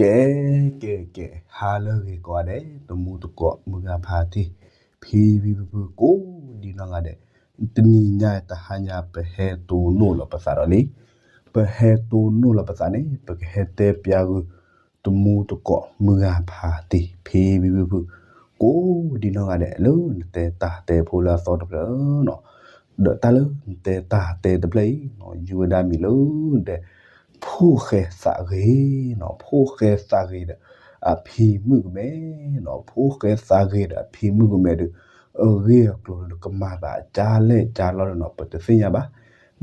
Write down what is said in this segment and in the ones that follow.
ကဲ ကဲ ကဲ ဟါလၢအဂ့ၤကိးဂၤဒဲး တမူတကိးမုၢ်ဂၤဖါတံၢ် ဖံဖံဖုဖု ကိးဒံနီၢ်ဂၤဒဲး, တနံၤညါအံၤ တဟါညါပဟဲတိၢ်နီၣ်လီၤပသးဒီးလံ, ပဟဲတိၢ်နီၣ်လီၤပသးန့ၣ် ပကဟဲတဲပၠးဂုာ် တမူတကိးမုၢ်ဂၤဖါတံၢ် ဖံဖံဖုဖု ကိးဒံနီၢ်ဂၤဒဲး လၢနတဲတၢ်တဲဖိလၢအသီတဖျၢၣ်နီၤ, ဒီးတၢ်လၢနတဲတၢ်တဲတဖျၢၣ်အံၤနီၤ ယုၢ်ဝဲဒၣ်မံၤလၢ နတဲ ဖိၣ်ဃဲသးဂ့ၤနီၤ, ဖိၣ်ဃဲသးဂ့ၤဒီး အဖံမုၣ်ကမဲနီၤ, ဖိၣ်ဃဲသးဂ့ၤဒီးအဖံမုၣ်ကမဲဒီး အဂ့ၢ်အကျိၤဒီးကမၤသးကၢလဲၣ်ကၢလီၤဒီးနီၤ ပတသ့ၣ်ညါဘၣ်.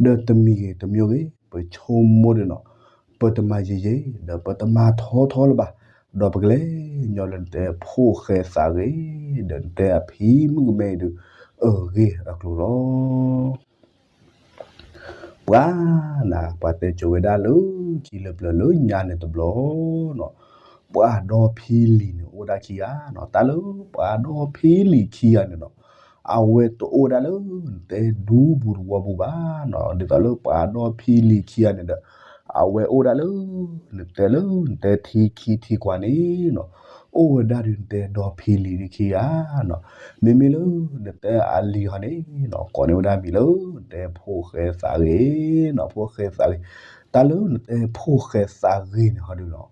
ဒီးတမံၤဂ့ၤတမံၤဂ့ၤ ပဆိကမိၣ်ဒီးနီၤ ပတမၤယံာ်ယံာ် ဒီးပတမၤထီထီလၢၤဘၣ်, ဒီးပကလဲၤညီလၢနတဲဖိၣ်ဃဲသးဂ့ၤ ဒီးနတဲအဖံမုၣ်ကမဲအံၤဒီး အဂ့ၢ်အကျိၤလီၤ. ပှၤနၤ ပှၤတဲကိၤဝဲဒၣ်လၢခံလၢပျၢၤလၢညါန့ၣ်တဘျီ ပှၤဒီဖံလံၤန့ၣ်အိၣ်ဒၣ်ခံဂၤနီၤ, တၢ်လၢပှၤဒီဖံလံၤခံဂၤန့ၣ်နီၤ အဝဲတအိၣ်ဒၣ်လၢ နတဲဒူပူၤသဝီပူၤဘၣ်နီၤ, ဒ်သိးလၢပှၤဒီဖံလံၤခံဂၤန့ၣ်ဒီး အဝဲအိၣ်ဒၣ်လၢ နတဲလၢနတဲထံခံထံကွၢ်န့ၣ်နီၤ, အိၣ်ဝဲဒၣ်ဒီးနတဲဒီဖံလံၤခံဂၤနီၤ, မ့မ့ၢ်လၢနတဲအလံၤဟီန့ၣ်နီၤ ကိးန့ၢ်ဝဲဒၣ်မံၤလၢ နတဲဖိၣ်ဃဲသးဂ့ၤနီၤ, ဖိၣ်ဃဲသးဂ့ၤ, တၢ်လၢနတဲဖိၣ်ဃဲသးဂ့ၤန့ၣ်ဟီဒီးနီၤ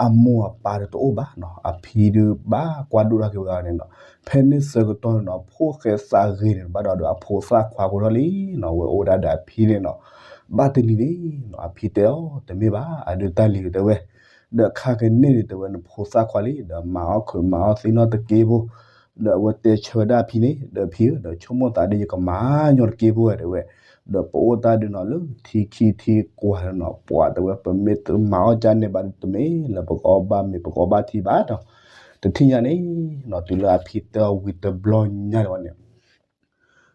အမိၢ်အပၢ်ဒီးတအိၣ်ဘၣ်နီၤ, အဖံဒီးဘၣ်ကွၢ်ဒိၣ်ထီၣ်က့ၤဝဲဒၣ်န့ၣ်နီၤ, ဖဲန့ၣ်ဆၢကတီၢ်န့ၣ်နီၤ ဖိၣ်ဃဲသးဂ့ၤန့ၣ် ဘၣ်ဒီးအဖိသၣ်ခွါဖိထီၣ်လံနီၤ, ဝဲအိၣ်ဒၣ်ဒီးအဖံန့ၣ်နီၤ, ဘၣ်တနံၤန့ၣ်နီၤ အဖံတဲအီၤ တမ့ၢ်ဘၣ် အဒုးတၢ်လံၤတဲဝဲ, ဒီးခါကန့ၢ်န့ၣ်တဲဝဲ နဖိသၣ်ခွါလံ ဒီးမၤအီၣ်ခုးမၤအီၣ်သံနီၢ်တက့ဖိ, ဒီးအဝဲတဲဆၢဝဲဒၣ်အဖံန့ၣ် ဒီးဖံဧၢ ဒီးဆိကမိၣ်သးဒီးယကမၤညီတက့ဖိဝဲတဲဝဲ, ဒီးပအိၣ်တၢ်ဒုးနီၤလၢထံခံထံကွၢ်လၢနီၤ ပှၤတဲဝဲ ပမ့ၢ်တမၤအီၣ်ကၢန့ၢ်ဘၣ်ဒီးတမ့ၢ်လၢပကအီၣ်ဘၣ်မ့ၤ ပကအီၣ်ဘၣ်ထံဘၣ်နီၤ, တထံၣ်ညါန့ၣ်နီၤ တုၤလၢအဖံတဲအီၤဝံၤတဘျီညါန့ၣ်ဝဲန့ၣ်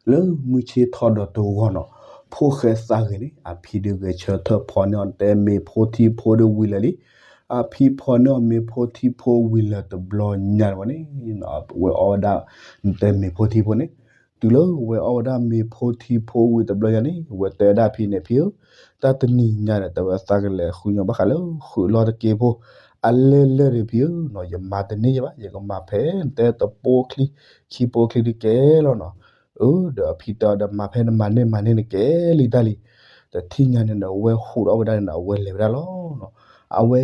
လၢမုၢ်ဆ့ၣ်ထီၣ်ဒီးတဂီၤနီၤ, ဖိၣ်ဃဲသးဂ့ၤန့ၣ် အဖံဒုးဂဲၤဆၢထၢၣ်ဖီန့ၢ်အီၤနတဲမ့ၤဖိထံဖိဒီးဝံၤလၢာ်လံ, အဖံဖီန့ၢ်အီၤမ့ၤဖိထံဖိဝံၤလၢာ်တဘျီညါန့ၣ်ဝဲန့ၣ်, ဝဲအီၣ်ဝဲဒၣ် နတဲမ့ၤဖိထံဖိန့ၣ်, တုၤလၢဝဲအီၣ်ဝဲဒၣ်မ့ၤဖိထံဖိဝံၤတဘျီညါန့ၣ် ဝဲတဲဝဲဒၣ်ဖံန့ၣ် ဖံဧၢ, တၢ်တနံၤညါဒီး တဲဝဲသးကလဲၤဃုညီဘၣ်ဃးလၢဃုာ်လီၢ်တက့ဖိ, အလဲၤလဲၤဒီးဖံဧၢနီၤ ယမၤတန့ၢ်ယဘၣ် ယကမၤဖဲနတဲတပိၢ်ချံ ခံပိၢ်ချံတကဲလီၤနီၤ, အၢ ဒီးအဖံတဲအီၤဒီး မၤဖဲနမၤန့ၢ်မၤန့ၢ်န့ၣ် ကဲလံတၢ်လံ, တထံၣ်ညါန့ၣ်ဒီး အဝဲဟူးထီၣ်ဝဲဒၣ်န့ၣ်ဒီး အဝဲလဲၤဝဲဒၣ်လီၤနီၤ, အဝဲ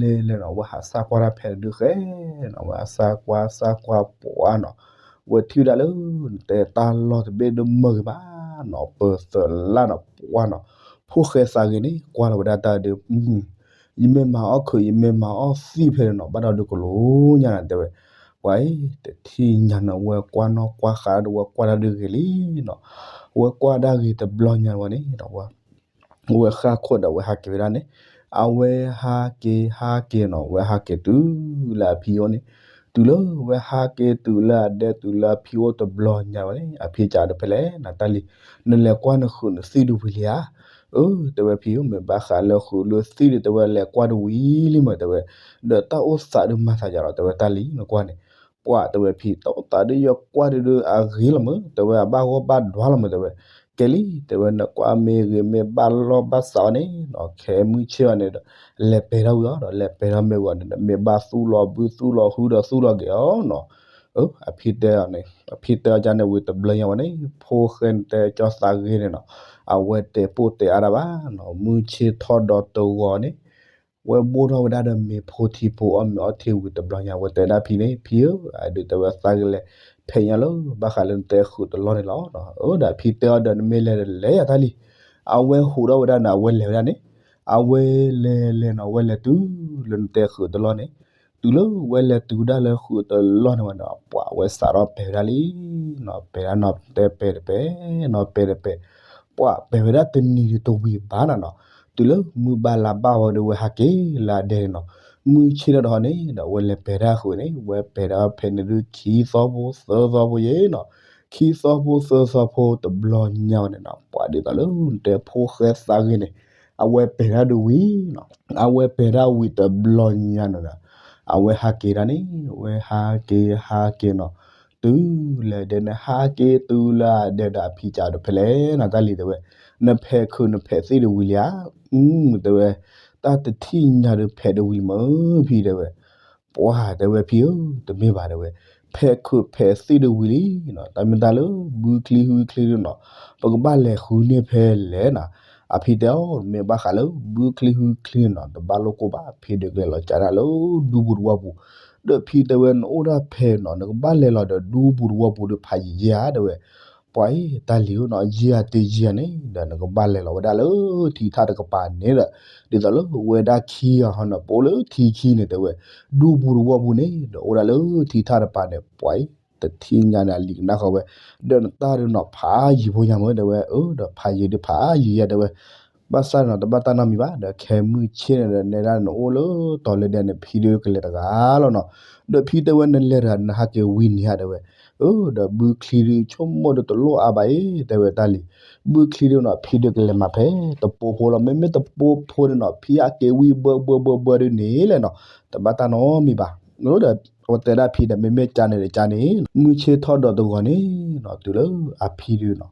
လဲၤလဲၤနီၤ အဝဲဟးစၢ်ကွၢ်တၢ်ဖဲန့ၣ်ဒုးဃဲနီၤ အဝဲဟးစၢ်ကွၢ်စၢ်ကွၢ်ပှၢ်နီၤ, ဝဲထံၣ်ဝဲဒၣ်လၢ နတဲတၢ်လီၢ်တဘ့ၣ်ဒုးမုၢ်ဂ့ၤဘၣ်နီၤ ပၢၤသၢလၢ်နီၤ ပှၢ်နီၤ, ဖိၣ်ဃဲသးဂ့ၤန့ၣ် ကွၢ်လီၤဝဲဒၣ်တၢ်ဒုး ယမ့ၢ်မၤအီၣ်ခုး ယမ့ၢ်မၤအီၣ်သံၣ်ဖဲန့ၣ်နီၤ ဘၣ်ဒီးဒုးကလိညါတဲဝဲ, ပှၤအံၤ တထံၣ်ညါန့ၣ် ဝဲကွၢ်နီၣ်ကွၢ်ဃာ်ဒီး ဝဲကွၢ်တၢ်ဒုးဂ့ၤလံနီၤ, ဝဲကွၢ်ဒၣ်ဂ့ၤတဘျီညါဝဲန့ၣ် ဝဲဃၣ်ခိၣ်ဒီး ဝဲဟးက့ၤဝဲဒၣ်န့ၣ်, အဝဲဟးက့ၤဟးက့ၤနီၤ ဝဲဟးက့ၤတုၤလၢအဖံအိၣ်န့ၣ်, တုၤလၢဝဲဟးက့ၤတုၤလၢအဒဲ တုၤလၢအဖံအိၣ်တဘျီညါဝဲန့ၣ် အဖံစံးဒီး ဖဲလဲၣ် နတၢ်လံၤ နလဲၤကွၢ်နခုးနသံၣ်ဒုးဝံၤလံဧါ, အၢ တဲဝဲဖံဧၢ မ့ၢ်ဘၣ်ဃးလၢဃုာ်လၢသံၣ်ဒီး တဲဝဲလဲၤကွၢ်တဝံၤလံမး တဲဝဲ, ဒီးတၢ်အိၣ်သးဒုးမၤသးယၤလီၤ တဲဝဲတၢ်လံၤနကွၢ်န့ၣ်, ပှၤတဲဝဲဖံ တၢ်အိၣ်သးဒုးယကွၢ်ဒုးဒုးအဂ့ၤလီၤမး တဲဝဲ အဘၣ်ဂီၢ်ဘၣ်ဒွါလီၤမး တဲဝဲ, ကဲလံ တဲဝဲနကွၢ်မ့ၢ်ဂ့ၤမ့ၢ်ဘၣ်လီၢ်ဘၣ်စးအီၤန့ၣ်နီၤ ခဲမုၢ်ဆ့ၣ်အီၤန့ၣ်ဒီး လဲၤပဲာ်ထီၣ်ဝံၤအီၤဒီး လဲၤပဲာ်ထီၣ်မ့ၢ်ဝံၤအီၤန့ၣ်ဒီး မ့ၢ်ဘၣ်သူၣ်လီၤဘုသူၣ်လီၤဟုဒီးသူၣ်လီၤဂဲၤအီၤနီၤ အၢ အဖံတဲအီၤန့ၣ် အဖံတဲအီၤဒ်န့ၣ်ဝံၤတဘျီညါဝဲန့ၣ် ဖိၣ်ဃဲန့ၣ်တဲကၠီသးဂ့ၤန့ၣ်နီၤ အဝဲတဲာ်ပိၢ်တဲာ်အါတၢ်ဘၣ်နီၤ မုၢ်ဆ့ၣ်ထီၣ်ဒီးတဂီၤန့ၣ် ဝဲဘိၣ်ထီၣ်ဝဲဒၣ်ဒီးမ့ၤဖိထံဖိအီၣ်မ့ၤအီထံဝံၤတဘျီညါ ဝဲတဲဒၣ်ဖံန့ၣ် ဖံဧၢ အဒုးတဲဝဲသးကလဲၤဖဲးညါလၢ ဘၣ်ဃးလၢနတဲဃုာ်တလီၢ်န့ၣ်လီၤ. အၢ ဒီးဖံတဲအီၤဒီး နမ့ၢ်လဲၤဒီးလဲၤယၤတၢ်လံ. အဝဲဟူးထီၣ်ဝဲဒၣ်န့ၣ် အဝဲလဲၤဝဲဒၣ်န့ၣ် အဝဲလဲၤလဲၤနီၤ အဝဲလဲၤတုၤလၢနတဲဃုာ်တလီၢ်န့ၣ် တုၤလၢဝဲလဲၤတုၤဒၣ်လၢဃုာ်တလီၢ်န့ၣ်ဝဲဒီး ပှၤဝဲစးထီၣ်ပဲာ်ဝဲဒၣ်လံနီၤ ပဲာ်ဒၣ်နီၤ တဲပဲာ်တပဲာ်နီၤ ပဲာ်တပဲာ် ပှၤပဲာ်ဝဲဒၣ်တနံၤဒီးတဝံၤဘၣ်နၤနီၤ တုၤလၢမုၢ်ဘၣ်လါဘၣ်ဝဲဒီး ဝဲဟးက့ၤလၢအဒဲန့ၣ်နီၤ မုၢ်ဆ့ၣ်ထီၣ်ဒီးဟီန့ၣ်ဒီး ဝဲလဲၤပဲာ်တၢ်ဃုာ်န့ၣ် ဝဲပဲာ်ဒၣ်ဖဲန့ၣ်ဒုး ခံသီဖိသၢသီဖိယဲနီၤ ခံသီဖိသၢသီဖိတဘျီညါဝဲန့ၣ်နီၤ ပှၤဒ်သိးလၢနတဲဖိၣ်ဃဲသးဂ့ၤန့ၣ် အဝဲပဲာ်ဒၣ်ဒုးဝံၤနီၤ အဝဲပဲာ်ဒၣ်ဝံၤတဘျီညါနီၤဒီး အဝဲဟးက့ၤဒၣ်န့ၣ် အဝဲဟးက့ၤဟးက့ၤနီၤ တုၤလၢအဒဲန့ၣ် ဟးက့ၤတုၤလၢအဒဲဒီး အဖံစံးဒီး ဖဲလဲၣ်နတၢ်လံၤတဲဝဲ နဖဲးခုးနဖဲးသံၣ်ဒီးဝံၤလံဧါ အၢ တဲဝဲ တၢ်တထံၣ်ညါဒီးဖဲးတဝံၤလံမၢ် ဖံတဲဝဲ. ပှၢ်တဲဝဲဖံဧၢ, တမ့ၢ်ဘၣ်တဲဝဲ, ဖဲးခုးဖဲးသ့ၣ်တဝံၤလံနီၤ, တၢ်မ့ၢ်တၢ်လၢ ဘုချံဟုချံဒုနီၤ, ပကဘၣ်လဲၤဃုန့ၢ်ဖဲလဲၣ်နီၤ. အဖံတဲအီၤ မ့ၢ်ဘၣ်ဃးလၢ ဘုချံဟုချံနီၤ တဘၣ်လိၣ်ကိၢ်ဘၣ်, ဖံဒုးကလဲၤလီၤကးဒၣ်လၢ ဒူပူၤတဝီပူၤ, ဒီးဖံတဲဝဲနအိၣ်ဒၣ်ဖဲနီၤ, နကဘၣ်လဲၤလီၤဒီးဒူပူၤတဝီပူၤဒီးဖးယံာ်ယဲၢ်ဧါတဲဝဲ. ပှၢ်အံၤ တၢ်လံၤဧၢနီၤ, ယံာ်ဧါတယံာ်ဧါန့ၣ် ဒီးနကဘၣ်လဲၤလီၤဝဲဒၣ်လၢထံထၣ်တကပၤန့ၣ်ဒီး, ဒ်သိးလၢဝဲဒၣ်ခံဂၤဟီန့ၣ် ပအိၣ်လၢထံခံန့ၣ်တဲဝဲ, ဒူပူၤတဝီပူၤန့ၣ် ဒီးအိၣ်ဒၣ်လၢထံထၣ်တကပၤန့ၣ် ပှၢ်အံၤ တထံၣ်ညါန့ၣ် အလံၤကနၣ်ဃီဝဲ, ဒီးနတၢ်ဒုနီၤ ဖးယံာ်ဖိညါမၢ်တဲဝဲ, အၢ ဒီးဖးယံာ်ဒုးဖးယံာ်ယဲၢ်တဲဝဲ. ဘၣ်ဆၣ်နီၤ တဘၣ်တၢ်နီတမံၤဘၣ်, ဒီးခဲမုၢ်ဆ့ၣ်န့ၣ်ဒီး နဲဒၣ်နအိၣ်လၢတီၤလၢဒဲန့ၣ် ဖံဒုးကလဲၤတဂၤလီၤနီၤ. ဒီးဖံတဲဝဲနလဲၤတဂၤ နဟးက့ၤဝံၤန့ၣ်ဧါတဲဝဲ. အၢ ဒီးဘုချံဒုးဆိကမိၣ်ဒီးတလိၣ်အါဘၣ်အံၤတဲဝဲတၢ်လံၤ, ဘုချံဒုနီၤ ဖံဒုးကလဲၤမၤဖဲတပိဖိလီၤ, မ့မ့ၢ်တပိဖိန့ၣ်နီၤ ဖံဟးက့ၤဝံၤဘၢဘၢဘၢဘၢဒုန့ၣ်လဲၣ်နီၤ, တဘၣ်တၢ်နီတမံၤဘၣ်. အၢ ဒီးအဝဲတဲဒၣ်ဖံဒီး မ့မ့ၢ်ကၢန့ၣ်ဒီးကၢန့ၣ် မုၢ်ဆ့ၣ်ထီၣ်ဒီးတဂီၤန့ၣ်နီၤ တုၤလၢအဖံဒုနီၤ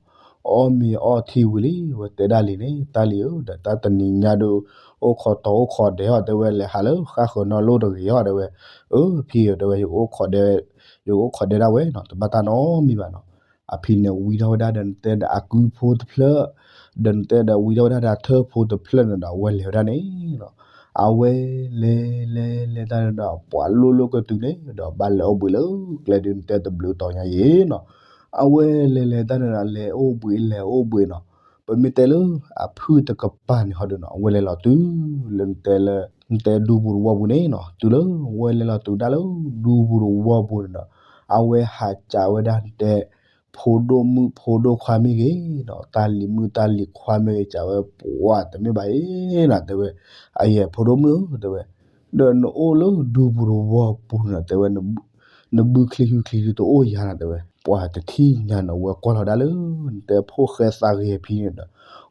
အီၣ်မ့ၤအီထံဝံၤလံ, အဝဲတဲဒၣ်လံၤန့ၣ် တၢ်လံၤဧၢ, ဒီးတၢ်တနံၤညါဒီး အိၣ်ခိးတီၤအိၣ်ခိးဒဲးအီၤတဲဝဲ, လဲၤဟးလၢဃၣ်ဃၢၤနီၢ်လိၣ်တဂ့ၤအီၤတဲဝဲ. အၢ ဖံဧၢတဲဝဲ, ယကအိၣ်ခိးဒဲး, ယကအိၣ်ခိးဒဲးဒၣ်ဝဲနီၤ, တဘၣ်တၢ်နီတမံၤဘၣ်နီၤ. အဖံန့ၣ်ဝံထီၣ်ဝဲဒၣ်ဒီးနတဲဒီးအကုဖိတဖျၢၣ်, ဒီးနတဲဒီးဝံထီၣ်ဝဲဒၣ်ဒီးအထၢၣ်ဖိတဖျၢၣ်န့ၣ်ဒီး အဝဲလဲၤဝဲဒၣ်န့ၣ်နီၤ. အဝဲလဲၤလဲၤလဲၤတၢ်န့ၣ်ဒီး ပှၤလိၣ်လိၣ်ကတုၤန့ၣ်ဒီး ဘၣ်လဲၤအိၣ်ဘှံးလၢကျဲဒုး နတဲတဘျုးတီၤညါအံၤနီၤ. အဝဲလဲၤလဲၤတၢ်န့ၣ်ဒီး လဲၤအိၣ်ဘှံးလဲၤအိၣ်ဘှံးနီၤ. ပမ့ၢ်တဲလၢအဖုၣ်တကပၤန့ၣ်ဟီဒုနီၤ အဝဲလဲၤလီၤတုၤလၢနတဲလၢ နတဲဒူပူၤတဝီပူၤန့ၣ်နီၤ, တုၤလၢ ဝဲလဲၤလီၤတုၤဒၣ်လၢဒူပူၤတဝီပူၤန့ၣ်ဒီး အဝဲဟးကးဝဲဒၣ်နတဲ ဖိဒိၣ်မုၣ်ဖိဒိၣ်ခွါမ့ၢ်ဂ့ၤနီၤ, တၢ်လံၤမုၣ်တၢ်လံၤခွါမ့ၢ်ဂ့ၤ ကးဝဲပှၤတမ့ၢ်ဘၣ်အံၤနီၤ တဲဝဲ. အယဲၢ်ဖိဒိၣ်မုၣ်ဧၢ တဲဝဲ, ဒီးနအိၣ်လၢဒူပူၤတဝီပူၤန့ၣ်နီၤ တဲဝဲ, နဘုချံဟုချံဒုတအိၣ်ယၤနီၤ တဲဝဲ. ပှၤတထံၣ်ညါနီၤ ဝဲကွၢ်လီၤဒၣ်လၢ နတဲဖိၣ်ဃဲသးဂ့ၤအဖံန့ၣ်ဒီး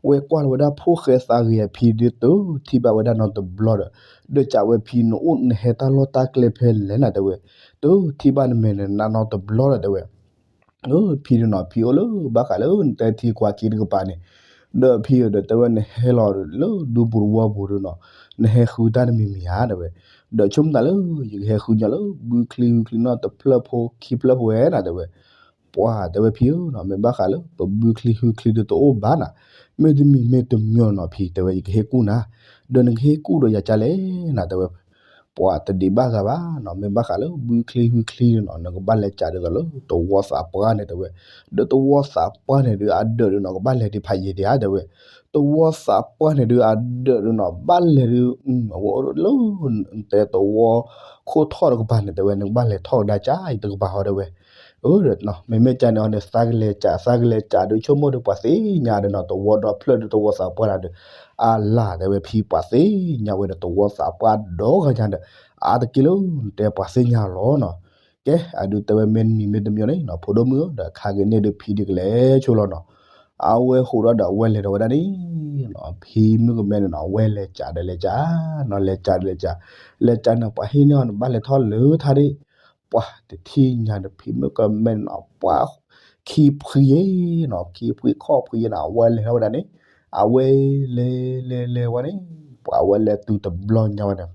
ဝဲကွၢ်လီၤဝဲဒၣ်ဖိၣ်ဃဲသးဂ့ၤအဖံဒု တထံၣ်ဘၣ်ဝဲဒၣ်နီတဘျီဒီး, ဒီးကးဝဲဖံ နအိၣ်နဟဲတၢ်လီၢ်တၢ်ကျဲဖဲလဲၣ်နီၤ တဲဝဲ, တထံၣ်ဘၣ်နမဲာ်နနါနီတဘျီဒီး တဲဝဲ. အၢ ဖံဒုနီၤ ဖံအိၣ်လၢဘၣ်ဃးလၢနတဲထံကွၢ်ခံတကပၤန့ၣ်, ဒီးဖံဧၢဒီး တဲဝဲနဟဲလီၤလၢဒူပူၤတဝီပူၤဒုနီၤ, နဟဲဃုတၢ်တမံၤမံၤဧါ တဲဝဲ. ဒီးဆိကမိၣ်တၢ်လၢ ယကဟဲဃုညီလၢဘုချံဟုချံနီတဖျၢၣ်ဖိခံဖျၢၣ်ဖိဝဲနီၤ တဲဝဲ. ပှၤတဲဝဲဖံဧၢနီၤ မ့ၢ်ဘၣ်ဃးလၢ ပဘုချံဟုချံဒုတအိၣ်ဘၣ်နီၤ, မ့တမံၤမ့တမံၤနီၤ ဖံတဲဝဲ ယကဟ့ၣ်ကူၣ်နၤ, ဒီးနကဟ့ၣ်ကူၣ်ဒီးယၤကလဲၣ်နီၤ တဲဝဲ. ပှၤတဒံးဘၣ်ဂၤဘၣ်နီၤ, မ့ၢ်ဘၣ်ဃးလၢဘုချံဟုချံနီၤ နကဘၣ်လဲၤကးဒ်သိးလၢတဝီသးပှၢ်န့ၣ် တဲဝဲ. ဒီးတဝီသးပှၢ်န့ၣ်ဒုးအဒၢးဒုနီၤ ကဘၣ်လဲၤဒံးဖးယံာ်ဒံးဧါ တဲဝဲ. တဝီသးပှၢ်န့ၣ်ဒုးအဒၢးဒုနီၤ ဘၣ်လဲၤဒုး အဝဲအိၣ်လၢ တဲတဝီခိၣ်ထီၣ်တကပၤန့ၣ် တဲဝဲ နကဘၣ်လဲၤထီၣ်ကဒါကၠါအံၤတကပၤဟီ တဲဝဲ. အၢ မ့မ့ၢ်ကၠါန့ၣ်အီၤန့ၣ် သးကလဲၤကး သးကလဲၤကးဒုးဆိကမိၣ်ဒုးပှၤသ့ၣ်ညါဒီးနီၤ တဝီဒီဖျၢၣ်ဒုးတဝီသးပှၢ်န့ၣ်ဒီး အလၢ်တဲဝဲဖံ ပှၤသ့ၣ်ညါဝဲဒီးတဝီသးပှၢ်ဒီဂၤညါဒီး အါတက့ၢ်လၢ နတဲပှၤသ့ၣ်ညါလီၤနီၤ. ကဲ အဒုးတဲဝဲမ့ၢ်တမံၤမ့ၢ်တမံၤန့ၣ်နီၤ ဖိဒိၣ်မုၣ်ဧၢ ဒီးခါက့ၤန့ၣ်ဒုးဖံဒုးကလဲၤဆိလီၤနီၤ. အဝဲဟူးထီၣ်ဒီးအဝဲလဲၤဒီးဝဲဒၣ်န့ၣ်နီၤ ဖံမုၣ်ကမဲန့ၣ်နီၤ အဝဲလဲၤကးဒီးလဲၤကးနီၤ လဲၤကးဒီးလဲၤကး လဲၤကးန့ၣ် ပှၤဟ့ၣ်န့ၢ်အီၤန့ၣ် ဘၣ်လဲၤထီၣ်လၢထါဒ့ၣ် ပှၤတထံၣ်ညါန့ၣ် ဖံမုၣ်ကမဲန့ၣ်နီၤ ပှၤခံဖှံယဲနီၤ ခံဖှံခီၣ်ဖှံယဲနီၤ အဝဲလဲၤထီၣ်ဝဲဒၣ်န့ၣ် အဝဲလဲၤလဲၤလဲၤဝဲန့ၣ် ပှၤအဝဲလဲၤတုၤတဘျီညါဝဲန့ၣ်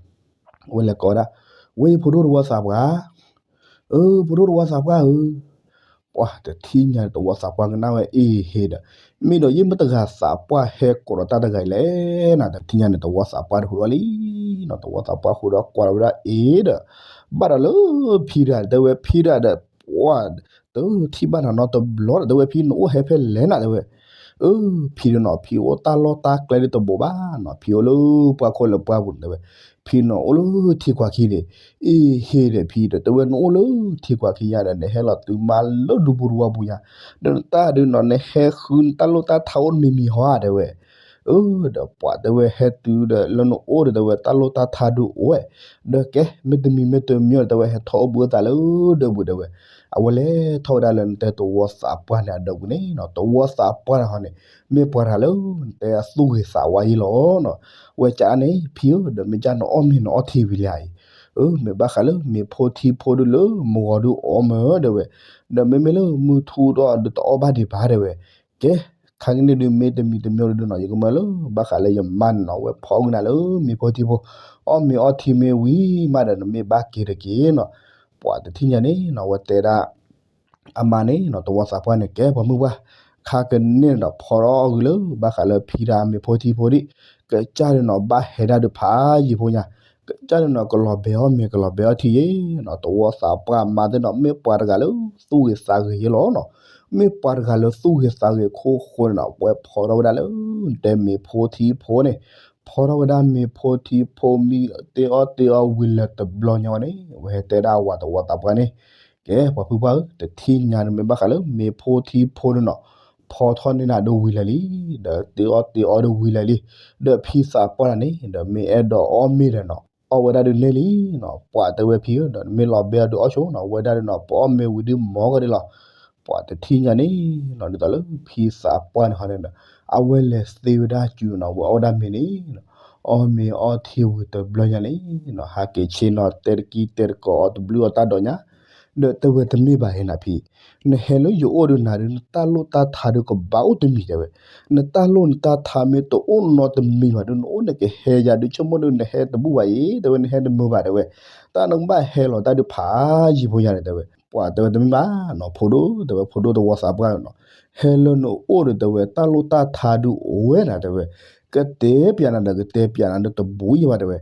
အဝဲလဲၤကိးဝဲဒၣ် ဝဲဖိဒိၣ်တဝီသးပှၢ် အၢ ဖိဒိၣ်တဝီသးပှၢ်ဧၢ, ပှၤတထံၣ်ညါန့ၣ် တဝီသးပှၢ်ကနၣ်ဝဲအ့ဟ့ဒီး မ့ၢ်ဒီးယမ့ၢ်တဂၤသးပှၢ်ဟဲကိးဒီးတၢ်တဂၤအံၤလဲၣ်နီၤ တထံၣ်ညါန့ၣ် တဝီသးပှၢ်တဟူးထီၣ်လံနီၤ တဝီသးပှၢ်ဟူးဒီးကွၢ်လီၤဝဲဒၣ်အ့ဒီး ဘၣ်ဒီးလၢဖံဒၣ်တဲဝဲဖံဒၣ်ဒီး ပှၤ တထံၣ်ဘၣ်နၤနီတဘျီဒီး တဲဝဲဖံနအိၣ်ဟဲဖဲလဲၣ်နီၤ တဲဝဲ. အၢ ဖံဒီးနီၤ ဖံအိၣ်တၢ်လီၢ်တၢ်ကျဲဒ်တဘိးဘၣ်နီၤ ဖံအိၣ်လၢပှၢ်ခိၣ်လၢပှၢ်ပူၤန့ၣ် တဲဝဲ. ဖံနီၤအိၣ်လၢထံကွၢ်ခံန့ၣ် အ့ဟ့ဒီးဖံဒီး တဲဝဲ နအိၣ်လၢထံကွၢ်ခံညါဒီး နဟဲလီၤတုၤမးလၢဒူပူၤတဝီပူၤညါ ဒီးနတၢ်ဒုးနီၤ နဟဲဃုနတၢ်လိၣ်တၢ်ထါအိၣ်တမံၤမံၤဟီဧါ တဲဝဲ. အၢ ဒီးပှၤတဲဝဲဟဲတုၤဒီး လၢနအိၣ်ဒီး တဲဝဲ တၢ်လိၣ်တၢ်ထါဒုးအိၣ်ဝဲ ဒီးကဲ မ့တမံၤမ့တမံၤဒီး တဲဝဲ ဟဲထီၣ်အိၣ်ဘှံးအိၣ်သးလၢဒၢးပူၤ တဲဝဲ. အဝဲလဲၤထီၣ်ဝဲဒၣ်လၢနတဲတဝီသးပှၢ်န့ၣ်အဒၢးပူၤန့ၣ်နီၤ တဝီသးပှၢ်န့ၣ်ဟီန့ၣ် မ့ၢ်ပှၤတဂၤလၢ နတဲအသူၣ်ဂ့ၤသးဝါယဲလီၤနီၤ. ဝဲကၠါန့ၣ် ဖံဧၢ ဒီးမ့ၢ်ကၠါနအီၣ်မ့ၤနအီထံဝံၤလံဧါအံၤ. အၢ မ့ၢ်ဘၣ်ဃးလၢ မ့ၤဖိထံဖိဒုလၢမဂီၤဒုအီၣ်မၢ တဲဝဲ. ဒီးမ့မ့ၢ်လၢမုၢ်ထူဒီးဒုတအီၣ်ဘၣ်ဒံးဘၣ် တဲဝဲ. ကဲ ခါကန့ၣ်ဒုးမ့ၢ်တမံၤတမံၤဒုးနီၤ ယကမၢလၢဘၣ်ဃးလၢယမါန့ၣ်နီၤ အဝဲဖီၣ်ကနၤလၢမ့ၤဖိထံဖိ, အီၣ်မ့ၤအီထံမ့ၤဝံၤမးဒီး နမ့ၢ်ဘၣ်က့ၤတက့ၢ်နီၤ. ပှၤတထံၣ်ညါန့ၣ်နီၤ အဝဲတဲဒၣ် အမါန့ၣ်နီၤ သဝီသးပှၢ်န့ၣ် ကဲပှၤမုၢ်ပှၢ်, ခါကန့ၣ်ဒီး ဖီထီၣ်အီၣ်ဂံၤလၢဘၣ်ဃးလၢဖံတၢ်မ့ၤဖိထံဖိဒံး, ကစၢ်ဒုးနီၤ ဘၣ်ဟဲဒၣ်ဒုးဖးယံၤဖိညါ, ကစၢ်ဒုးနီၤ ကလီၤဘဲအီၣ်မ့ၤ ကလီၤဘဲအီၣ်ထံယ့နီၤ. သဝီသးပှၢ်မါသ့ၣ်နီၤ မ့ၢ်ပှၤတဂၤလၢသူၣ်ဂ့ၤသးဂ့ၤယ့လီၤနီၤ. မ့ၢ်ပှၤတဂၤလၢသူၣ်ဂ့ၤသးဂ့ၤခိၣ်ဃိန့ၣ်နီၤ အဝဲဖီထီၣ်ဝဲဒၣ်လၢ တဲမ့ၤဖိထံဖိန့ၣ်, ဖီထီၣ်ဝဲဒၣ်မ့ၤဖိထံဖိမံ တ့အီၣ်တ့အီဝံၤလၢတဘျီညါဝဲန့ၣ် အဝဲဟဲတဲဒၣ်အဝၤသဝီသးပှၢ်န့ၣ်, ကဲပှၤဖုပှၢ်ဧၢ, တထံၣ်ညါန့ၣ်မ့ၢ်ဘၣ်ဃးလၢမ့ၤဖိထံဖိန့ၣ်နီၤ ဖီထီၣ်န့ၢ်နၤဒိဝံၤလၢာ်လံ, ဒီးတ့အီၣ်တ့အီဒိဝံၤလၢာ်လံ, ဒီးဖံသးပှၢ်န့ၣ် ဒီးမ့ၢ်အဲၣ်ဒိးအီၣ်မ့ၤဒီးနီၤ အီၣ်ဝဲဒၣ်ဒုးန့ၢ်လံနီၤ. ပှၤတဲဝဲဖံဧၢ ဒီးနမ့ၢ်လီၤဘဲအီၣ်ဒုးအီၣ်ဆိနီၤ ဝဲဒၣ်ဒုးနီၤ ပအီၣ်မ့ၤဝံၤဒုးမၤကဒီးလီၤ. ပှၤတထံၣ်ညါန့ၣ်နီၤ ဒ်သိးလၢဖံသးပှၢ်န့ၣ်ဃီန့ၣ်ဒီး အဝဲလဲၤသ့ဝဲဒၣ်စုနီၤ ဝဲအီၣ်ဝဲဒၣ်မ့ၤန့ၣ်နီၤ, အီၣ်မ့ၤအီထံဝံၤတဘျီညါန့ၣ်နီၤ ဟးက့ၤဆ့နီၤ တဲတကံတဲတကိးအီၤတဘျုးအီၤတၢ်ဒိးညါ, ဒီးတဲဝဲတမ့ၢ်ဘၣ်ဟဲနၤဖံ, နဟဲလၢယအိၣ်ဒုးနၤဒုး နတၢ်လိၣ်တၢ်ထါဒုးကဘၣ်အိၣ်တမံၤတဲဝဲ, နတၢ်လိၣ်နတၢ်ထါမ့ၢ်တအိၣ်နီတမံၤဘၣ်ဒုး နအိၣ်နကဟဲယၤဒုး ဆိကမိၣ်ဒုးနဟဲတဘူၣ်ဘၣ်အံၤ တဲဝဲ နဟဲတမုာ်ဘၣ်တဲဝဲ, တၢ်နကဘၣ်ဟဲလီၤတၢ်ဒုးဖးယံၤဖိညါန့ၣ်တဲဝဲ. ပှၤတဲဝဲတမ့ၢ်ဘၣ်နီၤ ဖိဒိၣ်တဲဝဲ ဖိဒိၣ်သဝီသးပှၢ်နီၤ, ဟဲလၢနအိၣ်ဒီးတဲဝဲ တၢ်လိၣ်တၢ်ထါဒုးအိၣ်ဝဲနၤတဲဝဲ, ကတဲပျးနၤဒီးကတဲပျးနၤဒုးတဘူးယံၤဘၣ်တဲဝဲ,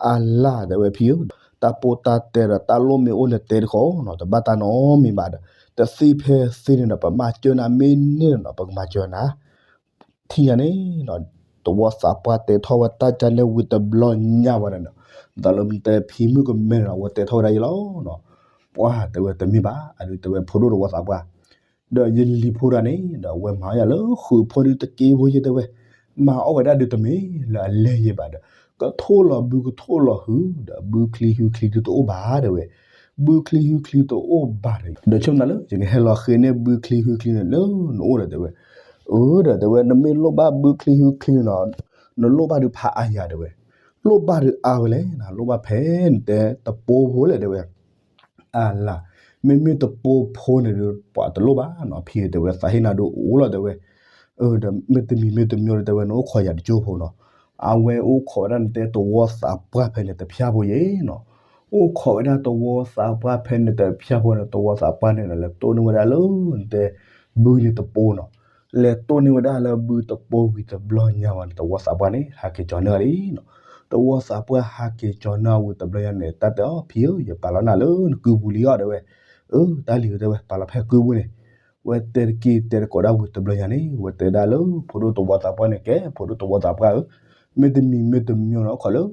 အလါတဲဝဲဖံဧၢ, တၢ်ပိၢ်တၢ်တဲဒီးတၢ်လိၣ်မ့ၢ်အိၣ်န့ၣ်တဲတခီနီၤ တဘၣ်တၢ်နီတမံၤဘၣ်ဒီး, တသ့ဖဲသ့န့ၣ်ဒီး ပမၤစၢၤနၤမ့ၢ်န့ၢ်ဒီးနီၤ ပကမၤစၢၤနၤ ထံၣ်ညါန့ၣ်နီၤ, သဝီသးပှၢ်တဲထီၣ်ဝဲတၢ်ကါလဲၣ်ဝံၤတဘျီညါဝဲန့ၣ်နီၤ, ဒ်သိးလၢတဲဖံမုၣ်ကမဲန့ၣ်နီၤ အဝဲတဲထီၣ်ဝဲဒၣ်ယဲလီၤနီၤ. ပှၤတဲဝဲတမ့ၢ်ဘၣ် အဒုးတဲဝဲဖိဒိၣ်သဝီသးပှၢ်, ဒီးယလံၤဖိဒၣ်န့ၣ်ဒီး အဝဲမၤအီၣ်ယၤလၢဃုာ်ဖိဒုးတက့ၢ်ဖိယဲတဲဝဲ, မၤအီၣ်ဝဲဒၣ်ဒုးတမ့ၢ်လၢအလဲၤယဲဘၣ်ဒီး, ကထိၣ်လီၤဘုကထိၣ်လီၤဟုၣ်ဒီး ဘုချံဟုချံဒုးတအိၣ်ဘၣ်တဲဝဲ, ဘုချံဟုချံတအိၣ်ဘၣ်ဒီး ဒီးဆိကမိၣ်လၢ ယကဟဲလီၤဃ့န့ၢ်ဘုချံဟုချံန့ၣ်လၢနအိၣ်ဒီးတဲဝဲ, အၢ ဒီးတဲဝဲ နမ့ၢ်လိၣ်ဘၣ်ဘုချံဟုချံန့ၣ်နီၤ, နလိၣ်ဘၣ်ဒုးဖးအါယၤတဲဝဲ, လိၣ်ဘၣ်ဒုးအါဝဲလဲၣ်နီၤ, လိၣ်ဘၣ်ဖဲနတဲတပိၢ်ဖိလဲၣ်တဲဝဲ အလါ, မ့မ့ၢ်တပိၢ်ဖိန့ၣ်ဒီး ပှၤတလိၣ်ဘၣ်နီၤ ဖံတဲဝဲ သးဟ့နၤဒုးအိၣ်လီၤတဲဝဲ, အၢ ဒီးမ့ၢ်တမံၤမ့ၢ်တမံၤဒီးတဲဝဲ နအိၣ်ခိးယၤတကၠိဖိနီၤ, အဝဲအိၣ်ခိးဝဲဒၣ်နတဲသဝီသးပှၢ်ဖဲန့ၣ်တဖျၢၣ်ဖိယဲနီၤ, အိၣ်ခိးဝဲဒၣ်သဝီသးပှၢ်ဖဲန့ၣ်တဖျၢၣ်ဖိန့ၣ် သဝီသးပှၢ်န့ၣ်ဒီး လဲၤတိၢ်န့ၢ်ဝဲဒၣ်လၢနတဲဘုန့ၣ်တပိၢ်နီၤ, လဲၤတိၢ်န့ၢ်ဝဲဒၣ်လၢဘုတပိၢ်ဝံၤတဘျီညါဝဲန့ၣ် သဝီသးပှၢ်န့ၣ် ဟးက့ၤကၠီၤန့ၢ်လံနီၤ, သဝီသးပှၢ်ဟးက့ၤကၠီၤန့ၢ်ဝံၤတဘျီညါန့ၣ် တၢ်တဲအီၤ ဖံဧၢ ယပာ်လီၤနၤလၢနကုပူၤလံအီၤတဲဝဲ, အၢ တၢ်လံၤတဲဝဲ ပာ်လီၤဖဲကုပူၤန့ၣ်, ဝဲတဲတက့ၢ်တဲတကိးဒၣ်ဝံၤတဘျီညါန့ၣ် ဝဲတဲဒၣ်လၢဖိဒိၣ်သဝီသးပှၢ်န့ၣ် ကဲဖိဒိၣ်သဝီသးပှၢ်ဧၢ, မ့တမံၤမ့တမံၤနီၤ အိၣ်ခိးလၢ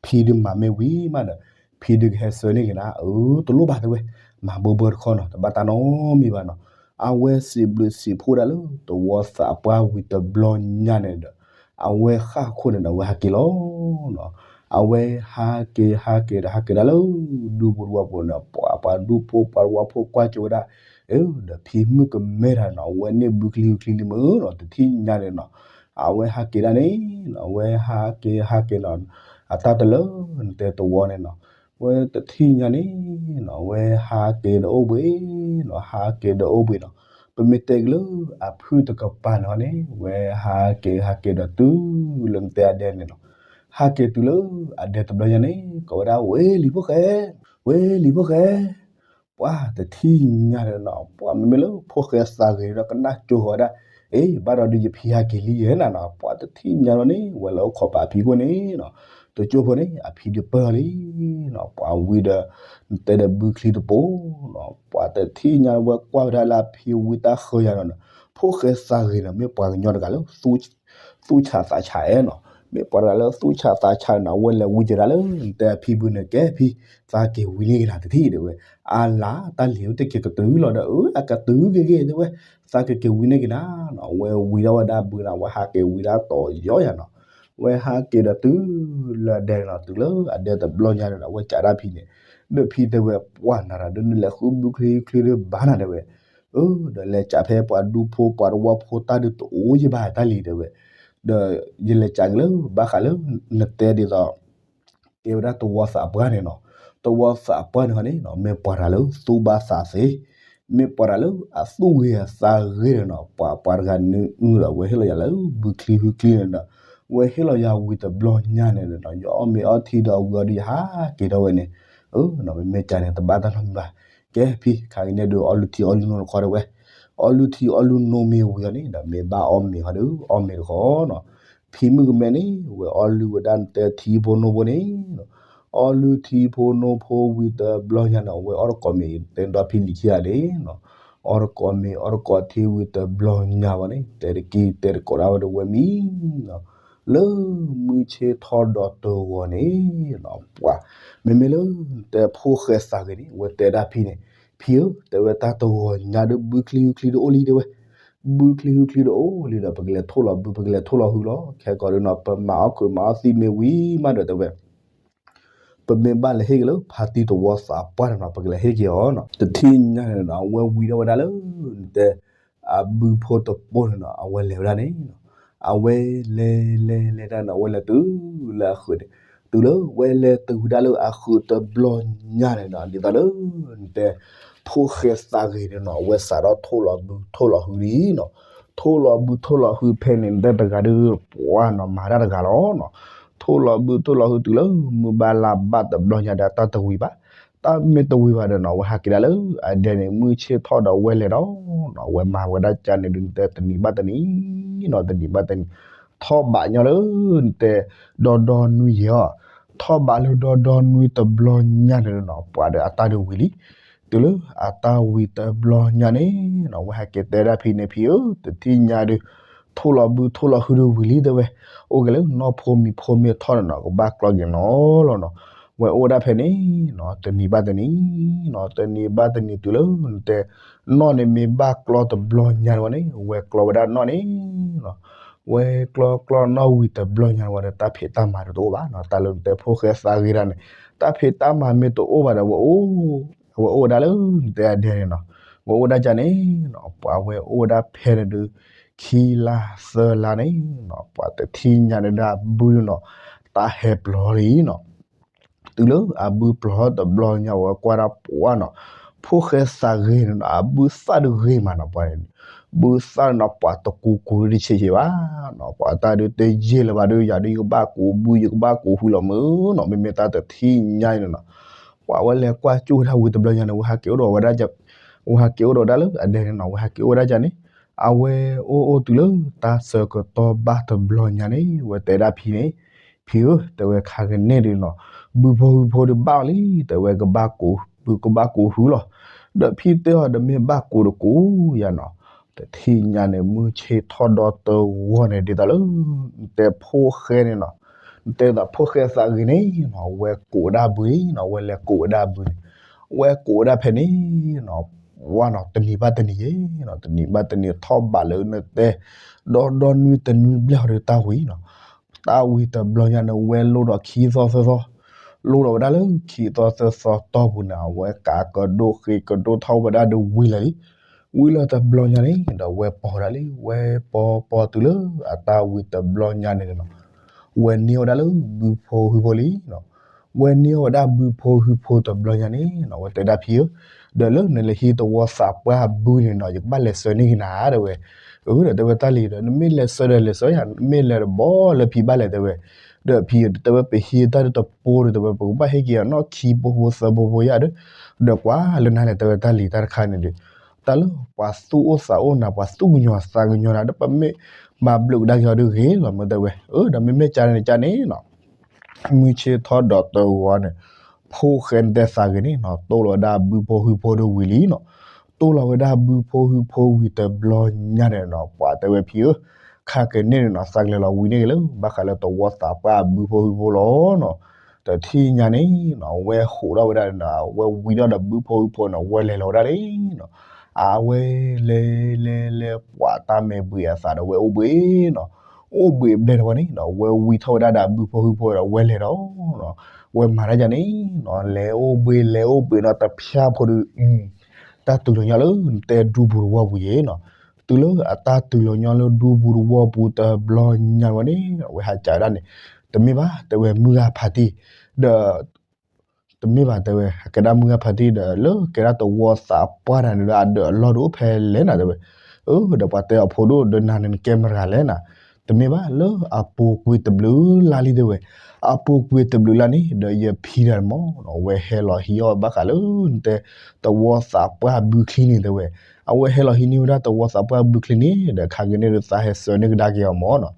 ဖံဒုးမၤမ့ၢ်ဝံၤမးဒီး ဖံဒုးကဟဲဆှၢန့ၢ်က့ၤနၤ, အၢ တလိၣ်ဘၣ်တဲဝဲ, မၤဘၢဘၢတခီနီၤ တဘၣ်တၢ်နီတမံၤဘၣ်နီၤ, အဝဲစံးဘျုးစံးဖှိၣ်ဒၣ်လၢသဝီသးပှၢ်ဝံၤတဘျီညါန့ၣ်ဒီး အဝဲဃၣ်ခိၣ်န့ၣ်ဒီး အဝဲဟးက့ၤလီၤနီၤ, အဝဲဟးက့ၤဟးက့ၤဒီး ဟးက့ၤဒၣ်လၢ ဒူပူၤတဝီပူၤန့ၣ် ပှၤပှၤဒူဖိပှၤတဝီဖိကွၢ်ကၠိဝဲဒၣ်, အၢ ဒီးဖံမုၣ်ကမဲတၢ်နီၤ အဝဲန့ၢ်ဘုချံဟုချံလံမ့ၢ်နီၤ တထံၣ်ညါန့ၣ်နီၤ, အဝဲဟးက့ၤဒၣ်န့ၣ်နီၤ အဝဲဟးက့ၤဟးက့ၤနီၤ, အတၢ်တလၢနတဲသဝီန့ၣ်နီၤ, အဝဲတထံၣ်ညါန့ၣ်နီၤ အဝဲဟးက့ၤဒီးအိၣ်ဘှံးနီၤ ဟးက့ၤဒီးအိၣ်ဘှံးနီၤ, ပမ့ၢ်တဲက့ၤလၢအဖုၣ်တကပၤန့ၣ်န့ၣ် အဝဲဟးက့ၤဟးက့ၤဒီးတုၤလၢနတဲအဒဲန့ၣ်နီၤ, ဟးက့ၤတုၤလၢအဒဲတဘျီညါန့ၣ် ကိးဝဲဒၣ် ဝဲလံၤဖိၣ်ဃဲ, ဝဲလံၤဖိၣ်ဃဲ ပှၤတထံၣ်ညါန့ၣ်နီၤ ပှၤမ့မ့ၢ်လၢဖိၣ်ဃဲသးဂ့ၤဒီးကနၣ်ကၠိဃီၤဝဲဒၣ်, အ့ ဘၣ်ဒီးဒုးယဖံဟးက့ၤလံယဲနၤနီၤ ပှၤတထံၣ်ညါလီၤန့ၣ် ဝဲလၢအိၣ်ခိးပာ်ဖံခိၣ်န့ၣ်နီၤ, တကၠိဖိန့ၣ် အဖံဒုးပၢၢ်လံနီၤ ပှၤဝံၤဒီး နတဲဒီးဘုချံတပိၢ်နီၤ ပှၤတထံၣ်ညါဝဲကွၢ်ဝဲဒၣ်လၢအဖံဝံတၢ်ဃၢၤယၤနီၤ, ဖိၣ်ဃဲသးဂ့ၤနီၤ မ့ၢ်ပှၤကညီတဂၤလၢ သူၣ်ဆးသးဆးအဲၣ်နီၤ, မ့ၢ်ပှၤတဂၤလၢသူၣ်ဆးသးဆးနီၤ အဝဲလဲၤဝံၤကဒါလၢ နတဲအဖံဘုန့ၣ် ကဲဖံ သးက့ၤဝံန့ၢ်က့ၤနၤတထံၣ်တဲဝဲ, အလါတၢ်လံၤအိၣ်တ့ၢ်က့ၤကတုၤလီၤဒီး အၢ အကတုၤက့ၤက့ၤတဲဝဲ, သးကက့ၤဝံန့ၢ်က့ၤနၤနီၤ အဝဲဝံဒၣ်ဝဲဒၣ်ဘုနီၤ အဝဲဟးက့ၤဝံဒၣ်တီၤယီယၤနီၤ, ဝဲဟးက့ၤဒီးတုၤလၢအဒဲနီၤ တုၤလၢအဒဲတဘျီညါန့ၣ်ဒီး အဝဲကးဒၣ်ဖံန့ၣ်, ဒီးဖံတဲဝဲ ပှၤနၤဒီး နလဲၤဃုဘုချံချံဒုးဘၣ်နၤတဲဝဲ, အၢ ဒီးလဲၤကးဖဲပှၤဒူဖိပှၤတဝီဖိတၢ်ဒုးတအိၣ်ယဘၣ်တၢ်လံၤတဲဝဲ, ဒီးယလဲၤကးက့ၤလၢ ဘၣ်ဃးလၢ နတဲဒ်သိး ကဲဝဲဒၣ်သဝီသးပှၢ်န့ၣ်နီၤ, သဝီသးပှၢ်န့ၣ်ဃီန့ၣ်နီၤ မ့ၢ်ပှၤတဂၤလၢသူၣ်ဘၣ်သးသ့, မ့ၢ်ပှၤတဂၤလၢအသူၣ်ဂ့ၤအသးဂ့ၤဒီးနီၤ ပှၤပှၤတဂၤနုာ်အုဒီး အဝဲဟ့ၣ်လီၤယၤလၢဘုချံဟုချံန့ၣ်ဒီး အဝဲဟ့ၣ်လီၤယၤဝံၤတဘျီညါန့ၣ်ဒီးနီၤ ယအီၣ်မ့ၤအီထံဒီးအဝံၤအီၤဒီးယဟးက့ၤထီၣ်ဝဲန့ၣ်, မ့မ့ၢ်ကန့ၣ် တဘၣ်တၢ်နီတမံၤဘၣ်. ကဲဖံ ခါကန့ၣ်ဒုးအီလုၢ်ထံအီလုၢ်နိတခီတဲဝဲ, အီလုၢ်ထံအီလုၢ်နိမ့ၢ်ဝံၤအီၤန့ၣ်ဒီး မ့ၢ်ဘၣ်အီၣ်မ့ၤဃီဒီး အီၣ်မ့ၤတခီနီၤ. ဖံမုၣ်ကမဲန့ၣ် ဝဲအီၣ်လုၢ်ဝဲဒၣ်နတဲထံဖိနိဖိန့ၣ် အီၣ်လုၢ်ထံဖိနိဖိဝံၤတဘျီညါန့ၣ် အဝဲအီၣ်တကိးမ့ၤတဲဒီဖံလံၤခံဂၤလံနီၤ. အီၣ်တကိးမ့ၤအီၣ်တကိးထံဝံၤတဘျီညါဝဲန့ၣ် တဲတက့ၢ်တဲတကိးဒၣ်ဝဲဒီးဝဲမံနီၤ. လၢမုၢ်ဆ့ၣ်ထီၣ်ဒီးတဂီၤန့ၣ်နီၤ ပှၤ မ့မ့ၢ်လၢတဲဖိၣ်ဃဲသးဂ့ၤန့ၣ် အဝဲတဲဒၣ်ဖံန့ၣ်, ဖံဧၢ တဲဝဲတၢ်တဂီၤညါဒီးဘုချံဟုချံတအိၣ်လံတဲဝဲ, ဘုချံဟုချံတအိၣ်လံဒီး ပကလဲၤထိၣ်လီၤဘု ပကလဲၤထိၣ်လီၤဟုလီၤ. ခဲကီးဒုးနီၤ ပမၤအီၣ်ခုးမၤအီၣ်သံမ့ၢ်ဝံၤမးဒီးတဲဝဲ ပမ့ၢ်ဘၣ်လဲၤဟ့ၣ်က့ၤလၢဖါတံၢ်သဝီသးပှၢ်န့ၣ်နီၤ ပကလဲၤဟ့ၣ်က့ၤအီၤနီၤ. တထံၣ်ညါန့ၣ်နီၤ အဝဲဝံၤထီၣ်ဝဲဒၣ်လၢ နတဲ အဘုဖိတပိၢ်န့ၣ်နီၤ အဝဲလဲၤဝဲဒၣ်န့ၣ်နီၤ. အဝဲလဲၤလဲၤလဲၤတၢ်န့ၣ် အဝဲလဲၤတုၤလၢအဃုာ်န့ၣ်, တုၤလၢဝဲလဲၤတုၤဝဲဒၣ်လၢအဃုာ်တဘျီညါန့ၣ်နီၤ ဒ်သိးလၢ နတဲ ဖိၣ်ဃဲသးဂ့ၤန့ၣ်နီၤ အဝဲစးထီၣ်ထိၣ်လီၤဘုထိၣ်လီၤဟုလံနီၤ. ထိၣ်လီၤဘုထိၣ်လီၤဟုဖဲန့ၣ် နတဲတဂၤဒုးပှၤနီၤ မၤတၢ်တဂၤလီၤနီၤ. ထိၣ်လီၤဘုထိၣ်လီၤဟုတုၤလၢမုၢ်ဘၣ်လါဘၣ်တဘျီညါဒီး တၢ်တဝံၤဘၣ်. တၢ်မ့ၢ်တဝံၤဘၣ်ဒီးနီၤ အဝဲဟးက့ၤဒၣ်လၢအဒဲန့ၣ် မုၢ်ဆ့ၣ်ထီၣ်ဒီးဝဲလဲၤဒီးနီၤ အဝဲမၤဝဲဒၣ်ကန့ၣ်ဒုး နတဲတနံၤဘၣ်တနံၤနီၤ တနံၤဘၣ်တနံၤ ထီၣ်ဘးညီလၢ နတဲ ဒီဒီနွံယဲၢ်အီၤ, ထီၣ်ဘးလၢဒီဒီနွံတဘျီညါန့ၣ်နီၤ ပှၤဒီးအတၢ်ဒုးဝံၤလံ. တုၤလၢအတၢ်ဝံၤတဘျီညါန့ၣ်နီၤ အဝဲဟဲက့ၤတဲဒၣ်ဖံန့ၣ် ဖံဧၢ တထံၣ်ညါဒုး ထိၣ်လီၤဘုထိၣ်လီၤဟုဒုးဝံၤလံတဲဝဲ, အိၣ်က့ၤလၢနီၢ်ဖိမံၤဖိမ့ၢ်ထီၣ်န့ၣ်နီၤ ကဘၣ်ကျီက့ၤနီၤလီၤနီၤ. ဝဲအိၣ်ဝဲဒၣ်ဖဲန့ၣ်နီၤ တနံၤဘၣ်တနံၤနီၤ တနံၤဘၣ်တနံၤတုၤလၢ နတဲ နီၢ်န့ၣ်မ့ၢ်ဘၣ်ကျီတဘျီညါဝဲန့ၣ် ဝဲကျီဝဲဒၣ်နီၢ်န့ၣ်နီၤ ဝဲကျီကျီနီၢ်ဝံၤတဘျီညါဝဲဒီး တၢ်ဖံးတၢ်မၤတအိၣ်ဘၣ်နီၤ. တၢ်လၢနတဲဖိၣ်ဃဲသးဂ့ၤတၢ်န့ၣ် တၢ်ဖံးတၢ်မၤမ့ၢ်တအိၣ်ဘၣ်ဒီး ဝဲအိၣ် အဝဲအိၣ်ဝဲဒၣ်လၢနတဲအဒဲန့ၣ်နီၤ. ဝဲအိၣ်ဝဲဒၣ်ကန့ၣ်နီၤ ပှၤဝဲအိၣ်ဝဲဒၣ်ဖဲန့ၣ်ဒုး ခံလါသၢလါန့ၣ်နီၤ ပှၤတထံၣ်ညါန့ၣ်ဒီးအဘုန့ၣ်နီၤ တၢ်ဟဲပျီလံနီၤ. တုၤလၢအဘုပျီတဘျီညါ ဝဲကွၢ်ဒၣ်ပှၤနီၤ ဖိၣ်ဃဲသးဂ့ၤန့ၣ်နီၤ အဘုသၣ်ဒုးဂ့ၤမးနီၤ ပှၤန့ၣ် ဘုသၣ်န့ၣ်နီၤ ပှၤတကူကူဒုးတဆံးဆံးဘၣ်နီၤ ပှၤတၢ်ဒုးတယ့ၢ်လၢၤဘၣ်ဒုး ယၤဒုးယကဘၣ်ကူးဘု ယကဘၣ်ကူးဟုလီၤမုၢ်နီၤ မ့မ့ၢ်တၢ်တထံၣ်ညါန့ၣ်နီၤ ပှၤဝဲလဲၤကွၢ်ကၠိၣ်ဝဲဒၣ်ဝံၤတဘျီညါန့ၣ် ဝဲဟးက့ၤအိၣ်ဒီးဝဲဒၣ် ဝဲဟးက့ၤအိၣ်ဒီးဝဲဒၣ်လၢအဒဲန့ၣ်နီၤ ဝဲဟးက့ၤအိၣ်ဝဲဒၣ်ကန့ၣ် အဝဲအိၣ်အိၣ်တုၤလၢတၢ်ဆၢကတီၢ်ဘၣ်တဘျီညါန့ၣ် ဝဲတဲဒၣ်ဖံန့ၣ် ဖံဧၢ တဲဝဲခါကန့ၣ်ဒုးနီၤ ဘုဖိဟုဖိဒုးဘၣ်အီၤလံ တဲဝဲကဘၣ်ကူး ဘုကဘၣ်ကူးဟုလီၤ ဒီးဖံတဲအီၤဒီးမ့ၢ်ဘၣ်ကူးတကူးယၤနီၤ တထံၣ်ညါန့ၣ် မုၢ်ဆ့ၣ်ထီၣ်ဒီတဂီၤန့ၣ် ဒ်သိးလၢ နတဲဖိၣ်ဃဲန့ၣ်နီၤ နတဲဒ်သိးဖိၣ်ဃဲသးဂ့ၤန့ၣ်နီၤ ဝဲကူးဝဲဒၣ်ဘုန့ၣ်နီၤ ဝဲလဲၤကူးဝဲဒၣ်ဘုန့ၣ် ဝဲကူးဝဲဒၣ်ဖဲန့ၣ်နီၤ ဝဲနီၤ တနံၤဘၣ်တနံၤယဲနီၤ တနံၤဘၣ်တနံၤထီၣ်ဘးလၢနတဲ ဒီဒီနွံတနွံဘျဲၣ်ဟီဒီးတၢ်ဝံၤနီၤ တၢ်ဝံၤတဘျီညါန့ၣ် ဝဲလိၣ်ဒီးခံသီသၢသီ လိၣ်ဒီးဝဲဒၣ်လၢခံသီသၢသီတီၢ်ပူၤန့ၣ် အဝဲကးကဒိၣ်ဃ့ကဒိၣ်ထီၣ်ဝဲဒၣ်ဒီးဝံၤလၢာ်လံ ဝံၤလၢတဘျီညါန့ၣ်ဒီး ဝဲပိာ်ဝဲဒၣ်လံ ဝဲပိာ်ပိာ်တုၤလၢအတၢ်ဝံၤတဘျီညါန့ၣ်နီၤ ဝဲန့ၢ်ဝဲဒၣ်လၢဘုဖိဟုဖိလံနီၤ ဝဲန့ၢ်ဝဲဒၣ်ဘုဖိဟုဖိတဘျီညါန့ၣ်နီၤ ဝဲတဲဒၣ်ဖံဧၢ ဒီးလၢနလဲၤဟံးသဝီသးပှၢ်ဘုန့ၣ်နီၤ ယကဘၣ်လဲၤဆှၢန့ၢ်က့ၤနၤတဲဝဲ အၢ ဒီးတဲဝဲတၢ်လံၤဒီး နမ့ၢ်လဲၤဆှၢဒီးလဲၤဆှၢယၤ မ့ၢ်လဲၤတဘီလၢဖံဘၣ်လဲၤတဲဝဲ ဒီးဖံတဲဝဲပဟံးတၢ်ဒုးတပိဒီးတဲဝဲ ပကဘၣ်ဟ့ၣ်က့ၤအနီၢ်ခံပိဖိသၢပိဖိယၤဒီး ဒီးကွၢ်လၢနၤလဲၤတဲဝဲတၢ်လံၤတၢ်တခါန့ၣ်ဒီး တၢ်လၢပှၤသူၣ်အိၣ်သးအိၣ်နၤ ပှၤသူၣ်ကညီၤသးကညီၤနၤဒီး ပမ့ၢ်မၤဘျုးကဒါက့ၤအီၤဒုးဂ့ၤလီၤမ့ၢ်တဲဝဲ အၢ ဒီးမ့မ့ၢ်ကန့ၣ်ကန့ၣ်နီၤ မုၢ်ဆ့ၣ်ထီၣ်ဒီးတဂီၤန့ၣ် ဖိၣ်ဃဲနတဲသးဂ့ၤန့ၣ်နီၤ တိၢ်လီၤဝဲဒၣ်ဘုဖိဟုဖိဒီးဝံၤလံနီၤ တိၢ်လီၤဝဲဒၣ်ဘုဖိဟုဖိဝံၤတဘျီညါန့ၣ်နီၤ ပှၤတဲဝဲဖံဧၢ ခါကန့ၣ်န့ၣ်နီၤ သးကလဲၤလီၤဝံၤန့ၢ်က့ၤလၢ ဘၣ်ဃးလၢသဝီသးပှၢ်ဘုဖိဟုဖိလီၤနီၤ တထံၣ်ညါန့ၣ်နီၤ ဝဲဟိးထီၣ်ဝဲဒၣ်န့ၣ်နီၤ ဝဲဝံၤဒီးဒီးဘုဖိဟုဖိန့ၣ် ဝဲလဲၤလီၤဝဲဒၣ်လံနီၤ အဝဲလဲၤလဲၤလဲၤ ပှၤတၢ်မဲာ်ဘှံးအသးဒီးဝဲအိၣ်ဘှံးနီၤ အိၣ်ဘှံးဘျဲၣ်ဒီးဝဲန့ၣ်ဒီး ဝဲဝံၤထီၣ်ဝဲဒၣ်ဒီးဘုဖိဟုဖိဒီးဝဲလဲၤဒီး ဝဲမၤတၢ်ယၤန့ၣ်နီၤ လဲၤအိၣ်ဘှံးလဲၤအိၣ်ဘှံးနီၤ တဖၠၣ်ဖိဒီး တၢ်တုၤလီၤညီလၢနတဲဒူပူၤတဝီပူၤယဲနီၤ တုၤလၢအတၢ်တုၤလီၤညီလၢဒူပူၤတဝီပူၤတဘျီညါဝဲန့ၣ် အဝဲဟးကးဝဲဒၣ်န့ၣ် တမ့ၢ်ဘၣ် တဲဝဲမုၢ်ဂၤဖးတံၢ် ဒီး တမ့ၢ်ဘၣ်တဲဝဲ အကဲဒၣ်မုၢ်ဂၤဖါတံၢ်ဒီး လၢကဲဒၣ်သဝီသးပှၢ်တဂၤန့ၣ်ဒီး အဒၢးအလီၢ်ဒုးအိၣ်ဖဲလဲၣ်နၤတဲဝဲ. အၢ ဒီးပှၤတဲအီၤဖိဒိၣ်ဒီး နၤန့ၣ်နကဲမတၤတဂၤလဲၣ်နၤ. တမ့ၢ်ဘၣ်လၢအပူၤကွံာ်တဘျုးလါလံတဲဝဲ. အပူၤကွံာ်တဘျုးလါန့ၣ်ဒီး ယဖံတဂၤန့ၣ်မ့ၢ်နီၤ အဝဲဟဲလီၤဟံးအီၣ်ဘၣ်ဃးလၢ နတဲ သဝီသးပှၢ်ဘုချံန့ၣ်တဲဝဲ. အဝဲဟဲလီၤဟံးန့ၢ်ဝဲဒၣ်သဝီသးပှၢ်ဘုချံန့ၣ်ဒီး ခါက့ၤန့ၣ်ဒီး သးဟဲစၢၤန့ၢ်ကဒါက့ၤအီၤမ့ၢ်နီၤ.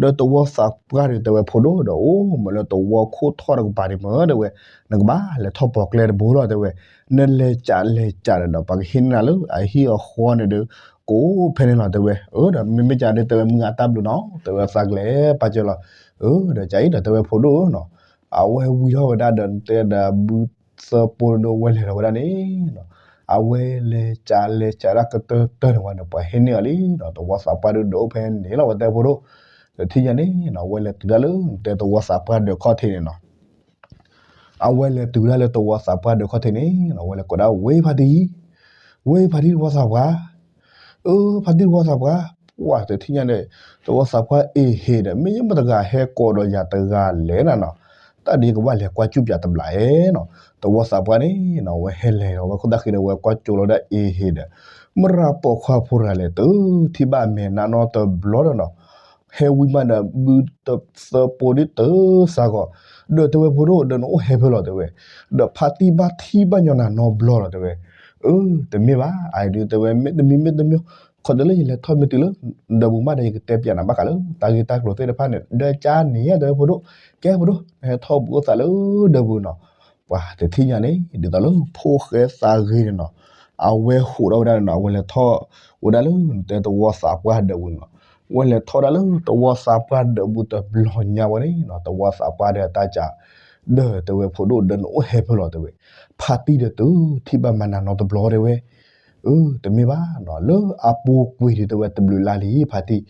ဒီးသဝီသးပှၢ်ဒီးတဲဝဲ ဖိဒိၣ်ဒီး အိၣ်မ့ၢ်လၢသဝီခိၣ်ထီၣ်တကပၤန့ၣ်မ့ၢ်တဲဝဲ, နကဘၣ်လဲၤထီၣ်ပိာ်ကျဲတဘိလီၤတဲဝဲ. နလဲၤကးလဲၤကးဒီး ပှၤကဟ့ၣ်န့ၢ်နၤလၢအဟံၣ်အဃီန့ၣ်ဒီး ကအိၣ်ဖဲန့ၣ်လီၤတဲဝဲ. အၢ ဒီးမ့မ့ၢ်ကဒီးတဲဝဲ မုၢ်ဂၤတၢ်ဘျုးနီၤ တဲဝဲသးကလဲၤပာ်စၢၤလီၤ. အၢ ဒီးကၠအံၤဒီးတဲဝဲဖိဒိၣ်နီၤ အဝဲဝံထီၣ်ဝဲဒၣ်ဒီး နတဲဒီးဘုသၢပိဒီး အဝဲလဲၤထီၣ်ဝဲဒၣ်န့ၣ်နီၤ. အဝဲလဲၤကးလဲၤကးဒၣ်ကတၢၢ်တၢၢ်န့ၣ်ဝဲဒီး ပှၤဟ့ၣ်န့ၢ်အီၤလံနီၤ. သဝီသးပှၢ်ဒီးဒၢးအိၣ်ဖဲန့ၣ်လီၤ ဝဲတဲဖိဒိၣ်. ဒီးထံၣ်ညါန့ၣ်နီၤ အဝဲလဲၤတုၤဒၣ်လၢ နတဲသဝီသးပှၢ်ဒၢးခီၣ်ထံးန့ၣ်နီၤ. အဝဲလဲၤတုၤဒၣ်လၢသဝီသးပှၢ်ဒၢးခီၣ်ထံးန့ၣ်နီၤ အဝဲလဲၤကိးဒၣ် ဝဲဖါတံၢ်, ဝဲဖါတံၢ်သဝီသးပှၢ်, အၢ ဖါတံၢ်သဝီသးပှၢ်, ပှၤတထံၣ်ညါန့ၣ် သဝီသးပှၢ်အ့ဟ့ဒီး မ့ၢ်မတၤတဂၤဟဲကိးဒီးယၤတဂၤလဲၣ်နၤနီၤ. တၢ်ဒ်ကဘၣ်လဲၤကွၢ်စူၣ်ပၠးတဘျီဧါနီၤ. သဝီသးပှၢ်န့ၣ်နီၤ အဝဲဟဲလဲၤလီၤဝဲခိၣ်သၣ်ဃံဒီး အဝဲကွၢ်ကၠိလီၤဒၣ်အ့ဟ့ဒီး မရၤပိာ်ခွါဖိတဂၤလဲၣ် တထံၣ်ဘၣ်အမဲာ်နါနီတဘျီဒီးနီၤ. ဟဲဝံမးဒီး ဘုသၢပိဒ်တစးဂီၤ, ဒီးတဲဝဲဖိဒိၣ်ဒီး နအိၣ်ဟဲဖဲလဲၣ်တဲဝဲ, ဒီးဖါတံၢ်ဘၣ်ထံၣ်ဘၣ်ညီနၤနီတဘျီလီၤတဲဝဲ. အၢ တမ့ၢ်ဘၣ် အအံၤဒုးတဲဝဲ မ့တမံၤမ့တမံၤ ခီတလၢယလဲၤထီၣ်မ့ၢ်တုၤလၢ ဒီးပူၤမးဒီး ယကတဲပၠးနၤဘၣ်ဃးလၢ တၢ်ဂ့ၢ်တၢ်ကျိၤသ့ၣ်တဖၣ်န့ၣ် ဒီးကၠါန့ၣ်တဲဝဲဖိဒိၣ်, ကဲဖိဒိၣ် နဟဲထီၣ်ဘူးအိၣ်သးလၢဒီးပူၤနီၤ. ပှၤတထံၣ်ညါန့ၣ် ဒ်သိးလၢဖိၣ်ဃဲသးဂ့ၤန့ၣ်နီၤ, အဝဲဟိးထီၣ်ဝဲဒၣ်န့ၣ်နီၤ အဝဲလဲၤထီၣ်ဝဲဒၣ်လၢ နတဲသဝီသးပှၢ်ဒၢးပူၤနီၤ. အဝဲလဲၤထီၣ်ဒၣ်လၢသဝီသးပှၢ်ဒၢးပူၤတဘျီညါဝဲန့ၣ်နီၤ သဝီသးပှၢ်ဒီးတၢ်ကး ဒီးတဲဝဲဖိဒိၣ်ဒီး နအိၣ်ဟဲဖဲလဲၣ်တဲဝဲ, ဖါတံၢ်ဒီးတထံၣ်ဘၣ်မၤနၤနီတဘျီတဲဝဲ. အၢ တမ့ၢ်ဘၣ်နီၤ လၢအပူၤကွံာ်ဒုးတဲဝဲတဘျုးလါလံ ဖါတံၢ်,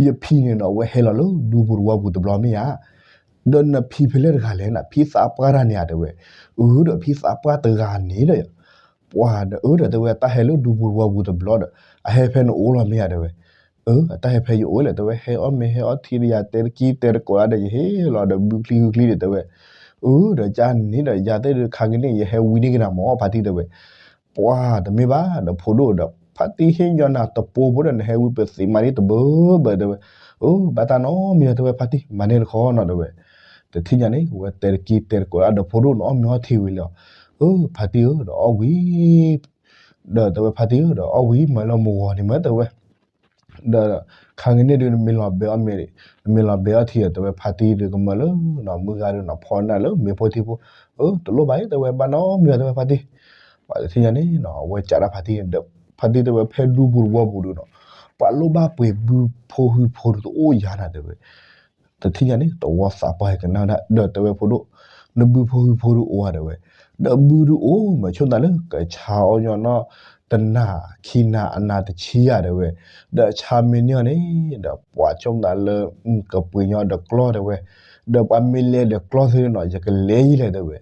ယဖံန့ၣ်နီၤ အဝဲဟဲလီၤလၢဒူပူၤသဝီပူၤတဘျီမ့ၢ်ဧါ. ဒီးနဖံဖဲလဲၣ်တဂၤလဲၣ်နၤ ဖံသးပှၢ်တၢ်န့ၣ်ဧါတဲဝဲ. အၢ ဒီးဖံသးပှၢ်တဂၤန့ၣ်ဒီး ပှၤဒီးအၢဒီးတဲဝဲ တၢ်ဟဲလၢဒူပူၤသဝီပူၤတဘျီဒီး အဟဲဖဲနအိၣ်လီၤမ့ၢ်ဧါတဲဝဲ. အၢ အတၢ်ဟဲဖဲယအိၣ်လဲၣ်တဲဝဲ ဟဲအီၣ်မ့ၤဟဲအီထံဒီး ယၤတဲတကံတဲတကိးဒၣ်ဒီး ယဟ့ၣ်လီၤဒီးဘုချံဟုချံဒီးတဲဝဲ. အၢ ဒီးကၠါန့ၣ်ဒီး ယၤသ့ၣ်ဒုးခါက့ၤန့ၣ် ယဟဲဝံန့ၢ်က့ၤနၤမ့ၢ်ဖါတံၢ်တဲဝဲ. ပှၤတမ့ၢ်ဘၣ်ဒီးဖိဒိၣ်ဒီး ဖါတံၢ်ဟ့ၣ်ညီနၤတပိဖိဒီး နဟဲဝံပသံးမးဒ်တဘၢဘၢတဲဝဲ. အၢ ဘၣ်တၢ်နီတမံၤတဲဝဲဖါတံၢ် မၤန့ၢ်တခီနီၤတဲဝဲ. တထံၣ်ညါန့ၣ် ဝဲတဲတကံတဲတကိးဒၣ်ဒီးဖိဒိၣ်န့ၣ် အီၣ်မ့ၤအီထံဝံၤလံ. အၢ ဖါတံၢ်ဧၢ ဒီးအီၣ်ဝံၤ ဒီးတဲဝဲဖါတံၢ်ဧၢ ဒီးအီၣ်ဝံၤမၤလၢမဂီၤန့ၣ်မ့ၢ်တဲဝဲ. ဒီးခါက့ၤန့ၣ်ဒုး နမ့ၢ်လီၤဘဲအီၣ်မ့ၤ နမ့ၢ်လီၤဘဲအီထံဒီးတဲဝဲဖါတံၢ်ဒုးကမၢလၢ မုၢ်ဂၤဒုးနီၤ ဖီနၢ်လၢမ့ၤဖိထံဖိ. အၢ တလိၣ်ဘၣ်အံၤတဲဝဲ ဘၣ်နီတမံၤတဲဝဲဖါတံၢ်. ပှၤတထံၣ်ညါန့ၣ်နီၤ အဝဲကးဒၣ်ဖါတံၢ်န့ၣ်ဒီး ဖါတံၢ်တဲဝဲဖဲဒူပူၤသဝီပူၤဒုးနီၤ ပှၤလိၣ်ဘၣ်ပှ့ၤဘုဖိဟုဖိတအိၣ်ယၤနၤတဲဝဲ. တထံၣ်ညါန့ၣ် သဝီသးပှၢ်ကနၣ်ဝဲဒၣ် ဒီးတဲဝဲဖိဒိၣ်, နဘုဖိဟုဖိဒုးအိၣ်ဧါတဲဝဲ. ဒီးဘုဒုးအိၣ်မး ဆိၣ်သးလၢကဆါအီၣ်ညီနီၢ် တနၤခံနၤအနၤတဆံယၤတဲဝဲ. ဒီးဆါမ့ၢ်န့ၢ်အီၤန့ၣ် ဒီးပှၤဆိၣ်သးလၢ ကပှ့ၤညီဒီးကျီၢ်တဲဝဲ. ဒီးပှၤမ့ၢ်လဲၤဒီးကျီၢ်သ့ၣ်နီၤ ယကလဲၤယံၤလဲၣ်တဲဝဲ.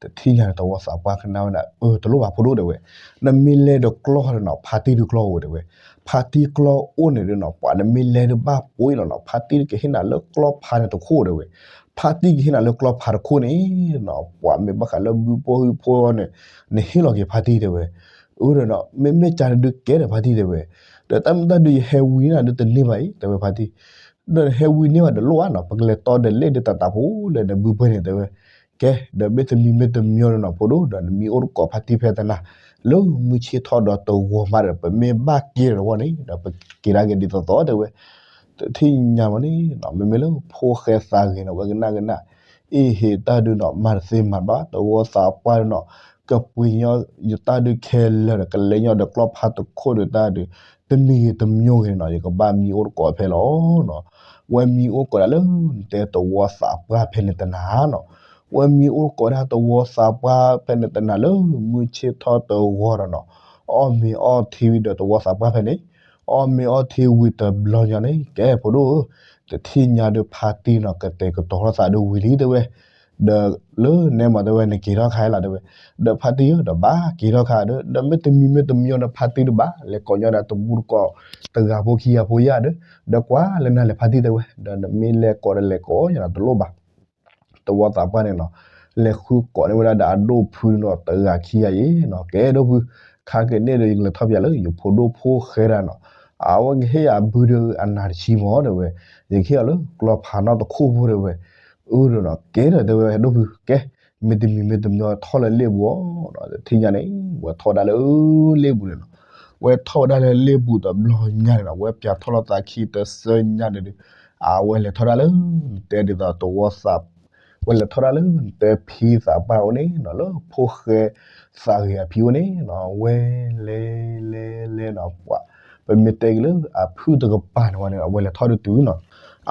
တထံၣ်ညါန့ၣ် သဝီသးပှၢ်ကနၣ်ဝဲဒၣ် အၢ တလိၣ်ဘၣ်ဖိဒိၣ်တဲဝဲ. နမ့ၢ်လဲၤဒီးကျီၢ်ဒီးနီၤ ဖါတံၢ်ဒုးကျီၢ်အိၣ်တဲဝဲ. ဖါတံၢ်ကျီၢ်အိၣ်န့ၣ်ဒုးနီၤ ပှၤနမ့ၢ်လဲၤဒုးဘၣ်ပိာ်အံၤလီၤနီၤ ဖါတံၢ်ကဟ့ၣ်နၤလၢကျီၢ်ဖါန့ၣ်တခိၣ်တဲဝဲ. ဖါတံၢ်ကဟ့ၣ်နၤလၢကျီၢ်ဖါတခိၣ်န့ၣ်နီၤ ပှၤမ့ၢ်ဘၣ်ဃးလၢဘုဖိဟုဖိန့ၣ် နဟ့ၣ်လီၤက့ၤဖါတံၢ်တဲဝဲ. အၢ ဒီးနီၤ မ့မ့ၢ်ကါဒုးကဲဒီးဖါတံၢ်တဲဝဲ. ဒီးတၢ်မုၢ်တၢ်ဒုးယဟဲဝံန့ၣ်ဒုးတန့ၢ်ဘၣ်အံၤတဲဝဲဖါတံၢ်. ဒီးဟဲဝံန့ၢ်ဘၣ်ဒီးလိၣ်ဧါနီၤ ပကလဲၤတီဒီးလဲၣ်ဒုးတၢ်တၢ်ဖိလဲၣ်ဒီးဘုပှဲၤန့ၣ်တဲဝဲ. ကဲ ဒီးမ့ၢ်တမံၤမ့ၢ်တမံၤဒီးနီၤ ဖိဒိၣ်ဒီးနမံၤအိၣ်တကိးဖါတံၢ်ဖဲတနၤ လၢမုၢ်ဆ့ၣ်ထီၣ်ဒီးတဂီၤမးဒီး ပမ့ၢ်ဘၣ်က့ၤဒီးတဝီန့ၣ်ဒီး ပက့ၤဒၣ်က့ၤဒ်သိးသိးတဲဝဲ. တထံၣ်ညါမ့ၢ်န့ၣ်နီၤ မ့မ့ၢ်လၢဖိၣ်ဃဲသးဂ့ၤနီၤ ဝဲကနၣ်ကနၣ် အ့ဟ့ၣ်တၢ်ဒုးနီၤ မၤတသ့မၤဘၣ် သဝီသးပှၢ်ဒုးနီၤ ကပှ့ၤညီယတၢ်ဒုးခဲလၢာ်ဒီး ကလဲၤညီဒီးကျီၢ်ဖါတခိၣ်ဒုးတၢ်ဒုး တမံၤဂ့ၤတမံၤဂ့ၤနီၤ ယကဘၣ်မံၤအိၣ်တကိးဖဲလီၤနီၤ. ဝဲမံၤအိၣ်တကိးဒၣ်လၢ နတဲသဝီသးပှၢ်ဖဲန့ၣ်တနၤနီၤ. ဝဲမံၤအိၣ်တကိးဒၣ်သဝီသးပှၢ်ဖဲန့ၣ်တနၤလၢ မုၢ်ဆ့ၣ်ထီၣ်တဂီၤဒီးနီၤ အီၣ်မ့ၤအီထံဝံၤဒီးသဝီသးပှၢ်ဖဲန့ၣ် အီၣ်မ့ၤအီထံဝံၤတဘျီညါန့ၣ် ကဲဖိဒိၣ်ဧၢ တထံၣ်ညါဒုးဖါတံၢ်နီၤ ကတဲာ်ကတီၤထီၣ်သးဒုးဝံၤလံတဲဝဲ. ဒီးလၢနဲမးတဲဝဲ နက့ၤထီၣ်ခါလီၤတဲဝဲ. ဒီးဖါတံၢ်ဧၢ ဒီးဘၣ်က့ၤထီၣ်ခါဒီး ဒီးမ့ၢ်တမံၤမ့ၢ်တမံၤဒီး ဖါတံၢ်တဘၣ် လဲၤကိးညီဒီးတမူတကိး တဂၤဖိခံဂၤဖိယါဒီး ဒီးကွၢ်လၢနၤလဲၤဖါတံၢ်တဲဝဲ. ဒီးနမ့ၢ်လဲၤကိးဒီးလဲၤကိးညီဒီးတလိၣ်ဘၣ် သဝီသးပှၢ်န့ၣ်နီၤ လဲၤဃုကိးန့ၢ်ဝဲဒၣ်ဒီးအဒိၣ်ဖုနီၤ တဂၤခံဂၤအံၤနီၤ ကဲဒိၣ်ဖု ခါက့ၤန့ၣ်ဒီး ယကလဲၤထီၣ်ပၠးလၢယဖိဒိၣ်ဖိၣ်ဃဲဒၣ်နီၤ အဝဲကဟ့ၣ်ယၤဘုဒီးအနၢ်တဆံမီၤတဲဝဲ ယကဟ့ၣ်အီၤလၢကျီဖးနီၣ်တခိၣ်ဖိတဲဝဲ အၢဒီးနီၤ ကဲဒီးတဲဝဲဒိၣ်ဖု ကဲ မ့တမံၤမ့တမံၤထီၣ်လၢလ့ၣ်ပူၤအီၤနီၤ တထံၣ်ညါန့ၣ် ဝဲထီၣ်ဝဲဒၣ်လၢ လ့ၣ်ပူၤန့ၣ်နီၤ ဝဲထီၣ်ဝဲဒၣ်လၢလ့ၣ်ပူၤတဘျီညါန့ၣ်နီၤ ဝဲပၠးထီၣ်လီၤသးခံတစၢညါန့ၣ်ဒီး အဝဲလဲၤထီၣ်ဒၣ်လၢ နတဲဒ်သိးတဝီသး ဝဲလဲၤထီၣ်ဒၣ်လၢနတဲဖံသးပှၢ်အိၣ်န့ၣ်နီၤ လၢဖိၣ်ဃဲသးဂ့ၤအဖံအိၣ်န့ၣ်နီၤ ဝဲလဲၤလဲၤလဲၤနီၤ ပှၤ ပမ့ၢ်တဲက့ၤလၢအဖုၣ်တကပၤန့ၣ်ဝဲန့ၣ် အဝဲလဲၤထီၣ်ဒုးတုၤနီၤ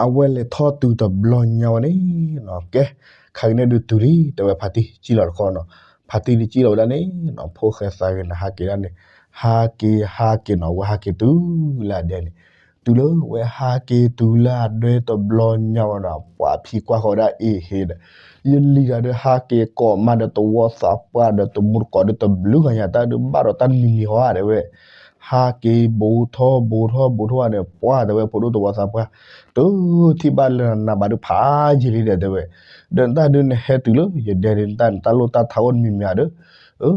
အဝဲလဲၤထီၣ်တုၤတဘျီညါဝဲန့ၣ်နီၤ ကဲ ခါက့ၤန့ၣ်ဒုးတုၤလံ တဲဝဲဖါတံၢ်စံၣ်လီၤတခီနီၤ ဖါတံၢ်တစံၣ်လီၤဝဲဒၣ်န့ၣ်နီၤ ဖိၣ်ဃဲသးဂ့ၤန့ၣ် ဟးက့ၤဒၣ်န့ၣ် ဟးက့ၤဟးက့ၤနီၤ ဝဲဟးက့ၤတုၤလၢအဒဲန့ၣ် တုၤလၢဝဲဟးက့ၤတုၤလၢအဒဲတဘျီညါဝဲနီၤ ပှၤဖံကွၢ်ဃီၤဝဲဒၣ်အ့ၣ်ဟ့ဒီး ယလံၤတၢ်ဒီးဟးက့ၤကိးမးဒီးတဝီသးပှၢ်ဒီးတမူတကိးဒီးတဘျုးဂၤညါ တၢ်ဒုးဘၣ်ဒီးတၢ်တမံၤမံၤဟီတဲဝဲ ဟးက့ၤဘူးထီၣ်ဘူးထီၣ်ဘူးထီၣ်ဘၣ်န့ၣ် ပှၤတဲဝဲဖိဒိၣ်တဝီသးပှၢ် တထံၣ်ဘၣ်လၢနၤဘၣ်ဒုးဖးယံာ်လံဒီးတဲဝဲ ဒီးနတၢ်ဒုးနဟဲတုၤလၢယဒဲဒီးနတၢ်န့ၣ် တၢ်လိၣ်တၢ်ထးအိၣ်တမံၤမံၤဧါဒီး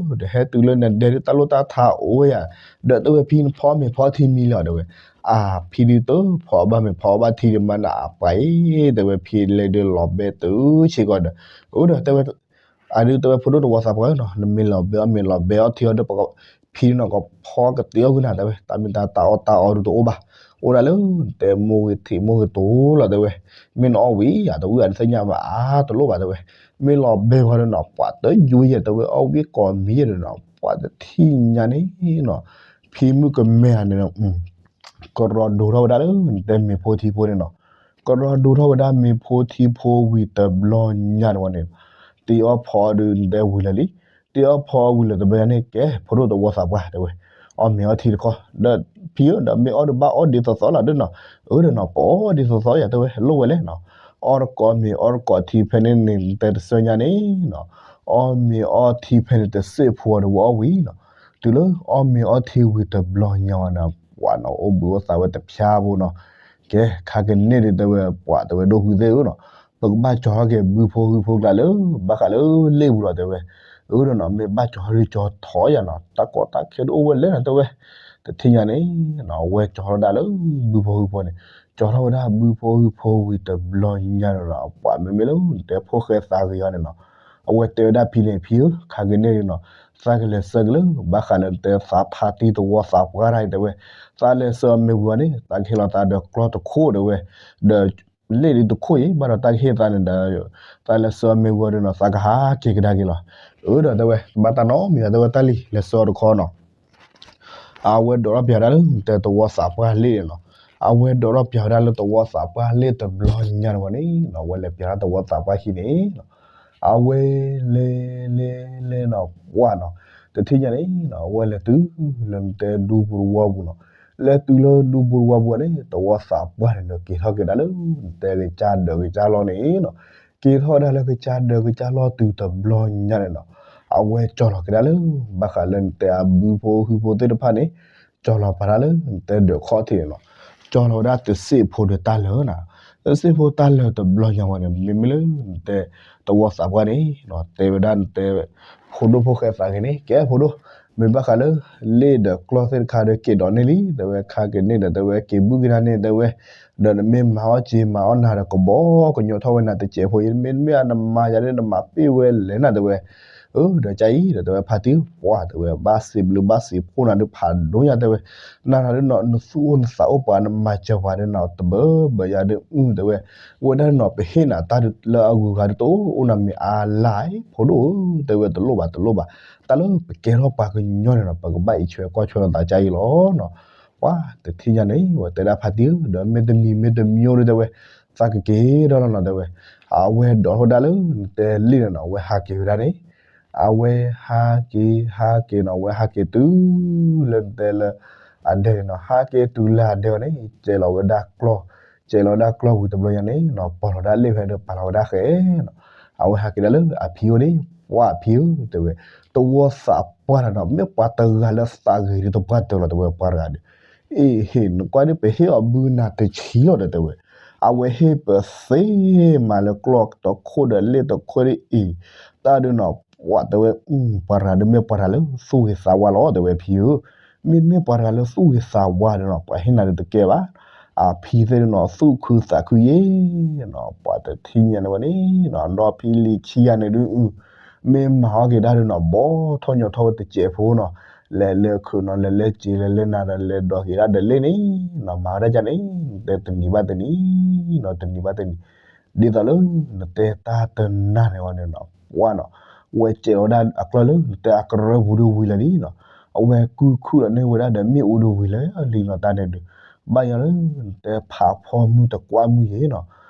ဒီးဟဲတုၤလၢနဒဲဒုးတၢ်လိၣ်တၢ်ထးအိၣ်ဝဲယၤ ဒီးတဲဝဲဖံနဖီမ့ၤဖီထံမံၤလီၤတဲဝဲ အဖံဒုးတဖီဘၣ်မ့ၤဖီဘၣ်ထံဒုးမးနၤအပှၤအံၤ တဲဝဲဖံလဲၤဒုးလီၤဘဲတုၤစ့ၢ်ကီးဒီး အၢဒီးတဲဝဲ အဒုးတဲဝဲဖိဒိၣ်တဝီသးပှၢ်နီၤ နမ့ၢ်လီၤဘဲအီၣ်မ့ၤလီၤဘဲအီၣ်ထံအီၤဒီး ဖံဒုးနီၤကဖီကတ့အီၣ်ကွံာ်နၤတဲဝဲ တၢ်မ့ၢ်တၢ်တၢ်အီၣ်တၢ်အီဒုးတအိၣ်ဘၣ် အိၣ်ဒၣ်လၢတဲမိၢ်ဂ့ၤထံးမိၢ်ဂ့ၤတိၤလီၤတဲဝဲ မ့ၢ်နအီၣ်ဝံၤ အတဝံၣ်အတသ့ၣ်ညါဘၣ်အါတလိၣ်ဘၣ်တဲဝဲ မ့ၢ်လီၤဘဲဝံၤဒီးနီၤ ပှၤတယုၢ်ယဲၢ်တဲဝဲ အီၣ်ဝံၤကိးမံၤယဲၢ်ဒီးနီၤ ပှၤတထံၣ်ညါန့ၣ်နီၤ ဖံမုၣ်ကမဲန့ၣ် ကရီဒိထီၣ်ဝဲဒၣ်လၢနတဲမ့ၤဖိထံဖိန့ၣ်နီၤ ကရီဒိထီၣ်ဝဲဒၣ်မ့ၤဖိထံဖိဝံၤတဘျီညါန့ၣ်ဝဲန့ၣ် တ့အီၣ်ဖီအီၣ်ဒုးနတဲဝံၤလၢာ်လံ တ့အီၣ်ဖီအီၣ်ဝံၤလၢာ်တဘျီညါန့ၣ် ကဲဖိဒိၣ်တဝီသးပှၢ်တဲဝဲ အီၣ်မ့ၤအီထံတခီ ဒီးဖံဧၢ ဒီးမ့ၢ်အီၣ်ဒုးဘၣ်အီၣ်ဒ်သိးသိးလီၤဒုးနီၤ အၢဒီးနီၤ ပအီၣ်ဒ်သိးသိးယၤတဲဝဲ လိၣ်ဝဲလဲၣ်နီၤ အီၣ်တကိးမ့ၤအီၣ်တကိးထံဖဲန့ၣ်န့ၣ် နတဲတစၢညါန့ၣ်နီၤ အီၣ်မ့ၤအီထံဖဲန့ၣ်တစ့ၢ်ဖိအီၤဒီးဝဲအီၣ်ဝံၤနီၤ တုၤလၢအီၣ်မ့ၤအီထံဝံၤတဘျီညါဝဲန့ၣ် ပှၤနီၤအိၣ်ဘှံးအိၣ်သါဝဲတဖျါဖိနီၤ ကဲ ခါကန့ၣ်ဒုးတဲဝဲပှၤတဲဝဲဒိၣ်ဖုသ့ၣ်ဧၢနီၤ ပကဘၣ်ကၠီၤထီၣ်က့ၤဘုဖိဟုဖိကျါလၢ ဘၣ်ဃးလၢလ့ၣ်ပူၤလီၤတဲဝဲ အၢဒီးနီၤ မ့ၢ်ဘၣ်ကၠီၤထီၣ်ဒုးကၠီၤထီၣ်ယၤနီၤ တၢ်ကီတၢ်ခဲဒုးအိၣ်ဝဲလဲၣ်နီၤတဲဝဲ တထံၣ်ညါန့ၣ်နီၤ အဝဲကၠီၤထီၣ်ဒၣ်လၢဘုဖိဟုဖိန့ၣ် ကၠီၤထီၣ်ဝဲဒၣ်ဘုဖိဟုဖိဝံၤတဘျီညါန့ၣ်နီၤ ပှၤမ့မ့ၢ်လၢနတဲဖိၣ်ဃဲသးဂ့ၤအီၤန့ၣ်နီၤ အဝဲတဲဝဲဒၣ်ဖံန့ၣ် ဖံဧၢ ခါကန့ၣ်ဒုးနီၤ သးကလဲၤဆၢက့ၤလၢ ဘၣ်ဃးလၢနတဲသးဖါတံၢ်တဝီသးပှၢ်တၢ်အံၤတဲဝဲ သးလဲၤဆၢအီၤမ့ၢ်ဝံၤအီၤန့ၣ် သးကဟ့ၣ်လီၤသးဒီးကျီတခိၣ်တဲဝဲ ဒီး လ့ၣ်ဒုးတခိၣ်အံၤ ဘၣ်ဒီးတၢ်ကဟ့ၣ်သးန့ၣ်ဒီး သးလဲၤဆၢအီၤမ့ၢ်ဝံၤအီၤဒုးနီၤ သးကဟးက့ၤကဒါက့ၤလီၤ အၢဒီးတဲဝဲ ဘၣ်တၢ်နီတမံၤဘၣ်တဲဝဲတၢ်လံ လဲၤဆၢအီၤတခီနီၤ အဝဲဒိးထီၣ်ပၠးဝဲဒၣ်လၢနတဲတဝီသးပှၢ်လ့ၣ်န့ၣ်နီၤ အဝဲဒိးထီၣ်ပၠးဝဲဒၣ်လၢတဝီသးပှၢ်လ့ၣ်တဘျီညါန့ၣ်ဝဲန့ၣ်နီၤ အဝဲလဲၤပၠးဒၣ်တဝီသးပှၢ်ခံန့ၣ်နီၤ အဝဲလဲၤလဲၤလဲၤနီၤ ပှၢ်နီၤ တထံၣ်ညါန့ၣ်နီၤ အဝဲလဲၤတုၤလၢနတဲဒူပူၤတဝီပူၤနီၤ လဲၤတုၤလၢဒူပူၤတဝီပူၤန့ၣ် တဝီသးပှၢ်န့ၣ်ဒီးက့ၤထီၣ်က့ၤဒၣ်လၢ နတဲကစၢ်ဒၢးကစၢ်လီၢ်န့ၣ်နီၤ က့ၤထီၣ်ဝဲဒၣ်လၢကစၢ်ဒၢးကစၢ်လီၢ်တုၤတဘျီညါန့ၣ်နီၤ အဝဲကၠီၤလီၤက့ၤဒၣ်လၢ ဘၣ်ဃးလၢနတဲအဘုဖိဟုဖိသ့ၣ်တဖၣ်န့ၣ် ကၠီၤလီၤပာ်ဒၣ်လၢနတဲဒၢးခီၣ်ထံးန့ၣ်နီၤ ကၠီၤလီၤဝဲဒၣ်တစ့ၢ်ဖိဒီးတၢ်လၢာ်နီၤ တစ့ၢ်ဖိတၢ်လၢာ်တဘျီညါဝဲန့ၣ် မ့မ့ၢ်လၢနတဲတဝီသးပှၢ်န့ၣ်နီၤ တဲဝဲဒၣ်နတဲ ဖိဒိၣ်ဖိၣ်ဃဲသးဂ့ၤန့ၣ် ကဲဖိဒိၣ် မ့ၢ်ဘၣ်ဃးလၢ လ့ၣ်ဒီးကျီၢ်သ့ၣ်တခါဒီးက့ၤဒိးန့ၢ်လံ တဲဝဲခါက့ၤန့ၣ်ဒီးတဲဝဲက့ၤဘုၣ်ကဒါန့ၣ်တဲဝဲ ဒီးနမ့ၢ်မၤအီၣ်စ့မၤအီၣ်နၤဒီးကဘီကညိးထီၣ်ဝဲနၤတစဲးဖိအံၤ မ့တမ့ၢ်နမၤယၤဒီး နမၤပ့ၢ်ဝဲလဲၣ်နၤတဲဝဲ အၢ ဒီးကၢ်အံၤဒီးတဲဝဲဖါတံၢ်ပှၢ်တဲဝဲ ဘၣ်စံးဘျုးဘၣ်စံးဖှိၣ်နၤဒုးဖးဒိၣ်ညါတဲဝဲ နၤနၤဒုးနီၤ နသူၣ်အိၣ်နသးအိၣ်ပှၤ နမၤစၢၤပှၤဒီးနီၤ တဘၢဘၢယၤဒုးအုၣ်တဲဝဲ ဝဲဒၣ်နီၤ ပဟ့ၣ်နၤတၢ်လၢအဂုၤအဂၤဒုးတအိၣ်အိၣ်နၤမ့ၢ်အါလၢ် ဖိဒိၣ်ဧၢ တဲဝဲတလိၣ်ဘၣ်တလိၣ်ဘၣ် တၢ်လၢပကဲထီၣ်ပှၤကညီန့ၣ်နီၤ ပကဘၣ်အံးဆွဲကွၢ်ဆွဲလိာ်သးကၢ်အံၤလီၤနီၤ ပှၤတထံၣ်ညါန့ၣ် ဝဲတဲဒၣ်ဖါတံၢ်ဧၢ ဒီးမ့တမံၤမ့တမံၤဒုးတဲဝဲ သးကက့ၤဒီးလီၤနီၤတဲဝဲ အဝဲဒိးထီၣ်ဒၣ်လၢနတဲလ့ၣ်န့ၣ်နီၤ အဝဲဟးက့ၤဝဲဒၣ်န့ၣ် အဝဲဟးက့ၤဟးက့ၤနီၤ အဝဲဟးက့ၤတုၤလၢနတဲလၢ အဒဲန့ၣ်နီၤ ဟးက့ၤတုၤလၢအဒဲအီၤန့ၣ် ကဲလီၤဝဲဒၣ်ကျီၢ် ကဲလီၤဝဲဒၣ်ကျီၢ်ဝံၤတဘျီညါန့ၣ်နီၤ ပီၢ်လီၤဒၣ်လ့ၣ်ဖဲဒီးပာ်လီၤဝဲဒၣ်ဃဲနီၤ အဝဲဟးက့ၤဒၣ်လၢအဖံအိၣ်န့ၣ် ပှၢ်ဖံဧၢ တဲဝဲ တဝီသးပှၢ်တနီၤ မ့ၢ်ပှၤတဂၤလၢသးဂ့ၤဒုးတပှၢ်တၢၢ်လီၤတဲဝဲပှၤတဂၤဒီး အ့ဟ့ၣ် နကွၢ်ဒုးပဟ့ၣ်အီၤဘုနၤတဆံလီၤဒီးတဲဝဲ အဝဲဟ့ၣ်ပသ့မးလၢကျီၢ်တခိၣ်ဒီးလ့ၣ်တခိၣ်ဒ်အံၤ တၢ်ဒုးနီၤ ပှၤတဲဝဲ ပှၤတဂၤဒုးမ့ၢ်ပှၤတဂၤလၢသူၣ်ဂ့ၤသးဝါလီၤ တဲဝဲဖံဧၢ, မ့တမ့ၢ်ပှၤတဂၤလၢသူၣ်ဂ့ၤသးဝါဒီးနီၤ ပှၤဟ့ၣ်နၤဒုးတကဲဘၣ်, အဖံသ့ၣ်ဒုးနီၤ သူၣ်ခုသးခုယ့ၣ်နီၤ ပှၤတထံၣ်ညါန့ၣ်ဝဲန့ၣ်နီၤ ဒီဖံလံၤခံဂၤန့ၣ်ဒုး မ့ၢ်မၤအီၣ်က့ၤဒၣ်ဒုးနီၤ ဘီထီၣ်ညီထီၣ်ဝဲတစဲးဖိနီၤ, လဲၤလၢခုးနီၤ လဲၤလၢစ့ လဲၤလၢနၤဒီး လဲၤဒိးက့ၤဒၣ်ဒၢးလ့ၣ်န့ၣ်နီၤ မၤဝဲဒၣ်ကန့ၣ် နတဲတနံၤဘၣ်တနံၤနီၤ တနံၤဘၣ်တနံၤ ဒ်သိးလၢနတဲတၢ်တနၢ်န့ၣ်ဝဲန့ၣ်နီၤ ပှၤနီၤ ဝဲစဲးလီၤဝဲဒၣ်အကျီၢ်လၢနတဲအကရၢပူၤဒုးဝံၤလၢာ်လံနီၤ, အဝဲကုၢ်ခုၣ်လီၤန့ၢ်ဝဲဒၣ်ဒီးမ့ၣ်အူဒုးဝံၤလၢာ်လံနီၤ တၢ်န့ၣ်ဒုး ဘၣ်ညီလၢနတဲဖးဖီမုၢ်တကွၢ်မုၢ်ယဲနီၤ,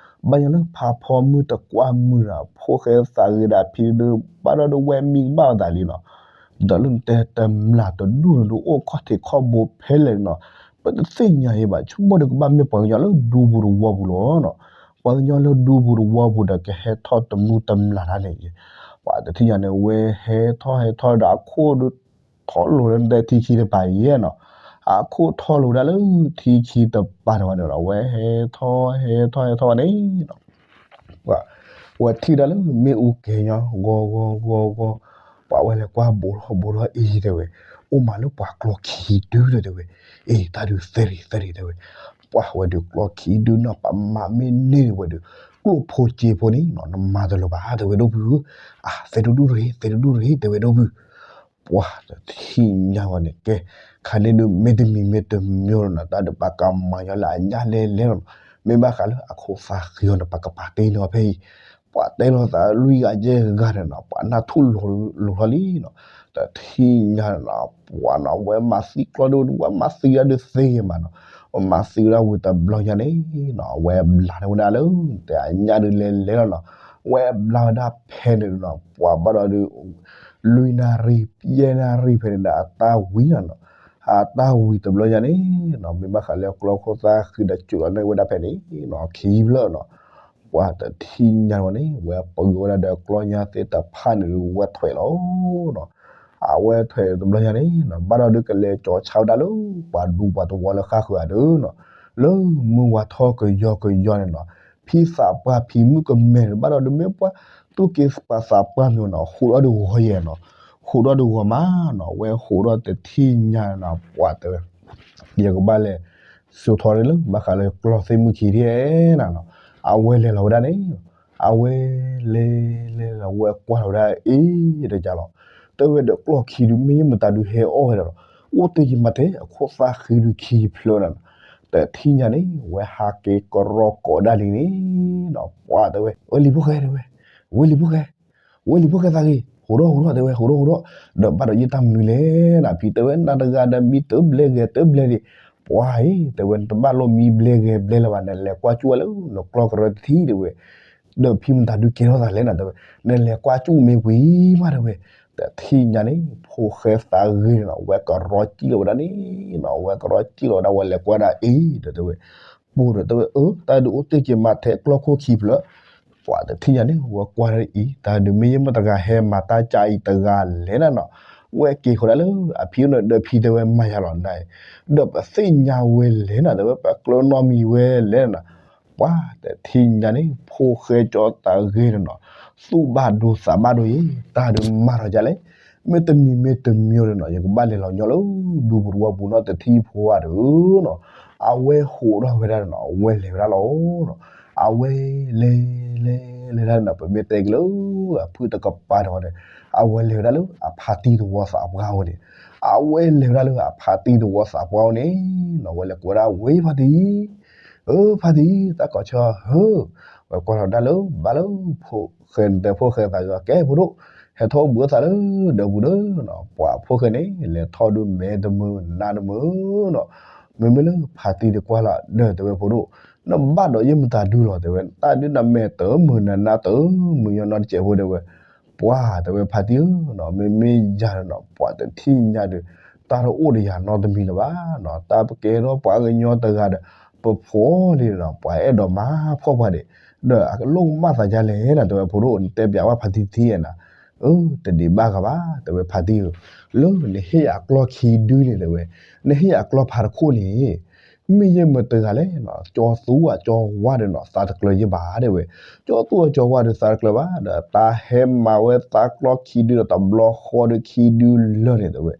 ဘၣ်ညီလၢဖးဖီမုၢ်တကွၢ်မုၢ်နီၤ ဖိၣ်ဃဲသးဂ့ၤဒီးဖံဒုး ဘၣ်ဒီးဒုးဝဲမံကဘၣ်အသးလံနီၤ ဒီးလၢနတဲတမျၢ်တဒူၣ်န့ၣ်ဒုးအိၣ်ခီၣ်ထံးခီၣ်ဘိဖဲလဲၣ်နီၤ, ပတသ့ၣ်ညါအံၤဘၣ် ဆိကမိၣ်ဒုးကဘၣ်မ့ၢ်ပှၤကညီလၢဒူပူၤတဝီပူၤလီၤနီၤ, ပှၤကညီလၢဒူပူၤတဝီပူၤဒီးကဟဲထီၣ်တမုၢ်တမျၢ်တၢ်န့ၣ်, ပှၤတထံၣ်ညါန့ၣ် ဝဲဟဲထီၣ်ဟဲထီၣ်ဒီးအခိၣ်ဒုး ထီၣ်လိၤလၢနတဲထံခံတပၤယဲနီၤ, အခိၣ်ထီၣ်လိၤဒၣ်လၢထံခံတပၤန့ၣ်ဝဲန့ၣ်ဒီး ဝဲဟဲထီၣ်ဟဲထီၣ်ဟဲထီၣ်ဝဲန့ၣ်နီၤ ပှၤဝဲထံၣ်ဒၣ်လၢမ့ၣ်အူကဲၤညီ ဂီၤဂီၤဂီၤဂီၤ, ပှၤဝဲလဲၤကွၢ်ဘိးထီၣ်ဘိးထီၣ်အံၤတဲဝဲ, အိၣ်မးလၢပှၤကျီခံဒုဒီးတဲဝဲ, အ့ တၢ်ဒုးသဲရံၤသဲရံၤတဲဝဲ, ပှၤဝဲဒုးကျီခံဒုနီၤ ပမၤမ့ၢ်န့ၢ်ဝဲဒုး ကျိၣ်ဖိစ့ဖိန့ၣ်နီၤ နမၤတလိၤဘၣ်တဲဝဲဒိၣ်ဖုဧၢ, အသဲတဒူၣ်တဂ့ၤ သဲတဒူၣ်တဂ့ၤ တဲဝဲဒိၣ်ဖု ပှၤတထံၣ်ညါဝဲန့ၣ် ကဲ, ခါန့ၣ်ဒုးမ့တမံၤမ့တမံၤနီၤ တၢ်ဒုးပကမၤညီလၢအညၣ်လဲၣ်လဲၣ်လီၤနီၤ, မ့ၢ်ဘၣ်ဃးလၢအခိၣ်သးဃံအီၤန့ၣ် ပကပာ်တ့ၢ်န့ၢ်အီၤဖဲအံၤ, ပှၤတဲလိာ်သးလွံၢ်ဂၤယဲၢ်ဂၤန့ၣ်နီၤ ပှၤနၢ်ထူၣ်လိၤထီၣ်လံနီၤ, တထံၣ်ညါနီၤ ပှၤနီၤ ဝဲမၤသံကျီဒုး ဝဲမၤသံဒၣ်ဒုးသ့ဂ့ၤမးနီၤ, ဝဲမၤသံဝဲဒၣ်ဝံၤတဘျီညါန့ၣ်နီၤ အဝဲဘျးန့ၢ်ဝဲဒၣ်လၢ တဲအညၣ်ဒုးလဲၤလဲၤလီၤနီၤ, ဝဲဘျးဝဲဒၣ်ဖဲန့ၣ်နီၤ ပှၤဘၣ်ဒီးဒုး လွံၢ်နၣ်ရံၣ် ယဲၢ်နၣ်ရံၣ်ဖဲန့ၣ်ဒီးအတၢ်ဝံၤနီၤ, အတၢ်ဝံၤတဘျီညါန့ၣ်နီၤ မ့ၢ်ဘၣ်ဃးလၢကျီခိၣ်သၣ်ဃံဒီးစူးလီၤန့ၢ်ဝဲဒၣ်ဖဲန့ၣ်နီၤ ခံဖျၢၣ်နီၤ, ပှၤတထံၣ်ညါဝဲန့ၣ် ဝဲပဂၢၢ်ဝဲဒၣ်ဒီးကျီညါသ့ၣ်တဖၣ်န့ၣ်ဒုး ဝဲထွဲးလီၤနီၤ, အဝဲထွဲးတဘျီညါန့ၣ်နီၤ ဘၣ်ဒီးဒုးကလဲၤကၠီၤဆါဝဲဒၣ်လၢ ပှၤဒူပှၤသဝီလၢဃၣ်ဃၢၤအဒုနီၤ, လၢမုၢ်ဝါထီၣ်ကယီကယီန့ၣ်နီၤ, ဖံသးပှၢ်ဖံမုၣ်ကမဲန့ၣ် ဘၣ်ဒီးဒုးမ့ၢ်ပှၤ သူၣ်က့သးပှၢ်မ့ၢ်နီၤ ဟူးထီၣ်ဒုးဂီၤယဲၢ်နီၤ, ဟူးထီၣ်ဒုးဂီၤမးနီၤ ဝဲဟူးထီၣ်တထံၣ်ညါနီၤ ပှၤတဲဝဲ ယကဘၣ်လဲၤ စိာ်ထီၣ်န့ၣ်လၢဘၣ်ဃးလၢကျီသ့ၣ်မုၢ်ခံဒ်နီၤ, အဝဲလဲၤလီၤဝဲဒၣ်န့ၣ်, အဝဲလဲၤလဲၤလီၤ ဝဲကွၢ်လီၤဝဲဒၣ်အ့ၣ်တကးလီၤ, တဲဝဲဒီးကျီခံဒုး မ့ၢ်ယမတၤဒုးဟဲအီၣ်ဝဲဒၣ်လီၤ, အိၣ်တ့ၢ်ယမၤထဲအခိၣ်သၣ်ဃံဒုးခံဖျၢၣ်နီၤ, တထံၣ်ညါန့ၣ် ဝဲဟးက့ၤကရီကိးဒၣ်လံန့ၣ်နီၤ ပှၤတဲဝဲ ဝဲလံၤဖိၣ်ဃဲတဲဝဲ, ဝဲလံၤဖိၣ်ဃဲ ဝဲလံၤဖိၣ်ဃဲသးဂ့ၤ ဟူးထီၣ်ဟူးထီၣ်တဲဝဲ ဟူးထီၣ်ဟူးထီၣ်, ဒီးဘၣ်ဒီးယတၢ်မနုၤလဲၣ်နီၤ ဖံတဲဝဲ နၤတဂၤဒီးမံတဘျဲဂဲၤတဘျဲဒံး, ပှၤအံၤ တဲဝဲ နတဘၣ်လိၣ်မံဘျဲဂဲၤဘျဲလၢၤဘၣ် နလဲၤကွၢ်ကၠူၣ်ဝဲလၢနကျီကရၢတထံၣ်တဲဝဲ, ဒီးဖံမတၤဒုးကဲထီၣ်သးလဲၣ်နီၤ တဲဝဲ, နလဲၤကွၢ်ကၠူၣ်မ့ၢ်ဝံၤမးတဲဝဲ, တထံၣ်ညါန့ၣ် ဖိၣ်ဃဲသးဂ့ၤန့ၣ်နီၤ ဝဲကရီစံၣ်လီၤဝဲဒၣ်န့ၣ်နီၤ ဝဲကရီစံၣ်လီၤဝဲဒၣ် ဝဲလဲၤကွၢ်ဒၣ်အ့ၣ်ဒီးတဲဝဲ ပူၤဒီးတဲဝဲ အၢ တၢ်ဒုးအိၣ်တ့ၢ်က့ၤမၤထဲကျီခိၣ်ခံဖျၢၣ်, ပှၤတထံၣ်ညါန့ၣ် ဝဲကွၢ်ဒၣ်အံၤ တၢ်ဒုးမ့ၢ်ယမတၤတဂၤဟဲမၤတၢ်ကၢ်အံၤတဂၤလဲၣ်နီၤနီၤ, ဝဲက့ၤဃီဒၣ်လၢအဖံအိၣ်န့ၣ် ဒီးဖံတဲဝဲမၤယၤလီၤနၤ, ဒီးပသ့ၣ်ညါဝဲလဲၣ်နီၤ တဲဝဲ ပကျၢၤနီတမံၤဝဲလဲၣ်နီၤ, ပှၤတထံၣ်ညါန့ၣ် ဖိၣ်ဃဲကၠီသးဂ့ၤန့ၣ်နီၤ, သူၣ်ဘၣ်ဒိသးဘၣ်ဒိအံၤ တၢ်ဒုးမၤထီၣ်ကလဲၣ်, မ့တမံၤမ့တမံၤန့ၣ်နီၤ ယကဘၣ်လဲၤလီၤညီလၢ ဒူပူၤတဝီပူၤနီၤ တထံၣ်ဖိဧါဒီးနီၤ, အဝဲဟူးထီၣ်ဝဲဒၣ်န့ၣ်နီၤ အဝဲလဲၤဝဲဒၣ်လီၤနီၤ, အဝဲလဲၤလဲၤလဲၤဒၣ်န့ၣ်နီၤ ပမ့ၢ်တဲက့ၤလၢ အဖုၣ်တကပၤဒီးန့ၣ်, အဝဲလဲၤဝဲဒၣ်လၢအဖါတံၢ်တဝီသးပှၢ်အိၣ်န့ၣ်, အဝဲလဲၤဝဲဒၣ်လၢအဖါတံၢ်တဝီသးပှၢ်အိၣ်န့ၣ်နီၤ ဝဲလဲၤကိးဝဲဒၣ် ဝ့ၢ်ဖါတံၢ် အၢ ဖါတံၢ် တၢ်ကိးဆၢဟၢ, ဝဲကွၢ်လီၤဒၣ်လၢ ဘၣ်လၢဖိၣ်ဃဲန့ၣ်တဲဖိၣ်ဃဲသးဂ့ၤ ကဲဖိဒိၣ်, ဟဲထီၣ်အိၣ်ဘှံးအိၣ်သးလၢဒီးပူၤဒီးနီၤ, ပှၤဖိၣ်ဃဲန့ၣ် လဲၤထီၣ်ဒုးမဲတမုာ်နါတမုာ်နီၤ, မ့မ့ၢ်လၢဖါတံၢ်ဒုးကွၢ်လီၤဒီးတဲဝဲဖိဒိၣ်, နဘၣ်ဒီးယဲၢ်မတၤဒုလီၤတဲဝဲ, တၢ်ဒုးနမဲာ်တမုာ်နါနါတမုာ်ညီနီတစဲးဖိတဲဝဲ, ပှၤတဲဝဲဖါတံၢ်ဧၢနီၤ, မ့မ့ၢ်ယၤန့ၣ်နီၤ ပှၤတထံၣ်ညါဒီး တၢ်တအိၣ်ဒီးယၤနီတမံၤလၢၤဘၣ်နီၤ, တၢ်ပကဲထီၣ်ပှၤကညီတဂၤဒီး ပဖိးလံနီၤ, ပှၤအဲၣ်ဒိးမၤဖှီၣ်ပှၤဒံး, ဒီးအကလိၣ်ကမၣ်သးဒ်လဲၣ်နီၤ တဲဝဲဖိဒိၣ်, နတဲပျးဝဲဖါတံၢ်တထံၣ်နီၤ, အၢ တဒံးဘၣ်ဂၤဘၣ် တဲဝဲဖါတံၢ်ဧၢ, လၢနဟ့ၣ်ယၤအကျီခံဒုန့ၣ်တဲဝဲ, နဟ့ၣ်ယၤအကျီဖးတခိၣ်န့ၣ် မ့ၢ်ယဲၢ်မတၤတဂၤလဲၣ်နီၤ, ကၠီသူအကၠီဝါဒီးနီၤ သးတကျၢၤယဲၢ်ဘၣ်တဲဝဲ, ကၠီသူအကၠီဝါဒီးသးတကျၢၤဘၣ်ဒီး တၢ်ဟဲမၤဝဲသးကျီခံဒုဒီး တဘျီဃီဒီးခံဒုလၢာ်န့ၣ်တဲဝဲ,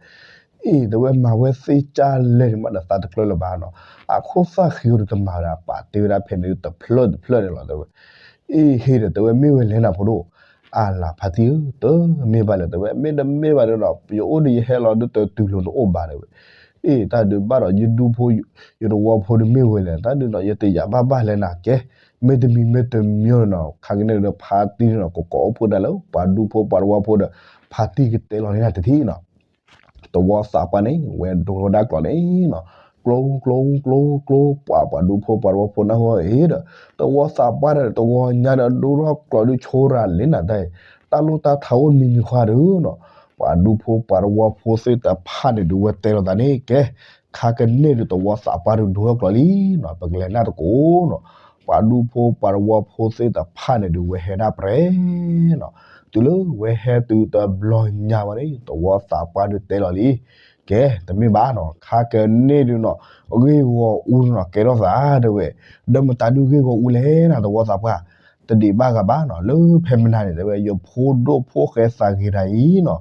အ့ၣ် တဲဝဲမၤဝဲသ့ၣ်ကၢ်လဲၣ်န့ၣ်မးဒီးသးတကျၢၤလၢၤဘၣ်နီၤ, အခိၣ်သၣ်ဃံဒီးတမၤဝဲဒၣ် ပာ်တ့ၢ်ဝဲဒၣ်ဖဲန့ၣ်တဖျၢၣ်တဖျၢၣ်န့ၣ်လီၤတဲဝဲ, အ့ၣ် ဟ့ၣ်ဒီးတဲဝဲမ့ၢ်ဝဲလဲၣ်နၤဖိဒိၣ်, အလၤဖါတံၢ်ဧၢ တမ့ၢ်ဘၣ်လၢၤတဲဝဲ, မ့တမ့ၢ်ဘၣ်ဒီး ယအိၣ်ဒီးယဟဲလီၤဒီးတတုၤလီၤတအိၣ်ဘၣ်တဲဝဲ, အ့ၣ် တၢ်ဒုးဘၣ်ဒီးယဒူဖိ ယတဝီဖိဒီးမ့ၢ်ဝဲလဲၣ်, တၢ်ဒုးနီၤ ယတယာ်ဘၣ်ဘၣ်လဲၣ်နၤကဲ, မ့တမံၤမ့တမံၤနီၤ ခါကန့ၣ်ဒီးဖါတံၢ်န့ၣ်နီၤ ကကိးအိၣ်ဖှိၣ်ဒၣ်လၢ ပှၤဒူဖိပှၤတဝီဖိဒီး ဖါတံၢ်ကတဲလီၤန့ၢ်တၢ်တထံၣ်နီၤ တဝီသးပှၢ်န့ၣ် ဝဲဒိထီၣ်ဝဲဒၣ်ကျိာ်န့ၣ်နီၤ, ကျိ ကျိ ကျိ ကျိ ပှၤ ပှၤဒူဖိပှၤတဝီဖိနၢ်ဟူအီၤဒီး တဝီသးပှၢ်ဒီးတဝီညါဒီးဒိထီၣ်ကျိာ်ဒုးဆိရၤလံနၤတၢ်အံၤ, တၢ်လိၣ်တၢ်ထးအိၣ်မံၤမံၤဃီဒီးနီၤ, ပှၤဒူဖိပှၤတဝီဖိသ့ၣ်တဖၣ်န့ၣ်ဒုးဝဲတဲလိာ်သးန့ၣ်ကဲ, ခါကန့ၣ်ဒုးတဝီသးပှၢ်ဒုးဒိထီၣ်ကျိာ်လံနီၤ, ပကလဲၤနၢ်တကိးနီၤ, ပှၤဒူဖိပှၤတဝီဖိသ့ၣ်တဖၣ်န့ၣ်ဒုးဝဲဟဲဒၣ်ပြဲၤနီၤ, တုၤလၢဝဲဟဲတုၤတဘျီညါဝဲန့ၣ် တဝီသးပှၢ်ဒုးတဲလီၤလံ, ကဲ တမ့ၢ်ဘၣ်နီၤ ခါကန့ၣ်ဒုးနီၤ, ဂ့ၢ်ဂီၤအူနီၤ ကဲထီၣ်သးတဲဝဲ, ဒီးမတၤဒုးဂ့ၢ်ဂီၤအူလဲၣ်နၤတဝီသးပှၢ်, တဒံးဘၣ်ဂၤဘၣ်နီၤ, လၢဖဲမနၤန့ၣ်တဲဝဲ ယဖိဒိၣ်ဖိၣ်ဃဲသးဂ့ၤတၢ်အံၤနီၤ,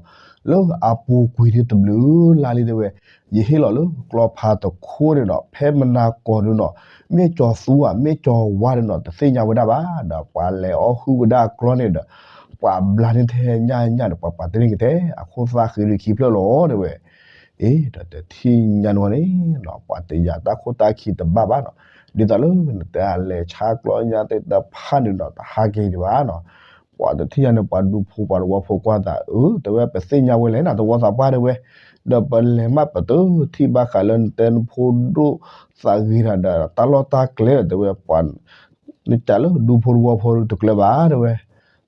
လၢအပူၤကွံာ်ဒုးတဘျုးလါလံတဲဝဲ, ယဟ့ၣ်လီၤလၢကျီဖါတခိၣ်န့ၣ်ဒီး ဖဲမနၤကီၢ်ဒုးနီၤ, မ့ၢ်ကၠီသူဧါ မ့ၢ်ကၠီဝါဒုးနီၤ တသ့ၣ်ညါဝဲဒၣ်ဘၣ်, ဒီးပှၤလဲၤအီၣ်ဟုၣ်ဝဲဒၣ်ကျီန့ၣ်ဒီး ပှၤဘျါန့ၢ်ထဲညါညါဒီး ပှၤပာ်တ့ၢ်န့ၢ်က့ၤထဲ အခိၣ်သၣ်ဃံဒုးခံဖျၢၣ်လီၤတဲဝဲ, အ့ၣ် ဒီးတထံၣ်ညါန့ၣ်ဝဲန့ၣ်နီၤ ပှၤတယာ်တၢ်ခိၣ်တၢ်ခံတဘၣ်ဘၣ်နီၤ, ဒ်သိးလၢနတဲအလဲၤဆါကျီညါသ့ၣ်တဖၣ်န့ၣ်နီၤ တဟးက့ၤဒံးဘၣ်နီၤ, ပှၤတထံၣ်ညါန့ၣ် ပှၤဒူဖိပှၤတဝီဖိကွၢ်သး အၢ တဲဝဲ ပသ့ၣ်ညါဝဲလဲၣ်နၤတဝီသးပှၢ်တဲဝဲ, ဒီးပလဲၤမးပတုၤထံၣ်ဘၣ်ဃးလၢနတဲနဖိဒိၣ်သးဂ့ၤတၢ်ဒီး တၢ်လီၢ်တၢ်ကျဲဒီးတဲဝဲ ပှၤ နကးလၢဒူဖိတဝီဖိတကျၢၤဘၣ်တဲဝဲ,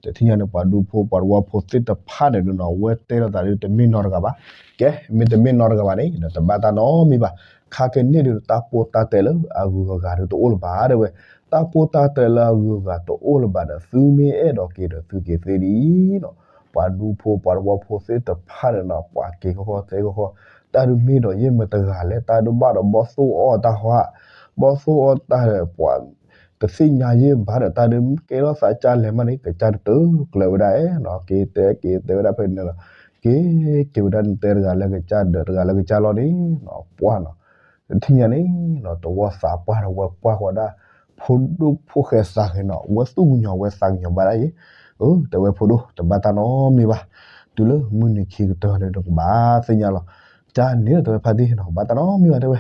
တထံၣ်ညါန့ၣ် ပှၤဒူဖိပှၤတဝီဖိသ့ၣ်တဖၣ်န့ၣ်ဒုးနီၤ ဝဲတဲလိာ်သးဒုးတမ့ၢ်နီတဂၤဘၣ်, ကဲ မ့တမ့ၢ်နီတဂၤဘၣ်န့ၣ်ဒီး တဘၣ်တၢ်နီတမံၤဘၣ်, ခါကန့ၣ်ဒုးတၢ်ပီးတၢ်တဲလၢအဂုၤအဂၤဒုးတအိၣ်လၢၤဘၣ်တဲဝဲ, တၢ်ပီးတၢ်တဲလၢအဂုၤအဂၤတအိၣ်လၢၤဘၣ်ဒီး သုမ့ၢ်အဲၣ်ဒိးက့ၤဒီးသုက့ၤသ့ဒံးနီၤ, ပှၤဒူဖိပှၤတဝီဖိသ့ၣ်တဖၣ်န့ၣ်နီၤ ပှၤက့ၤခီခီသဲခီခီ, တၢ်ဒုးမ့ၢ်ဒီးယဲၢ်မတၤတဂၤလဲၣ် တၢ်ဒုးဘၣ်ဒီးဘီၣ်သိၣ်အီၣ်တၢ်ဟါ, ဘီၣ်သိၣ်အီၣ်တၢ်ဒီးပှၤ တသ့ၣ်ညါယဲၢ်ဘၣ်ဒီး တၢ်ဒုးကဲထီၣ်သးကၢ်လဲၤမးန့ၣ် ကစၢ်တတုၤကျၢၤဝဲဒၣ်နီၤ, က့ၤတဲက့ၤတဲဝဲဒၣ်ဖဲန့ၣ်လီၤ, က့ၤ က့ၤဝဲဒၣ်နတဲတဂၤလၢကစၢ်ဒီးတဂၤလၢကစၢ်လီၤန့ၣ်နီၤ ပှၢ်နီၤ, တထံၣ်ညါန့ၣ်နီၤ တဝီသးပှၢ်ဒီးဝဲကွၢ်ဃီၤဒၣ် ဖိဒိၣ်ဖိၣ်ဃဲသးဂ့ၤနီၤ ဝဲသူၣ်ကညီၤဝဲသးကညီၤဘၣ်ဒၣ်အံၤ, အၢ တဲဝဲဖိဒိၣ် တဘၣ်တၢ်နီတမံၤဘၣ်, တုၤလၢမုၢ်နံၤခံကတၢၢ်န့ၣ်ဒီးကဘၣ်သ့ၣ်ညါလီၤ, ကန့ၣ်ဒီးတဲဝဲဖါတံၢ်နီၤ ဘၣ်တၢ်နီတမံၤဘၣ်တဲဝဲ,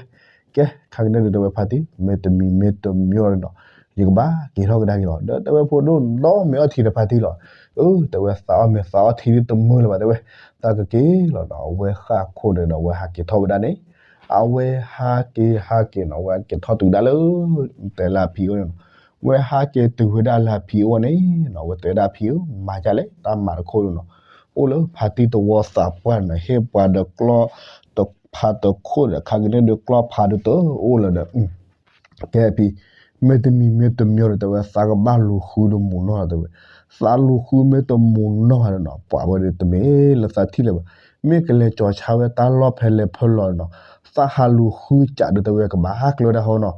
ကဲ ခါကန့ၣ်ဒုးတဲဝဲဖါတံၢ် မ့တမံၤမ့တမံၤန့ၣ်နီၤ ယကဘၣ်က့ၤထီၣ်ကဒါက့ၤလီၤ, ဒီးတဲဝဲဖိဒိၣ်ဒီးမ့ၢ်အီထံဒီးဖါတံၢ်လီၤ, အၢ တဲဝဲသးအီၣ်မ့ၢ်သးအီထံဒုးတမုာ်လၢၤဘၣ်တဲဝဲ, သးကက့ၤလီၤနီၤ, အဝဲဃၣ်ခိၣ်န့ၣ်ဒီး အဝဲဟးက့ၤထီၣ်ဝဲဒၣ်န့ၣ်, အဝဲဟးက့ၤဟးက့ၤနီၤ အဝဲက့ၤထီၣ်တုၤဒၣ်လၢ တဲလၢအဖံအိၣ်န့ၣ်နီၤ, ဝဲဟးက့ၤတုၤဝဲဒၣ်လၢအဖံအိၣ်န့ၣ်နီၤ ဝဲတဲဒၣ်ဖံဧၢ မၤဒ်လဲၣ် တၢ်မၤတခိၣ်ဒုးနီၤ, အိၣ်လၢဖါတံၢ်တဝီသးပှၢ်န့ၣ် ဟ့ၣ်ပှၤဒီးကျီ တဖါတခိၣ်ဒီး ခါကန့ၣ်ဒုးကျီဖးဒုးတအိၣ်လၢၤဒီး ကဲဖံ, မ့တမံၤမ့တမံၤဒီးတဲဝဲ သးကဘၣ်လူၤဃုတမူးနီၢ်လီၤတဲဝဲ, သးလူၤဃုမ့တမူးနီၢ်ဘၣ်ဒီးနီၤ ပှၤဝဲဒုးတမ့ၢ်လၢသးထံၣ်လၢၤဘၣ်, မ့ၢ်ကလဲၤကၠီၤဆါဝဲတၢ်လီၢ်ဖဲလဲၣ်ဖဲလဲၣ်နီၤ, သးဟးလူၤဃုကးဒုးတဲဝဲကဘၣ်ဟးကျၢၤဒၣ်ဟီနီၤ,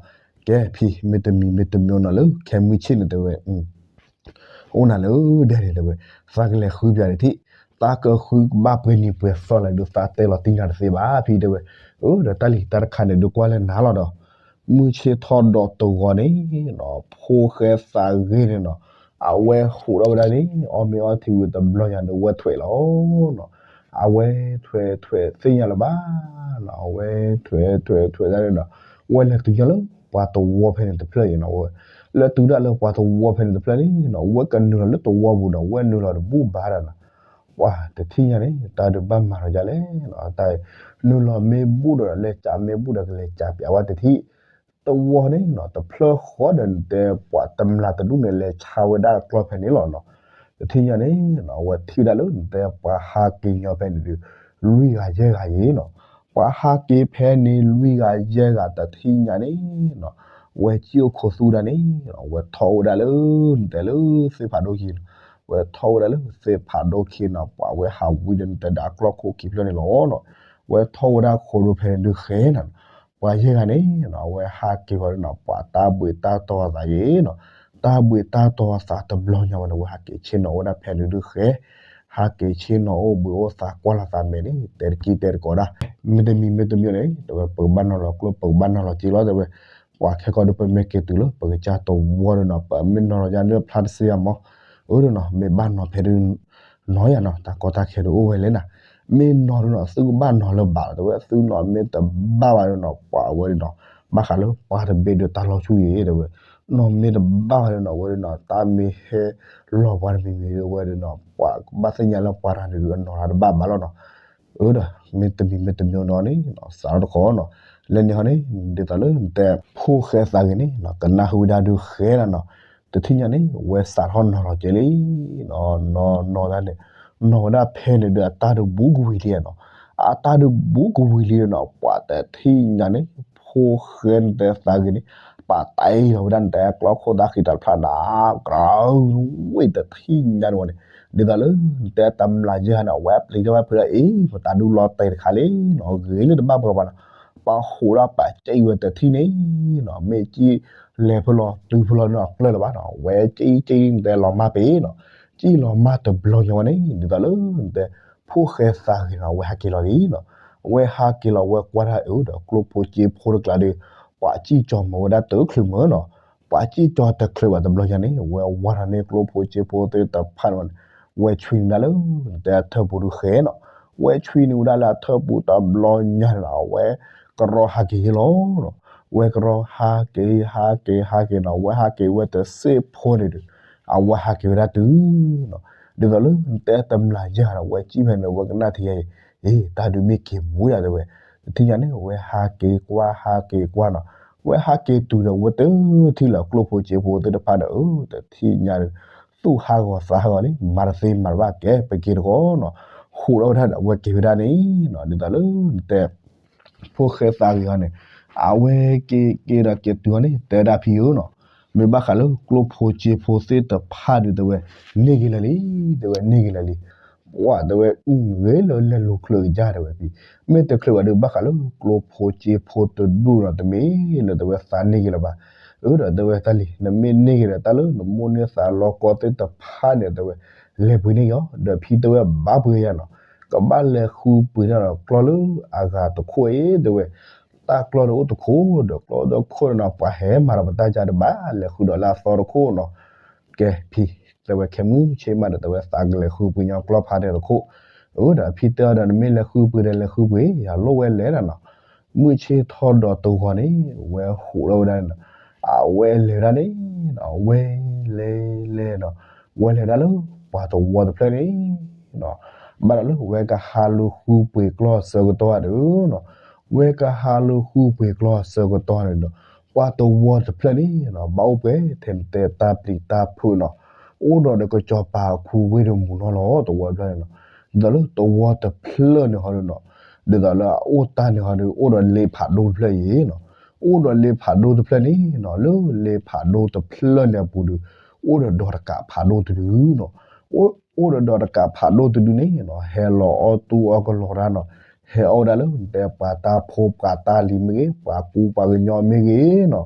ကဲဖံ မ့တမံၤမ့တမံၤနီၤ လၢခဲမုၢ်ဆ့ၣ်န့ၣ်တဲဝဲ အိၣ်နၤလၢဒဲန့ၣ်တဲဝဲ, သးကလဲၤဃုပၠးတထံၣ်, သးကဃုကဘၣ်ပှဲၤနံၤပှဲၤသီလဲၣ်ဒုး သးတဲလီၤတံၢ်နၤတသ့ဘၣ်ဖံတဲဝဲ, အၢ ဒီးတၢ်လံၤတၢ်တခါန့ၣ်ဒုးကွၢ်လၢနၤလီၤဒီး, မုၢ်ဆ့ၣ်ထီၣ်ဒီးတဂီၤန့ၣ်နီၤ ဖိၣ်ဃဲသးဂ့ၤန့ၣ်နီၤ, အဝဲဟူးထီၣ်ဝဲဒၣ်န့ၣ် အီၣ်မ့ၤအီထံဝံၤတဘျီညါဒီး ဝဲထွဲးလီၤနီၤ, အဝဲထွဲးထွဲးသ့ၣ်ညါလၢၤဘၣ်နီၤ, အဝဲထွဲးထွဲးထွဲးဒၣ်န့ၣ်နီၤ, ဝဲလဲၤတုၤညါလၢပှၤတဝီဖဲန့ၣ်တဖျၢၣ်အံၤနီၤ, ဝဲလဲၤတုၤဒၣ်လၢပှၤတဝီဖဲန့ၣ်တဖျၢၣ်န့ၣ်နီၤ ဝဲကနုာ်လီၤလၢတဝီပူၤနီၤ, ဝဲနုာ်လီၤတဘူၣ်ဘါဒီးနီၤ, ပှၤတထံၣ်ညါန့ၣ် တၢ်ဒုးဘၣ်မၤထီၣ်ဒ်လဲၣ်နီၤ, တၢ်နုာ်လီၤမ့ၢ်ဘူၣ်ဒီး လဲၤကးမ့ၢ်ဘူၣ်ဒီး ကလဲၤကးပၠးဝဲတထံၣ်, တဝီန့ၣ်နီၤ တဖျၢၣ်ဃီဒီးနတဲပှၤတမျၢ်တဒူၣ်န့ၣ် လဲၤဆါဝဲဒၣ်ကျီဖဲန့ၣ်လီၤနီၤ, တထံၣ်ညါန့ၣ်နီၤ အဝဲထံၣ်ဝဲဒၣ်လၢနတဲပှၤဟးက့ၤညီဖဲန့ၣ်ဒုး လွံၢ်ဂၤယဲၢ်ဂၤအံၤနီၤ, ပှၤဟးက့ၤဖဲန့ၣ်လွံၢ်ဂၤယဲၢ်ဂၤတထံၣ်ညါန့ၣ်နီၤ, ဝဲစံၣ်အိၣ်ခိးသူဝဲဒၣ်န့ၣ်နီၤ, ဝဲထီၣ်အိၣ်ဝဲဒၣ်လၢ နတဲလၢသ့ၣ်ဖးဒိၣ်ခံနီၤ, ဝဲထီၣ်အိၣ်ဝဲဒၣ်လၢသ့ၣ်ဖးဒိၣ်ခံနီၤ, ပှၤဝဲဟးဝံၤဒီးနတဲဒၣ်ကျီခိၣ်ခံဖျၢၣ်န့ၣ်လီၤနီၤ, ဝဲထီၣ်ဝဲဒၣ်ခိးဒိၣ်ဖဲန့ၣ်ဒုးဃဲနီၤ, ပှၤယဲၢ်ဂၤန့ၣ်နီၤ အဝဲဟးက့ၤဝဲဒၣ်နီၤ ပှၤတၢ်ဘှံးတၢ်တီၤအသးယဲနီၤ, တၢ်ဘှံးတၢ်တီၤအသးတဘျီညါဝဲန့ၣ် အဝဲဟးက့ၤဆ့ၣ်နီၤအိၣ်ဝဲဒၣ်ဖဲန့ၣ်ဒုးဃဲ, ဟးက့ၤဆ့ၣ်နီၤအိၣ်ဘှံးအိၣ်သးကွၢ်လီၤသးမဲာ်န့ၣ် တဲတကံၢ်တဲတကိးဒၣ်, မ့တမံၤမ့တမံၤန့ၣ် တဲဝဲ ပကဘၣ်နီၤလီၤကျိ ပကဘၣ်နီၤလီၤစ့လီၤ တဲဝဲ, ပှၤခဲကီၢ်ဒုး ပမ့ၢ်က့ၤတုၤလၢ ပကစၢ်တဝီဒီးနီၤ ပမ့ၢ်နီၤလီၤယါဒုးဖျါတစ့ယါမး, အၢဒီးနီၤ မ့ၢ်ဘၣ်နီၤဖဲဒုး နီၤယါနီၤ တၢ်ကီတၢ်ခဲဒုးအိၣ်ဝဲလဲၣ်နၤ, မ့ၢ်နီၤဒုးနီၤ သုကဘၣ်နီၤလၢၤဘၣ်လီၤ တဲဝဲ, သုနီၤမ့ၢ်တဘၣ်ဘၣ်ဒီးနီၤ ပှၤအဝဲဒုးနီၤ ဘၣ်ဃးလၢပှၤတဘ့ၣ်ဒုးတၢ်လီၤဆူၣ်ယဲ တဲဝဲ, နီၤမ့ၢ်တဘၣ်ဘၣ်ဒီးနီၤ အဝဲဒုးနီၤ တၢ်မ့ၢ်ဟဲလီၤပှၤတမံၤမံၤဒီး အဝဲဒုးနီၤ ပှၤကဘၣ်သ့ၣ်ညါလၢပှၤတဂၤန့ၣ်ဒုးအနီၤတၢ်တဘၣ်ဘၣ်လီၤနီၤ အၢဒီး မ့တမံၤမ့တမံၤနီၤန့ၣ် စးထီၣ်တခီနီၤ, လၢန့ၣ်ဟီန့ၣ် ဒ်သိးလၢနတဲ ဖိၣ်ဃဲသးဂ့ၤန့ၣ် ကနၣ်ဟူဝဲဒၣ်ဒုးဃဲလီၤနီၤ, တထံၣ်ညါန့ၣ် ဝဲစးထီၣ်နီၤလီၤကဲလံ, နီၤနီၤဒၣ်န့ၣ် နီၤဝဲဒၣ်ဖဲန့ၣ်ဒီးအတၢ်ဒုးဘူးကဝံၤလံနီၤ, အတၢ်ဒုးဘူးကဝံၤလံနီၤ ပှၤတထံၣ်ညါန့ၣ် ဖိၣ်ဃဲနတဲသးဂ့ၤန့ၣ် ပာ်တၢ်အ့ၣ်လီၤဝဲဒၣ်နတဲကျီခိၣ်သၣ်ဃံးတၢ်ဖျါနၤ ကရၢ ဝ့ၢ်တထံၣ်ညါန့ၣ်ဝဲန့ၣ်, ဒ်သိးလၢနတဲတမျးယဲၢ်ဂၤန့ၣ် အဝဲပျံၤတၢ်ဝဲဖုးဒၣ်အ့ၣ် ပတၢ်ဒုးလီၤတဲာ်တခါလံနီၤ ဂ့ၤလၢတဘၣ်ပှၤဘၣ်နီၤ, ပာ်ဟူးဒၣ်ပာ်စံၣ်ဝဲတထံၣ်န့ၣ်နီၤ မ့ၢ်စံၣ်လဲၤဖဲလီၤတုၤဖဲလီၤန့ၣ် ကျၢၢ်လၢၤဘၣ်နီၤ ဝဲစံၣ်စံၣ်နတဲလီၤမၢ်ပ့ၤနီၤ, စံၣ်လီၤမၢ်တဘျီညါဝဲန့ၣ် ဒ်သိးလၢနတဲ ဖိၣ်ဃဲသးဂ့ၤနီၤ အဝဲဟးက့ၤလီၤလံနီၤ, အဝဲဟးက့ၤလီၤ အဝဲကွၢ်တၢ်အ့ၣ်ဒီး ကျိဖိစ့ဖိတကျါဒီး ပှၤစံၣ်ကၠီၤမၤဝဲဒၣ်တချုးမၢ်နီၤ, ပှၤစံၣ်ကၠီၤတချုးဘၣ်တဘျီညါန့ၣ် အဝဲဝါထီၣ်န့ၢ်ကျိဖိစ့ဖိသ့ၣ်တဖၣ်န့ၣ် ဝဲဆွံနုာ်ဒၣ်လၢ နတဲအထၢၣ်ပူၤဒုးဃဲနီၤ, ဝဲဆွံနုာ်ဝဲဒၣ်လၢအထၢၣ်ပူၤတဘျီညါန့ၣ်နီၤ အဝဲကရီဟးက့ၤယဲလီၤနီၤ, ဝဲကရီဟးက့ၤ ဟးက့ၤ ဟးက့ၤနီၤ အဝဲဟးက့ၤဝဲတစ့ဖိန့ၣ်ဒီး အဝဲဟးက့ၤဝဲဒၣ်တုၤနီၤ, ဒ်သိးလၢနတဲတမျးယဲၢ်နီၤ အဝဲစံၣ်ဖဲန့ၣ် အဝဲကနၣ်ထံၣ်ယဲၢ် အ့ၣ် တၢ်ဒုးမ့ၢ်က့ၤဘူးဒၣ်တဲဝဲ, တထံၣ်ညါန့ၣ် အဝဲဟးက့ၤကွၢ် ဟးက့ၤကွၢ်နီၤ, အဝဲဟးက့ၤတုၤဒီး အဝဲတထံၣ်လၢကျိဖိစ့ဖိသ့ၣ်တဖၣ်ဒီး အၢ တထံၣ်ညါဒီး သူၣ်ဟးဂီၤသးဟးဂီၤလံ မၤတသ့မၤတဘၣ်ကဲ ပက့ၤတဂီၤနီၤ, ဟူးထီၣ်ဝဲဒၣ်ဒီး အဝဲက့ၤဝဲဒၣ်န့ၣ်နီၤ ဒ်သိးလၢနတဲ ဖိၣ်ဃဲသးဂ့ၤအီၤန့ၣ် အဝဲက့ၤက့ၤဒီးက့ၤတုၤအီၤန့ၣ် တဲဒၣ်ဖံဧၢနီၤ, မ့ၢ်ဘၣ်ဃးလၢကျိဖိစ့ဖိသ့ၣ်တဖၣ်ဒီးတဲဝဲ န့ၢ်က့ၤလၢာ်လံ, တဲဝဲန့ၢ်က့ၤလၢာ်လံ, ပှၤတဲဝဲ ဂ့ၤလၢလဲၤလူၤချုးကယၢ်တဲဝဲဖံ, မ့ၢ်တချုးဘၣ်ဒီး ဘၣ်ဃးလၢကျိဖိစ့ဖိတဒူၣ်ဒီး တမ့ၢ်လၢတဲဝဲသးန့ၢ်က့ၤလၢၤဘၣ်, အၢဒီးတဲဝဲတၢ်လံ နမ့ၢ်န့ၢ်က့ၤဒီး တၢ်လၢနမိၢ်န့ၢ်သးလီၤကီသ့ၣ်တဖၣ်န့ၣ် တဲဝဲ လဲၤပှ့ၤန့ၢ်က့ၤအီၤ, ဒီးဖံတဲဝဲဘၣ်ပှ့ၤယၤနီၤ, ကဘၣ်လဲၤဃုပှ့ၤန့ၢ်ဒီးကျီၢ်လၢအဂၤတခိၣ်အံၤ တဲဝဲ, တၢ်ကျီၢ်ဒီးအိၣ်တခိၣ် ဒီးကျီၢ်အိၣ်တခိၣ်ဒီးနီၤ ပှၤဟဲမၤဒီးပတၢ်ကါဒီး ဘၣ်လဲၤဃုဒီးလၢအသီတခိၣ်နီၤ, ကဲဖံ တဲဝဲခဲမုၢ်ဆ့ၣ်မးဒီး တဲဝဲသးကလဲၤဃုပှ့ၤညီကျီၢ်ဖးဒဲးတခိၣ်, အၢဒီးဖံတဲအီၤဒီး နမ့ၢ်လဲၤဃုပှ့ၤဒီးလဲၤဃုပှ့ၤ ယလိၣ်ဝဲလဲၤဒၣ်နီၤ, မုၢ်ဆ့ၣ်ထီၣ်ဒီးတဂီၤန့ၣ် ဝဲဟူးထီၣ်ဝဲဒၣ်န့ၣ်နီၤ, အဝဲလဲၤဝဲဒၣ်န့ၣ်နီၤ ဝဲလဲၤလဲၤနီၤ, ဝဲလဲၤဒၣ်လၢပှၤတဝီတဖျၢၣ်န့ၣ်နီၤ, ဘၣ်ဒီးလၢဝဲကဟးလူၤဃုပှ့ၤကျီၢ်အဆၢကတီၢ်ဒီးနီၤ, ဝဲကဟးလူၤဃုပှ့ၤကျီၢ်အဆၢကတီၢ်န့ၣ်ဒီး ပှၤတဝီတဖျၢၣ်န့ၣ်နီၤ ဘၣ်အိၣ်ပှဲၤထဲနတဲတၢ်ပျံၤတၢ်ဖုးနီၤ, အိၣ်ဒီးဒီးကစီၤပၤအခူဝ့ၢ်ဒီးမူနီၤလီၤ တဝီတဖျၢၣ်န့ၣ်နီၤ, ဒ်သိးလၢတဝီတဖျၢၣ်န့ၣ်ဟီဒီးနီၤ, ဒ်သိးလၢအအိၣ်တၢ်န့ၣ်ဟီဒီး အိၣ်ဒီးလ့ဖးဒိၣ်တဖျၢၣ်အံၤနီၤ, အိၣ်ဒီးလ့ဖးဒိၣ်တဖျၢၣ်န့ၣ်နီၤ လၢလ့ဖးဒိၣ်တဖျၢၣ်န့ၣ်အပူၤဒီး အိၣ်ဒီးဒီးတကးဖးဒိၣ်တဒုနီၤ, အိၣ်ဒီးဒီးတကးဖးဒိၣ်တဒုန့ၣ်နီၤ ဟဲလီၤအီၣ်တူၢ်အီၣ်ကလီၤတၢ်နီၤ, ဟဲအီၣ်ဝဲဒၣ်လၢနတဲပှၤတၢ်ဖိပှၤတၢ်လံၤမ့ၢ်ဂ့ၤ ပှၤကူပှၤကညီမ့ၢ်ဂ့ၤနီၤ,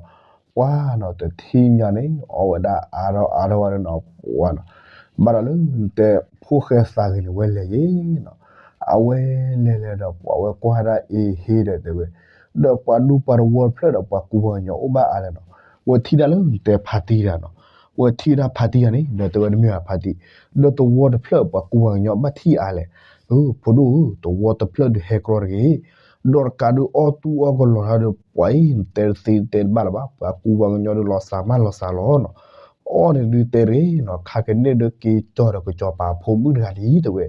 ပှၤနီၤတထံၣ်ညါန့ၣ် အီၣ်ဝဲဒၣ်အါထီၣ်အါထီၣ်ဝဲဒၣ်နီၤ ပှၤနီၤ, ဘၣ်ဒီးလၢနတဲဖိၣ်ဃဲသးဂ့ၤန့ၣ် ဝဲလဲၤယဲနီၤ, အဝဲလဲၤလဲၤဒီးပှၤဝဲကွၢ်ဒၣ်အ့ဟ့ဒီးတဲဝဲ, ဒီးပှၤဒူပှၤတဝီတဖျၢၣ်ဒီးပှၤကူပှၤကညီအိၣ်ဘၣ်အါလဲၣ်နီၤ, ဝဲထံၣ်ဒၣ်လၢနတဲဖါတံၢ်တဂၤနီၤ, ဝဲထံၣ်ဝဲဒၣ်ဖါတံၢ်တဂၤန့ၣ် ဒီးတဲဝဲတမ့ၢ်ဘၣ်ဖါတံၢ်, ဒီးတဝီတဖျၢၣ်ပှၤကူပှၤကညီဘၣ်ထံၣ်အါလဲၣ်, အၢ ဖိဒိၣ်ဧၢ တဝီတဖျၢၣ်ဒုးဟဲကြီတဂ့ၤ, ဒီးတကးဒုးအီၣ်တူၢ်အီၣ်ကလီၤတၢ်ဒီး ပှၤအံၤနတဲတသ့တဲတဘၣ်လၢၤဘၣ် ပှၤကူပှၤကညီဒုးလီၤစှၤမးလီၤစှၤလီၤနီၤ, အီၣ်န့ၣ်ဒုးတဲတဂ့ၤနီၤ ခါကန့ၣ်ဒီးက့ၤကၠီၤဒီးကစီၤပၤဖိမုၣ်တဂၤလံတဲဝဲ,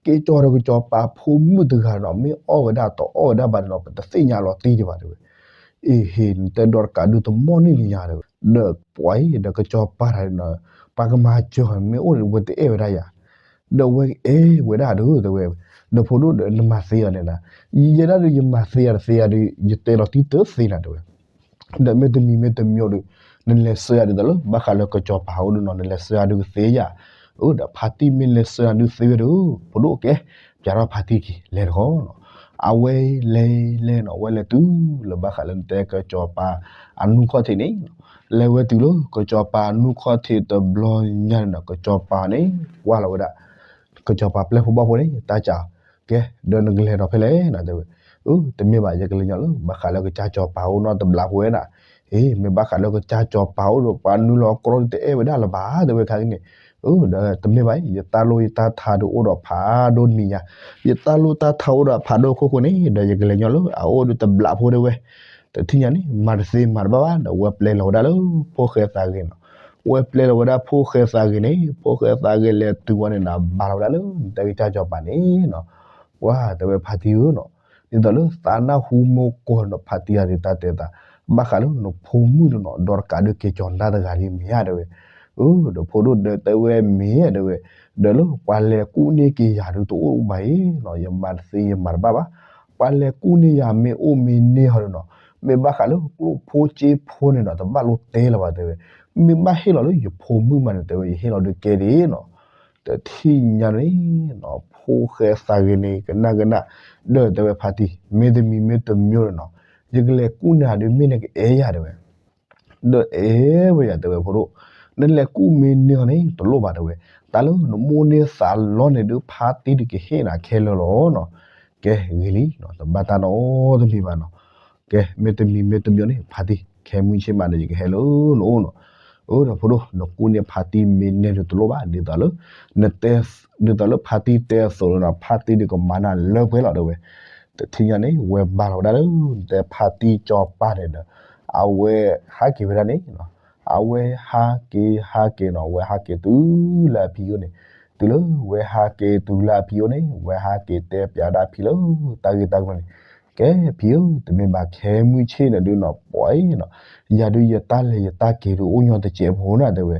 က့ၤကၠီၤဒီးကစီၤပၤဖိမုၣ်တဂၤနီၤ မ့ၢ်အီၣ်ဝဲဒၣ်တအီၣ်ဝဲဒၣ်ဘၣ်န့ၣ်နီၤ ပတသ့ၣ်ညါလီၤတံၢ်ဒံးဘၣ်တဲဝဲ, အ့ဟ့ နတဲဒီးတကးဒုးတမီၢ်န့ၢ်လံယၤတဲဝဲ, ဒီးပှၤအံၤဒီးကစီၤပၤတဂၤန့ၣ်နီၤ ပှၤကမၤစၢၤမ့ၢ်အိၣ်န့ၣ် ဝဲတအဲၣ်ဝဲဒၣ်ယၤ ဒီးဝဲအဲၣ်ဝဲဒၣ်ဒီးတဲဝဲ, ဒီးဖိဒိၣ်ဒီးနမၤသ့အီၤန့ၣ်နၤ, ယဲဒၣ်ဒီးယမၤသ့ယၤတသ့ယၤဒီး ယတဲလီၤတံၢ်တသ့နၤတဲဝဲ, ဒီးမ့တမံၤမ့တမံၤဒီး နလဲၤဆှၢယၤဒ်သိးလၢဘၣ်ဃးလၢကစီၤပၤအိၣ်ဒုးနီၤ နလဲၤဆှၢယၤဒုးကသ့ယၤ, အၢ ဒီးဖါတံၢ်မ့ၢ်လဲၤဆှၢယၤဒုးသ့ဝဲဒီး ဖိဒိၣ်ကဲ ပျးထီၣ်ဖါတံၢ်က့ၤ လဲၤတခီနီၤ, အဝဲလဲၤလဲၤနီၤ အဝဲလဲၤတုၤလၢဘၣ်ဃးလၢနတဲကစီၤပၤအနူၢ်ခီၣ်ထံးန့ၣ်, လဲၤဝဲတုၤလၢကစီၤပၤအနူၢ်ခီၣ်ထံးတဘျီညါန့ၣ်နီၤ ကစီၤပၤန့ၣ် ကွၢ်လီၤဝဲဒၣ် ကစီၤပၤပျဲၢ်ဖိဘီၣ်ဖိန့ၣ် တၢ်စံး, ကဲ ဒီးနကလဲၤဒီးဖဲလဲၣ်နီၤ တဲဝဲ, အၢ တမ့ၢ်ဘၣ် ယကလဲၤညီလၢ ဘၣ်ဃးလၢကစၢ်စီၤပၤအိၣ်နီတဘျီဖိဝဲဒၣ်, အ့ မ့ၢ်ဘၣ်ဃးလၢကစၢ်စီၤပၤအိၣ်ဒီးပှၤနုာ်လီၤကြီတအဲၣ်ဝဲဒၣ်လၢၤဘၣ် တဲဝဲခါန့ၣ်, အၢ ဒီးတမ့ၢ်ဘၣ်အံၤ ယတၢ်လိၣ်ယတၢ်ထါဒုးအိၣ်ဒီးဖးဒိၣ်တမံၤညါ, ယတၢ်လိၣ်တၢ်ထါအိၣ်ဒီးဖးဒိၣ်ခိၣ်ဃိန့ၣ် ဒီးယကလဲၤညီလၢအအိၣ်ဒီးတဘျီဖိတဲဝဲ, တထံၣ်ညါန့ၣ် မၤတသ့မၤတဘၣ်ဘၣ် ဒီးဝဲပျဲလီၤဝဲဒၣ်လၢဖိၣ်ဃဲသးဂ့ၤနီၤ, ဝဲပျဲလီၤဝဲဒၣ်ဖိၣ်ဃဲသးဂ့ၤန့ၣ် ဖိၣ်ဃဲသးဂ့ၤလဲၤတုၤဝဲန့ၣ်ဒီး ဘၣ်လီၤဝဲဒၣ်လၢနတဲကစၢ်စီၤပၤန့ၣ်နီၤ, ပှၤတဲဝဲဖါတံၢ်ဧၢနီၤ, ဒ်သိးလၢသးနၢ်ဟူမိၢ်ကီၢ်နီၤ ဖါတံၢ်အဒုးတၢ်တဲသး, ဘၣ်ဃးလၢနဖိမုၣ်န့ၣ်နီၤ ဒီးတကးဒုးက့ၤကၠီၤနၢ်တဂၤလံမ့ၢ်ဧါတဲဝဲ, အၢ ဒီးဖိဒိၣ်ဒီးတဲဝဲမ့ၢ်ဧါတဲဝဲ, ဒီးလၢပှၤလဲၤကူၣ်န့ၢ်က့ၤယၤဒုးတအိၣ်ဘၣ်အံၤနီၤ ယမၤတသ့ယမၤတဘၣ်ဘၣ်, ပှၤလဲၤကူၣ်န့ၢ်ယၤမ့ၢ်အိၣ်မ့ၢ်န့ၢ်ဟီဒုးနီၤ, မ့ၢ်ဘၣ်ဃးလၢကျိၣ်ဖိစ့ဖိန့ၣ်နီၤ တဘၣ်လိၣ်တဲလၢၤဘၣ်တဲဝဲ, မ့ၢ်ဘၣ်ဟ့ၣ်လီၤလၢယဖိမုၣ်မးန့ၣ် တဲဝဲ ယဟ့ၣ်လီၤဒုးကဲဒ်နီၤ, တထံၣ်ညါန့ၣ်နီၤ ဖိၣ်ဃဲသးဂ့ၤန့ၣ် ကနၣ်ကနၣ်, ဒီးတဲဝဲဖါတံၢ် မ့တမံၤမ့တမံၤန့ၣ်နီၤ, ယကလဲၤကူၣ်န့ၢ်ယၤဒုးမ့ၢ်နကအဲၣ်ယၤတဲဝဲ ဒီးအဲၣ်ဝဲယၤတဲဝဲဖိဒိၣ်, နလဲၤကူၣ်မ့ၢ်န့ၢ်အီၤန့ၣ် တလိၣ်ဘၣ်တဲဝဲ, တၢ်လၢနမိၢ်န့ၢ်သးလီန့ၣ်ဒုး ဖါတံၢ်ဒုးကဟ့ၣ်နၤခဲလၢာ်လီၤနီၤ, ကဲဂ့ၤလံနီၤ တဘၣ်တၢ်နီတမံၤဘၣ်နီၤ, ကဲ မ့တမံၤမ့တမံၤန့ၣ် ဖါတံၢ် ခဲမုၢ်ဆ့ၣ်မးဒီး ယကဟဲလၢနအိၣ်နီၤ, အၢ ဒီးဖိဒိၣ် နကူၣ်န့ၢ်ဖါတံၢ်မ့ၢ်န့ၢ်ဒုးတလိၣ်ဘၣ် ဒ်သိးလၢ နတဲ ဒ်သိးလၢဖါတံၢ်တဲအသိးလီၤနီၤ ဖါတံၢ်ဒုးကမၤနၤလၢပှဲၤလီၤတဲဝဲ, တထံၣ်ညါန့ၣ် ဝဲဘၣ်လီၤဝဲဒၣ်လၢ နတဲဖါတံၢ်စီၤပၤန့ၣ်ဒီး အဝဲဟးက့ၤဝဲဒၣ်န့ၣ်နီၤ, အဝဲဟးက့ၤဟးက့ၤနီၤ ဝဲဟးက့ၤတုၤလၢအဖံအိၣ်န့ၣ်, တုၤလၢဝဲဟးက့ၤတုၤလၢအဖံအိၣ်န့ၣ် ဝဲဟးက့ၤတဲပၠးဒၣ်အဖံလၢ တၢ်ဂ့ၢ်တၢ်ကျိၤန့ၣ်, ကဲဖံဧၢ တမ့ၢ်ဘၣ်ခဲမုၢ်ဆ့ၣ်န့ၣ်ဒုးနီၤ ပှၤအံၤနီၤ, ယၤဒုးယတၢ်လဲၤယတၢ်က့ၤဒုးအိၣ်ညီတစဲးဖိနၤတဲဝဲ,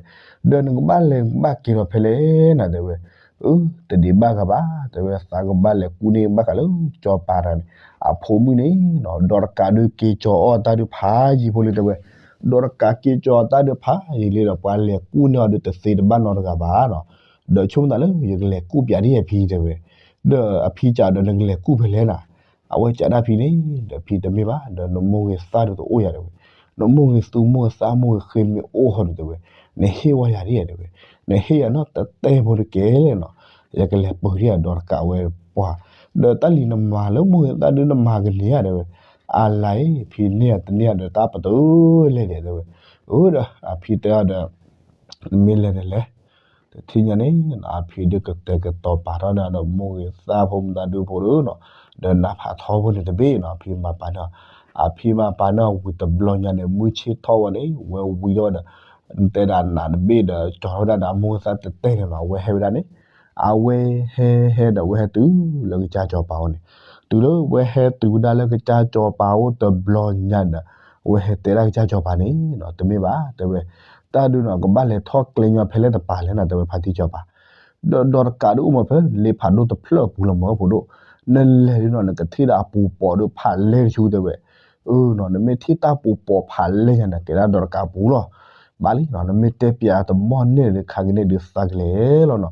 ဒီးနကဘၣ်လဲၤနကဘၣ်က့ၤဒီးဖဲလဲၣ်နၤတဲဝဲ, အၢ တဒံးဘၣ်ဂၤဘၣ် တဲဝဲ သးကဘၣ်လဲၤကူၣ်န့ၢ်ဘၣ်ဃးလၢစီၤပၤတဂၤန့ၣ် အဖိမုၣ်န့ၣ်နီၤ ဒီးတကးဒုးက့ၤကၠီၤအီၣ်တၢ်ဒုးဖးယံၤဖိလံတဲဝဲ, ဒီးတကးက့ၤကၠီၤအီၣ်တၢ်ဒုးဖးယံၤလံဒီး ပှၤလဲၤကူၣ်န့ၢ်အီၤဒုးတသ့တဘၣ်နီတဂၤဘၣ်နီၤ, ဒီးဆိကမိၣ်သးလၢယကလဲၤကူၣ်ပၠးဒ်အဖံတဲဝဲ, ဒီးအဖံစံးဒီးနကလဲၤကူၣ်ဖဲလဲၣ်နၤ, အဝဲစံးဒၣ်ဖံန့ၣ် ဒီးဖံတမ့ၢ်ဘၣ် ဒီးနမိၢ်ဂ့ၤသၣ်ဒုးတအိၣ်ယၤတဲဝဲ, နမိၢ်ဂ့ၤသူမိၢ်ဂ့ၤသၣ်မိၢ်ဂ့ၤဃ့မ့ၢ်အိၣ်ဟီဒုးတဲဝဲ, နဟ့ၣ်ဝဲယၤဒ်တဲဝဲ, နဟ့ၣ်ယၤနီၢ်တတဲဖိတကဲလဲၣ်နီၤ, ယကလဲၤပၢၤဒ်ယၤဒီးတကးဝဲပှၤ, ဒီးတၢ်လံၤနမၤလၢမိၢ်ဂ့ၤသၣ်ဒုးနမၤကန့ၢ်ဧါတဲဝဲ, အလါအံၤ ဖံန့ၢ်ယၤတန့ၢ်ယၤဒီး တၢ်ပတုာ်လဲၣ်ဒဲးတဲဝဲ, အၢ ဒီးအဖံတဲအီၤဒီး မ့ၢ်လဲၤန့ၣ်လဲၤ, တထံၣ်ညါန့ၣ် အဖံဒုးကတဲာ်ကတီၤပာ်ထီၣ်န့ၣ်ဒီး မိၢ်ဂ့ၤသၣ်ဖိမုၣ်သၣ်ဒုးဖိဒုးနီၤ, ဒီးနးဖးထီဖိန့ၣ်တဘ့ၣ်နီၤ အဖံမၤပာ်န့ၢ်, အဖံမၤပာ်န့ၢ်ဝံၤတဘျီညါန့ၣ် မုၢ်ဆ့ၣ်ထီၣ်ဝဲန့ၣ် ဝဲဝံၤထီၣ်ဝဲဒီး တဲဒၣ်နးတဘ့ၣ်ဒီး ကၠီၤထီၣ်ဝဲဒၣ်ဒီးအမိၢ်ဂ့ၤသၣ်တဲတဲန့ၣ်နီၤ အဝဲဟဲဝဲဒၣ်န့ၣ်, အဝဲဟဲဟဲဒီး အဝဲဟဲတုၤလၢကစၢ်စီၤပၤအိၣ်န့ၣ်, တုၤလၢဝဲဟဲတုၤဝဲဒၣ်လၢကစၢ်စီၤပၤအိၣ်တဘျီညါဒီး အဝဲဟဲတဲဒၣ်ကစၢ်စီၤပၤန့ၣ်နီၤ တမ့ၢ်ဘၣ် တဲဝဲ, တၢ်ဒုးနီၤ ကဘၣ်လဲၤထီၣ်ကျဲညီဖဲလဲၣ်တပၤလဲၣ်နီၤ တဲဝဲဖါတံၢ်စီၤပၤ, ဒီးဒီးတကးဒုးအိၣ်မးဖဲလ့ဖးဒိၣ်တဖျၢၣ်အပူၤလီၤမၢဖိဒိၣ်, နလဲၤဒုးနီၤ နကထံၣ်ဒီးအပူၤပိာ်ဒုးဖးလဲၢ်တဆူတဲဝဲ, အၢနီၤ နမ့ၢ်ထံၣ်တၢ်ပူၤပိာ်ဖးလဲၢ်ညါန့ၣ် ကဲဒၣ်ဒီးတကးပူၤလီၤ, ဘၣ်လံနီၤ နမ့ၢ်တဲပၠးတမီၢ်န့ၣ်ဒီး ခါကန့ၣ်ဒုးသးကလဲၤလီၤနီၤ,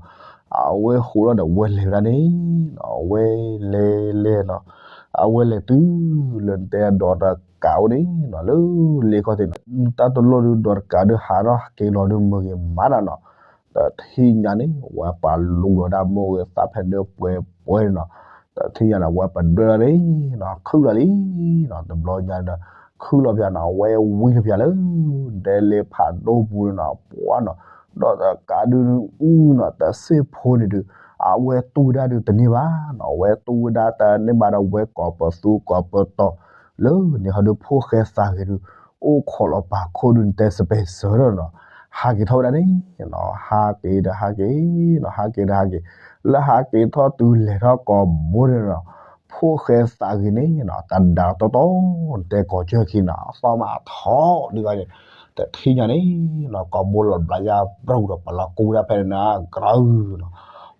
အဝဲဃိးလီၤဒီးဝဲလဲၤဝဲဒၣ်န့ၣ်နီၤ အဝဲလဲၤလဲၤနီၤ, အဝဲလဲၤတုၤလၢနတဲဒီးတကးအိၣ်န့ၣ်နီၤ လၢလ့ခီၣ်ထံးန့ၣ် တၢ်တလိၣ်ဒုးဒီးတကးဒုးဟးထီၣ်က့ၤလီၤဒုးမုၢ်ဂ့ၤမးနီၤနီၤ, တထံၣ်ညါန့ၣ် ဝဲပာ်လူၤလီၤဒၣ်မိၢ်ဂ့ၤသၣ်ဖဲဒၢပှဲၤပှဲၤန့ၣ်နီၤ, တထံၣ်ညါန့ၣ် ဝဲပဒွဲၣ်လီၤန့ၣ်နီၤ ခုၣ်လီၤလံနီၤ တဘျီညါန့ၣ်ဒီး ခုၣ်လီၤပၠးနီၤ အဝဲဝံလီၤပၠးလၢ ဒဲလ့ဖးဒိၣ်ပူၤန့ၣ်နီၤ ပှၤနီၤ, ဒီးတကးဒုးအူနီၤ တၢ်စ့ၢ်ဖိန့ၣ်ဒုး အဝဲတူၢ်ဝဲဒၣ်ဒုးတန့ၢ်ဘၣ်နီၤ အဝဲတူၢ်ဝဲဒၣ်တန့ၢ်ဘၣ်ဒီး ဝဲကိးပသူကိးပတီၤ လၢန့ၣ်ဟီဒုးဖိၣ်ဃဲသးဂ့ၤဒုး အိၣ်ခိးလီၤပာ်ခိၣ်ဒုးနတဲစပဲးစၢၤဒီးနီၤ, ဟးက့ၤထီၣ်ဝဲဒၣ်န့ၣ်နီၤ ဟးက့ၤဒီးဟးက့ၤနီၤ ဟးက့ၤဒီးဟးက့ၤ, လၢဟးက့ၤထီၣ်တုၤလဲၤထီၣ်ကိာ်ဘိန့ၣ်နီၤ, ဖိၣ်ဃဲသးဂ့ၤန့ၣ်နီၤ တၢ်ဒၣ်တီတီ နတဲကိးကၢၢ်ခံနီၤ အသီၣ်မးအထီဒုးဂၤန့ၣ်, တထံၣ်ညါန့ၣ်နီၤ ကိာ်ဘိလီၤဘျးယါဘြူၤဒီး ပလီၤကူဝဲဒၣ်ဖဲန့ၣ်နီၤ ကရၢနီၤ,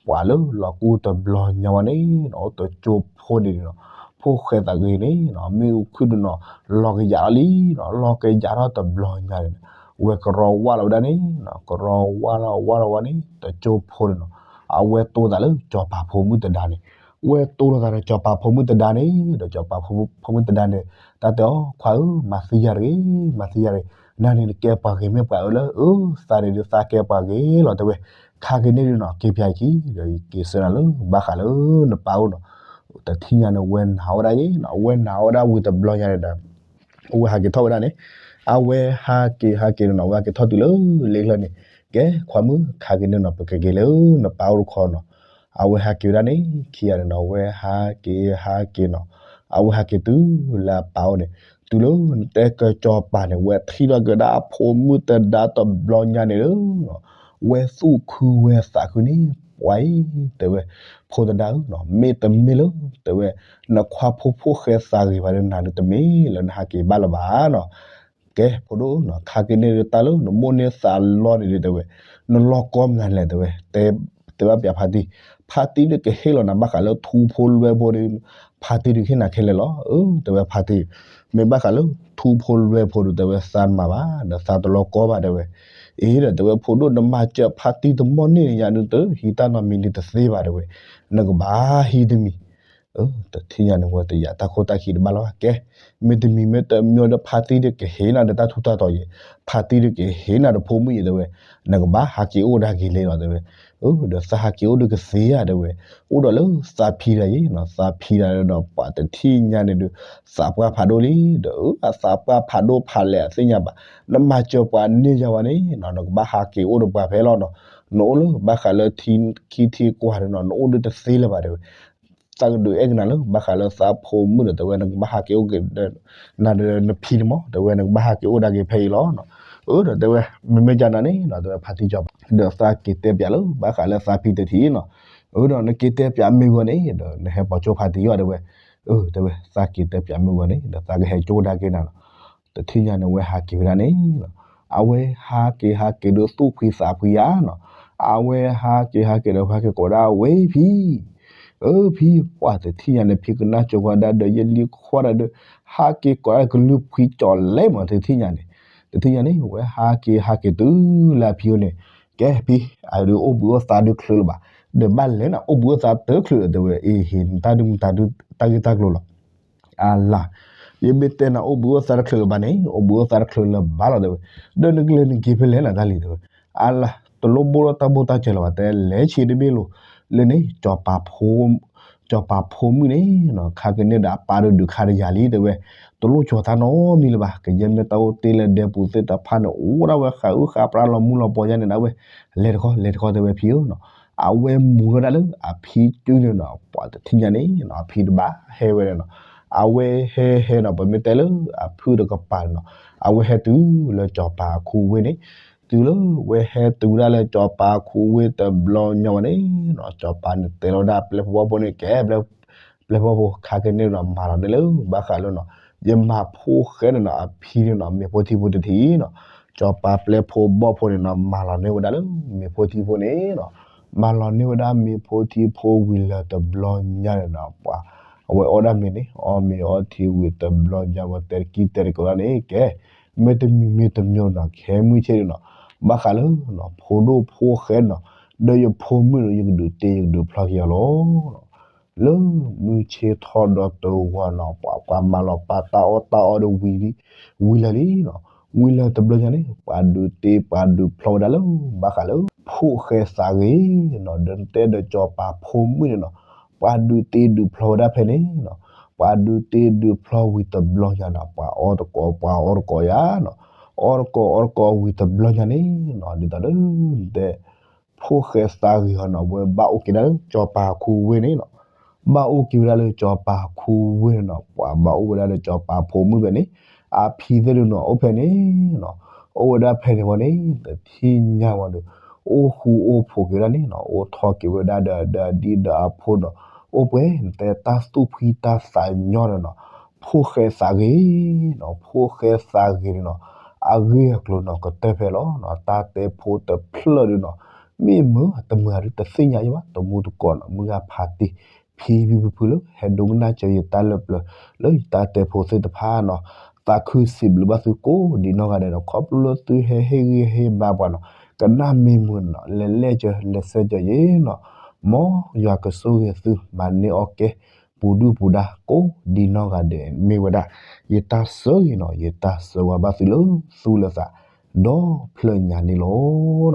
ပှၤလၢလီၤကူတဘျီညါဝဲန့ၣ်နီၤ အိၣ်တကၠိဖိန့ၣ်နီၤ, ဖိၣ်ဃဲသးဂ့ၤန့ၣ်နီၤ မ့ၣ်အူခုၣ်ဒုးနီၤ လီၤကယးထီၣ်လံနီၤ လီၤကယးထီၣ်တဘျီညါန့ၣ်နီၤ, ဝဲကရီဝါလီၤဝဲဒၣ်န့ၣ်နီၤ ကရီဝါလီၤဝါလီၤဝဲန့ၣ် တကၠိဖိန့ၣ်နီၤ, အဝဲတိသးလၢစီၤပၤဖိမုၣ်တဒါန့ၣ် ဝဲတိၢ်လိာ်သးဒီးစီၤပၤဖိမုၣ်သဒါန့ၣ်, ဒီးစီၤပၤဖိမုၣ်သဒါန့ၣ် တၢ်တဲအီၤ, ခွါဧၢ, မၤသံယၤတဂ့ၤ, မၤသံယၤတဂ့ၤ, နၤန့ၣ်နကဲပှၤဂ့ၤမ့ၢ်ပှၤအၢလၢ အၢ သးန့ၣ်ဒုးသးကဲပှၤဂ့ၤလီၤ တဲဝဲ, ခါက့ၤန့ၣ်ဒုးနီၤ က့ၤပၠးအခံ ဒီးယက့ၤဆၢနၤလၢဘၣ်ဃးလၢနပၢ်အိၣ်နီၤ, တထံၣ်ညါန့ၣ် ဝဲနာ်ဝဲဒၣ်ယဲနီၤ, ဝဲနာ်ဝဲဒၣ်ဝံၤတဘျီညါန့ၣ်ဒီး အဝဲဟးက့ၤထီၣ်ဝဲဒၣ်န့ၣ်, အဝဲဟးက့ၤဟးက့ၤနီၤ အဝဲဟးက့ၤထီၣ်တုၤလၢလ့ကျၢၢ်န့ၣ်, ကဲ ခွါမုၣ် ခါက့ၤန့ၣ်နီၤ ပကက့ၤလၢနပၢ်အိၣ်တခီနီၤ, အဝဲဟးက့ၤဝဲဒၣ်န့ၣ် ခံဂၤန့ၣ်နီၤ အဝဲဟးက့ၤဟးက့ၤနီၤ, အဝဲဟးက့ၤတုၤလၢအပၢ်အိၣ်န့ၣ်, တုၤလၢနတဲကစီၤပၤန့ၣ် ဝဲထံၣ်ထီၣ်က့ၤဝဲဒၣ်အဖိမုၣ်သဒါတဘျီညါန့ၣ်လၢ ဝဲသူၣ်ခုဝဲသးခုန့ၣ် ပှၤအံၤ တဲဝဲ, ဖိသဒါဧၢနီၤ မ့တမ့ၢ်လၢ တဲဝဲ, နခွါဖိဖိၣ်ဃဲသးဂ့ၤဘၣ်ဒီး နၤဒုးတမ့ၢ်လၢနဟးက့ၤဘၣ်လၢၤဘၣ်နီၤ, ကဲ ဖိဒိၣ်နီၤ ခါက့ၤန့ၣ်ဒုးတၢ်လၢနမိၣ်န့ၢ်သးလီန့ၣ်ဒုး တဲဝဲ, နလီၢ်ကီမနုၤလဲၣ် တဲဝဲ, တဲဘၣ်ပၠးဖါတံၢ်, ဖါတံၢ်ဒုးကဟ့ၣ်လီၤနၤဘၣ်ဃးလၢထူဖိလွဲဖိဒီး ဖါတံၢ်ဒုးကဟ့ၣ်နၤခဲလၢာ်လီၤ, အၢ တဲဝဲဖါတံၢ်, မ့ၢ်ဘၣ်ဃးလၢထူဖိလွဲဖိဒုး တဲဝဲ သးတမၤဘၣ် ဒီးသးတလီၢ်ကီဘၣ် တဲဝဲ, အ့ဒီး တဲဝဲ ဖိဒိၣ် နမၤစၢၤဖါတံၢ်တမီၢ်န့ၢ်ညါဒုး တဟံးတၢ်နီတမံၤဒုးတသ့ဘၣ် တဲဝဲ, နကဘၣ်ဟံးတမံၤ တထံၣ်ညါန့ၣ် ဝဲတယာ်တၢ်ခိၣ်တၢ်ခံတဘၣ်လၢၤဘၣ် ကဲ, မ့တမံၤမ့တမီၢ်ဒီး ဖါတံၢ်ဒုးကဟ့ၣ်နၤဒီးတၢ်ထူးတၢ်တီၤယဲ, ဖါတံၢ်ဒုးကဟ့ၣ်နၤဒီးဖိမုၣ်ယဲ တဲဝဲ, နကဘၣ်ဟးက့ၤအိၣ်ဒၣ်က့ၤလဲၤလီၤ တဲဝဲ, ဒီးသးဟးက့ၤအိၣ်ဒုးကသ့ဧါ တဲဝဲ, အိၣ်ဒီးလၢသးဖံဒၣ်ယဲနီၤ, သးဖံဒၣ်ဒီးပှၤတထံၣ်ညါန့ၣ်ဒုး သးပှၢ်ဖးဒိၣ်လံ ဒီးအသးပှၢ်ဖးဒိၣ်ဖးလဲၣ်အသ့ၣ်ညါဘၣ်, နမၤစၢၤပှၤန့ၢ်ယၤဝဲန့ၣ်နီၤ နကဘၣ်ဟးက့ၤအိၣ်ဒီးပှၤဖဲလီၤနီၤ, နအိၣ်လၢဘၣ်ဃးလၢထံခံထံကွၢ်ဒီးနီၤ နအိၣ်ဒုးတသ့လၢၤဘၣ် တဲဝဲ, သးကဒုးအဲၣ်ကနၤလၢ ဘၣ်ဃးလၢသးဖိမုၣ်ဒီး တဲဝဲ နကဘၣ်ဟးက့ၤအိၣ်က့ၤဒီး နၤဒီးနဖံန့ၣ်မး တဲဝဲ နကဘၣ်ဟးက့ၤအိၣ်ဒၣ်က့ၤဖဲအံၤလီၤနီၤ, အၢ ဒီးတဲဝဲ မ့မ့ၢ်ကနၤန့ၣ်နီၤ တဲဝဲ ဖါတံၢ်ကၠီၤပၤ ဒီးသးက့ၤတဲပၠးလၢ ဘၣ်ဃးလၢသးဖံတထံၣ်နီၤ, အၢ ဒီးနက့ၤတဲပၠးမ့ၢ်ဝဲန့ၣ် ဒီးနဟဲပိာ်ကၠိဖါတံၢ်အီၤ တဲဝဲ, အၢ တဲဝဲ သးက့ၤတဲပၠးမ့ၢ်ဝဲန့ၣ် ဒီးသးကဟဲကၠိဒၣ်က့ၤနၤနီၤ တထံၣ်ညါန့ၣ် ဝဲဟးက့ၤဝဲဒၣ်န့ၣ်လီၤ, အဝဲဟးက့ၤဟးက့ၤဒီးသူၣ်ဖှံသးဖှံဧါနီၤ, အဝဲဟးက့ၤဟးက့ၤဒီး ဟဲက့ၤကိးဒၣ်ဝဲဖံ, အၢ ဖံ, ပှၤတထံၣ်ညါန့ၣ် ဖံကနၣ်ကၠိၤဝဲဒၣ်ဒီး ယလံၤခွါဒၣ်ဒီး ဟးက့ၤကိးဒၣ်ကလုၢ်ဖှံကၠီၤလဲမး တထံၣ်ညါန့ၣ်, တထံၣ်ညါန့ၣ် ဝဲဟးက့ၤဟးက့ၤတုၤလၢအဖံအိၣ်န့ၣ်, ကဲဖံ, အဒုးအိၣ်ဘှံးအိၣ်သါဒုးချုးလၢၤဘၣ်, ဒီးဘၣ်လဲၤနၤအိၣ်ဘှံးအိၣ်သါတချုးဒီး တဲဝဲ အ့ဟ့ၣ်နတၢ်ဒုးမတၤဒုးတၢ်ဂ့ၢ်တၢ်ကျိၤလီၤ အလၤ, ယမ့ၢ်တဲနၤအိၣ်ဘှံးအိၣ်သါတချုးလၢၤဘၣ်န့ၣ် အိၣ်ဘှံးအိၣ်သါတချုးလၢၤဘၣ်လီၤ တဲဝဲ, ဒီးနကလဲၤနက့ၤဖဲလဲၣ်နၤတၢ်လံ တဲဝဲ, အလၤ, တလိၣ်ဘိၣ်ထီၣ်တၢ်ဘိၣ်တၢ်စၢၤလၢၤဘၣ် တဲလဲၤဆံးတဘ့ၣ်လိၤ, လၢန့ၣ် စီၤပၤဖိမုၣ်န့ၣ်နီၤ ခါက့ၤန့ၣ်ဒီးအပၢ်ဒုးဒုးခါတယၤလံ တဲဝဲ, တလိၣ်ကၠီၤတၢ်နီတမံၤလၢၤဘၣ် ကယဲၢ်မ့ၢ်တၢ်အိၣ်တ့ၢ်လၢဒဲပူၤသ့ၣ်တဖၣ်န့ၣ် အိၣ်ဒၣ်ဝဲဃးအုၣ်ဃးပြါလီၤမူလီၤပီၤယါန့ၣ်ဒၣ်ဝဲ, လဲၤတခီ လဲၤတခီ တဲဝဲဖံဧၢနီၤ, အဝဲမူထီၣ်ဒၣ်လၢအဖံစုန့ၣ်နီၤ ပှၤတထံၣ်ညါန့ၣ်နီၤ အဖံတဘၣ်ဟဲဝဲန့ၣ်နီၤ, အဝဲဟဲဟဲနီၤ ပမ့ၢ်တဲလၢအဖုၣ်တကပၤန့ၣ်နီၤ, အဝဲဟဲတုၤလၢစီၤပၤအခူဝ့ၢ်န့ၣ်, တုၤလၢဝဲဟဲတုၤဝဲဒၣ်လၢစီၤပၤအခူဝ့ၢ်တဘျီညါဝဲန့ၣ်နီၤ စီၤပၤန့ၣ်တဲလီၤဝဲဒၣ်ပျဲၢ်ဖိဘီၣ်ဖိန့ၣ် ကဲ ပျဲၢ်ဖိဘီၣ်ဖိ ခါက့ၤန့ၣ်နီၤ မၤလီၤန့ၢ်လၢဘၣ်ဃးလၢနီၤ, ယမၤဖိၣ်ဃဲန့ၣ်နီၤ အဖံန့ၣ်နီၤ မ့ၤဖိထံဖိတထံၣ်နီၤ, စီၤပၤပျဲၢ်ဖိဘီၣ်ဖိန့ၣ်နီၤ မၤလီၤန့ၢ်ဝဲဒၣ်လၢမ့ၤဖိထံဖိန့ၣ်နီၤ, မၤလီၤန့ၢ်ဝဲဒၣ်မ့ၤဖိထံဖိဝံၤလၢၤတဘျီညါန့ၣ်နီၤ ပှၤ အဝဲအီၣ်ဒၣ်မ့ၤန့ၣ် အီၣ်မ့ၤအီထံဝံၤတဘျီညါ ဝဲတဲတကံၢ်တဲတကိးဒၣ်န့ၣ် ကဲ မ့တမံၤမ့တမံၤနီၤ ခဲမုၢ်ဆ့ၣ်န့ၣ်နီၤ, ဘၣ်ဃးလၢ ဖိဒိၣ်ဖိၣ်ဃဲနီၤ, ဒီးယဖိမုၣ်ဒီး ယကဒုးတ့ယကဒုးဖျီက့ၤအီၤလီၤ. လၢမုၢ်ဆ့ၣ်ထီၣ်ဒီးတဂီၤနီၤ ပှၤပှၤမၤလီၤပာ်တၢ်အီၣ်တၢ်အီဒီး ဝံၤလၢာ်လံနီၤ, ဝံၤလၢာ်တဘျီညါန့ၣ် ပှၤဒုးတ့ပှၤဒုးဖျီဝဲဒၣ်လၢ ဘၣ်ဃးလၢ ဖိၣ်ဃဲသးဂ့ၤနီၤ, ဒီးတဲဒီးစီၤပၤဖိမုၣ်န့ၣ်နီၤ, ပှၤဒုးတ့ဒုးဖျီဝဲဒၣ်ဖဲန့ၣ်နီၤ, ပှၤဒုးတ့ဒုးဖျီဝံၤတဘျီညါနီၤ ပှၤအီၣ်တကိးပှၤအီၣ်တကိးယါနီၤ, အီၣ်တကိးအီၣ်တကိးဝံၤတဘျီညါန့ၣ်နီၤ ဒ်သိးလၢ တဲ ဖိၣ်ဃဲသးဂ့ၤဟီနီၤ ဝဲဘၣ်အိၣ်က့ၤဒၣ်လၢစီၤပၤခူဝ့ၢ်န့ၣ်နီၤ, ဘၣ်အိၣ်က့ၤဝဲဒၣ်လၢစီၤပၤခူဝ့ၢ်န့ၣ်နီၤ ပှၤဘၣ်အိၣ်ဝဲဒၣ်လၢစီၤပၤဖိမုၣ်ဖဲန့ၣ်, အဖံသ့ၣ်ဒုးနီၤ အိၣ်ဖဲန့ၣ်နီၤ, အိၣ်ဝဲဒၣ်ဖဲန့ၣ်ဝဲန့ၣ် တထံၣ်ညါဝဲဒီး အိၣ်ဃူအိၣ်ဖိးက့ၤဝဲဒၣ်န့ၣ်နီၤ, အိၣ်ထီၣ်က့ၤဝဲဒၣ်ဒီး ဒီးအဒံၣ်ဒီးအဖိနီၤ, အိၣ်ပှဲၤ နတဲတၢ်သူၣ်ဖှံတၢ်သးညီဒီးနီၤ, ဖိၣ်ဃဲသးဂ့ၤနီၤ, ဖိၣ်ဃဲသးဂ့ၤန့ၣ်နီၤ, အဂ့ၢ်အကျိၤနီၤ ကတၢၢ်ဖဲလီၤနီၤ, တၢ်တဲဖိတဖျၢၣ်ဒုးနီၤ, မ့ၢ်မုာ်တမုာ်အဒုးတသ့ၣ်ညါယဘၣ်, တမူတကိးနီၤ, မုၢ်ဂၢ်ဖးတံၢ် ဖံဖံဖုဖုလၢ ဟဲဒိကနၣ်စၢၤယတၢ်လၢပျၢၤ လၢယတၢ်တဲဖိသ့ၣ်တဖၣ်နီၤ, သးခုစံးဘျုးဘၣ်သုကိးဒံးနီၢ်ဂၤဒဲးနီၤ, ခီဖျိလၢသုဟဲဟ့ၣ်ဂံၢ်ဟ့ၣ်ဘါပှၤနီၤ, ကနၣ်မ့ၢ်မုာ်နီၤ လဲၤလဲၢ်စၢၤ လဲၤဆှၢစၢၤယဲနီၤ, မ်ယွၤကဆိၣ်ဂ့ၤသု မၤန့ၢ်အီၣ်ကဲ ပူၤဒုၣ်ပူၤဒါ ကိးဒံနီၢ်ဂၤဒဲး မ့ၢ်ဝဲဒၣ် ယတၢ်ဆၢဂ့ၤနီၤ ယတၢ်ဆၢဝါဘၣ်သုလၢသူၣ်လၢသး ဒီဖျၢၣ်ညါန့ၣ်လီ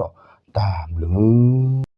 ၤ. တၢ်ဘျုး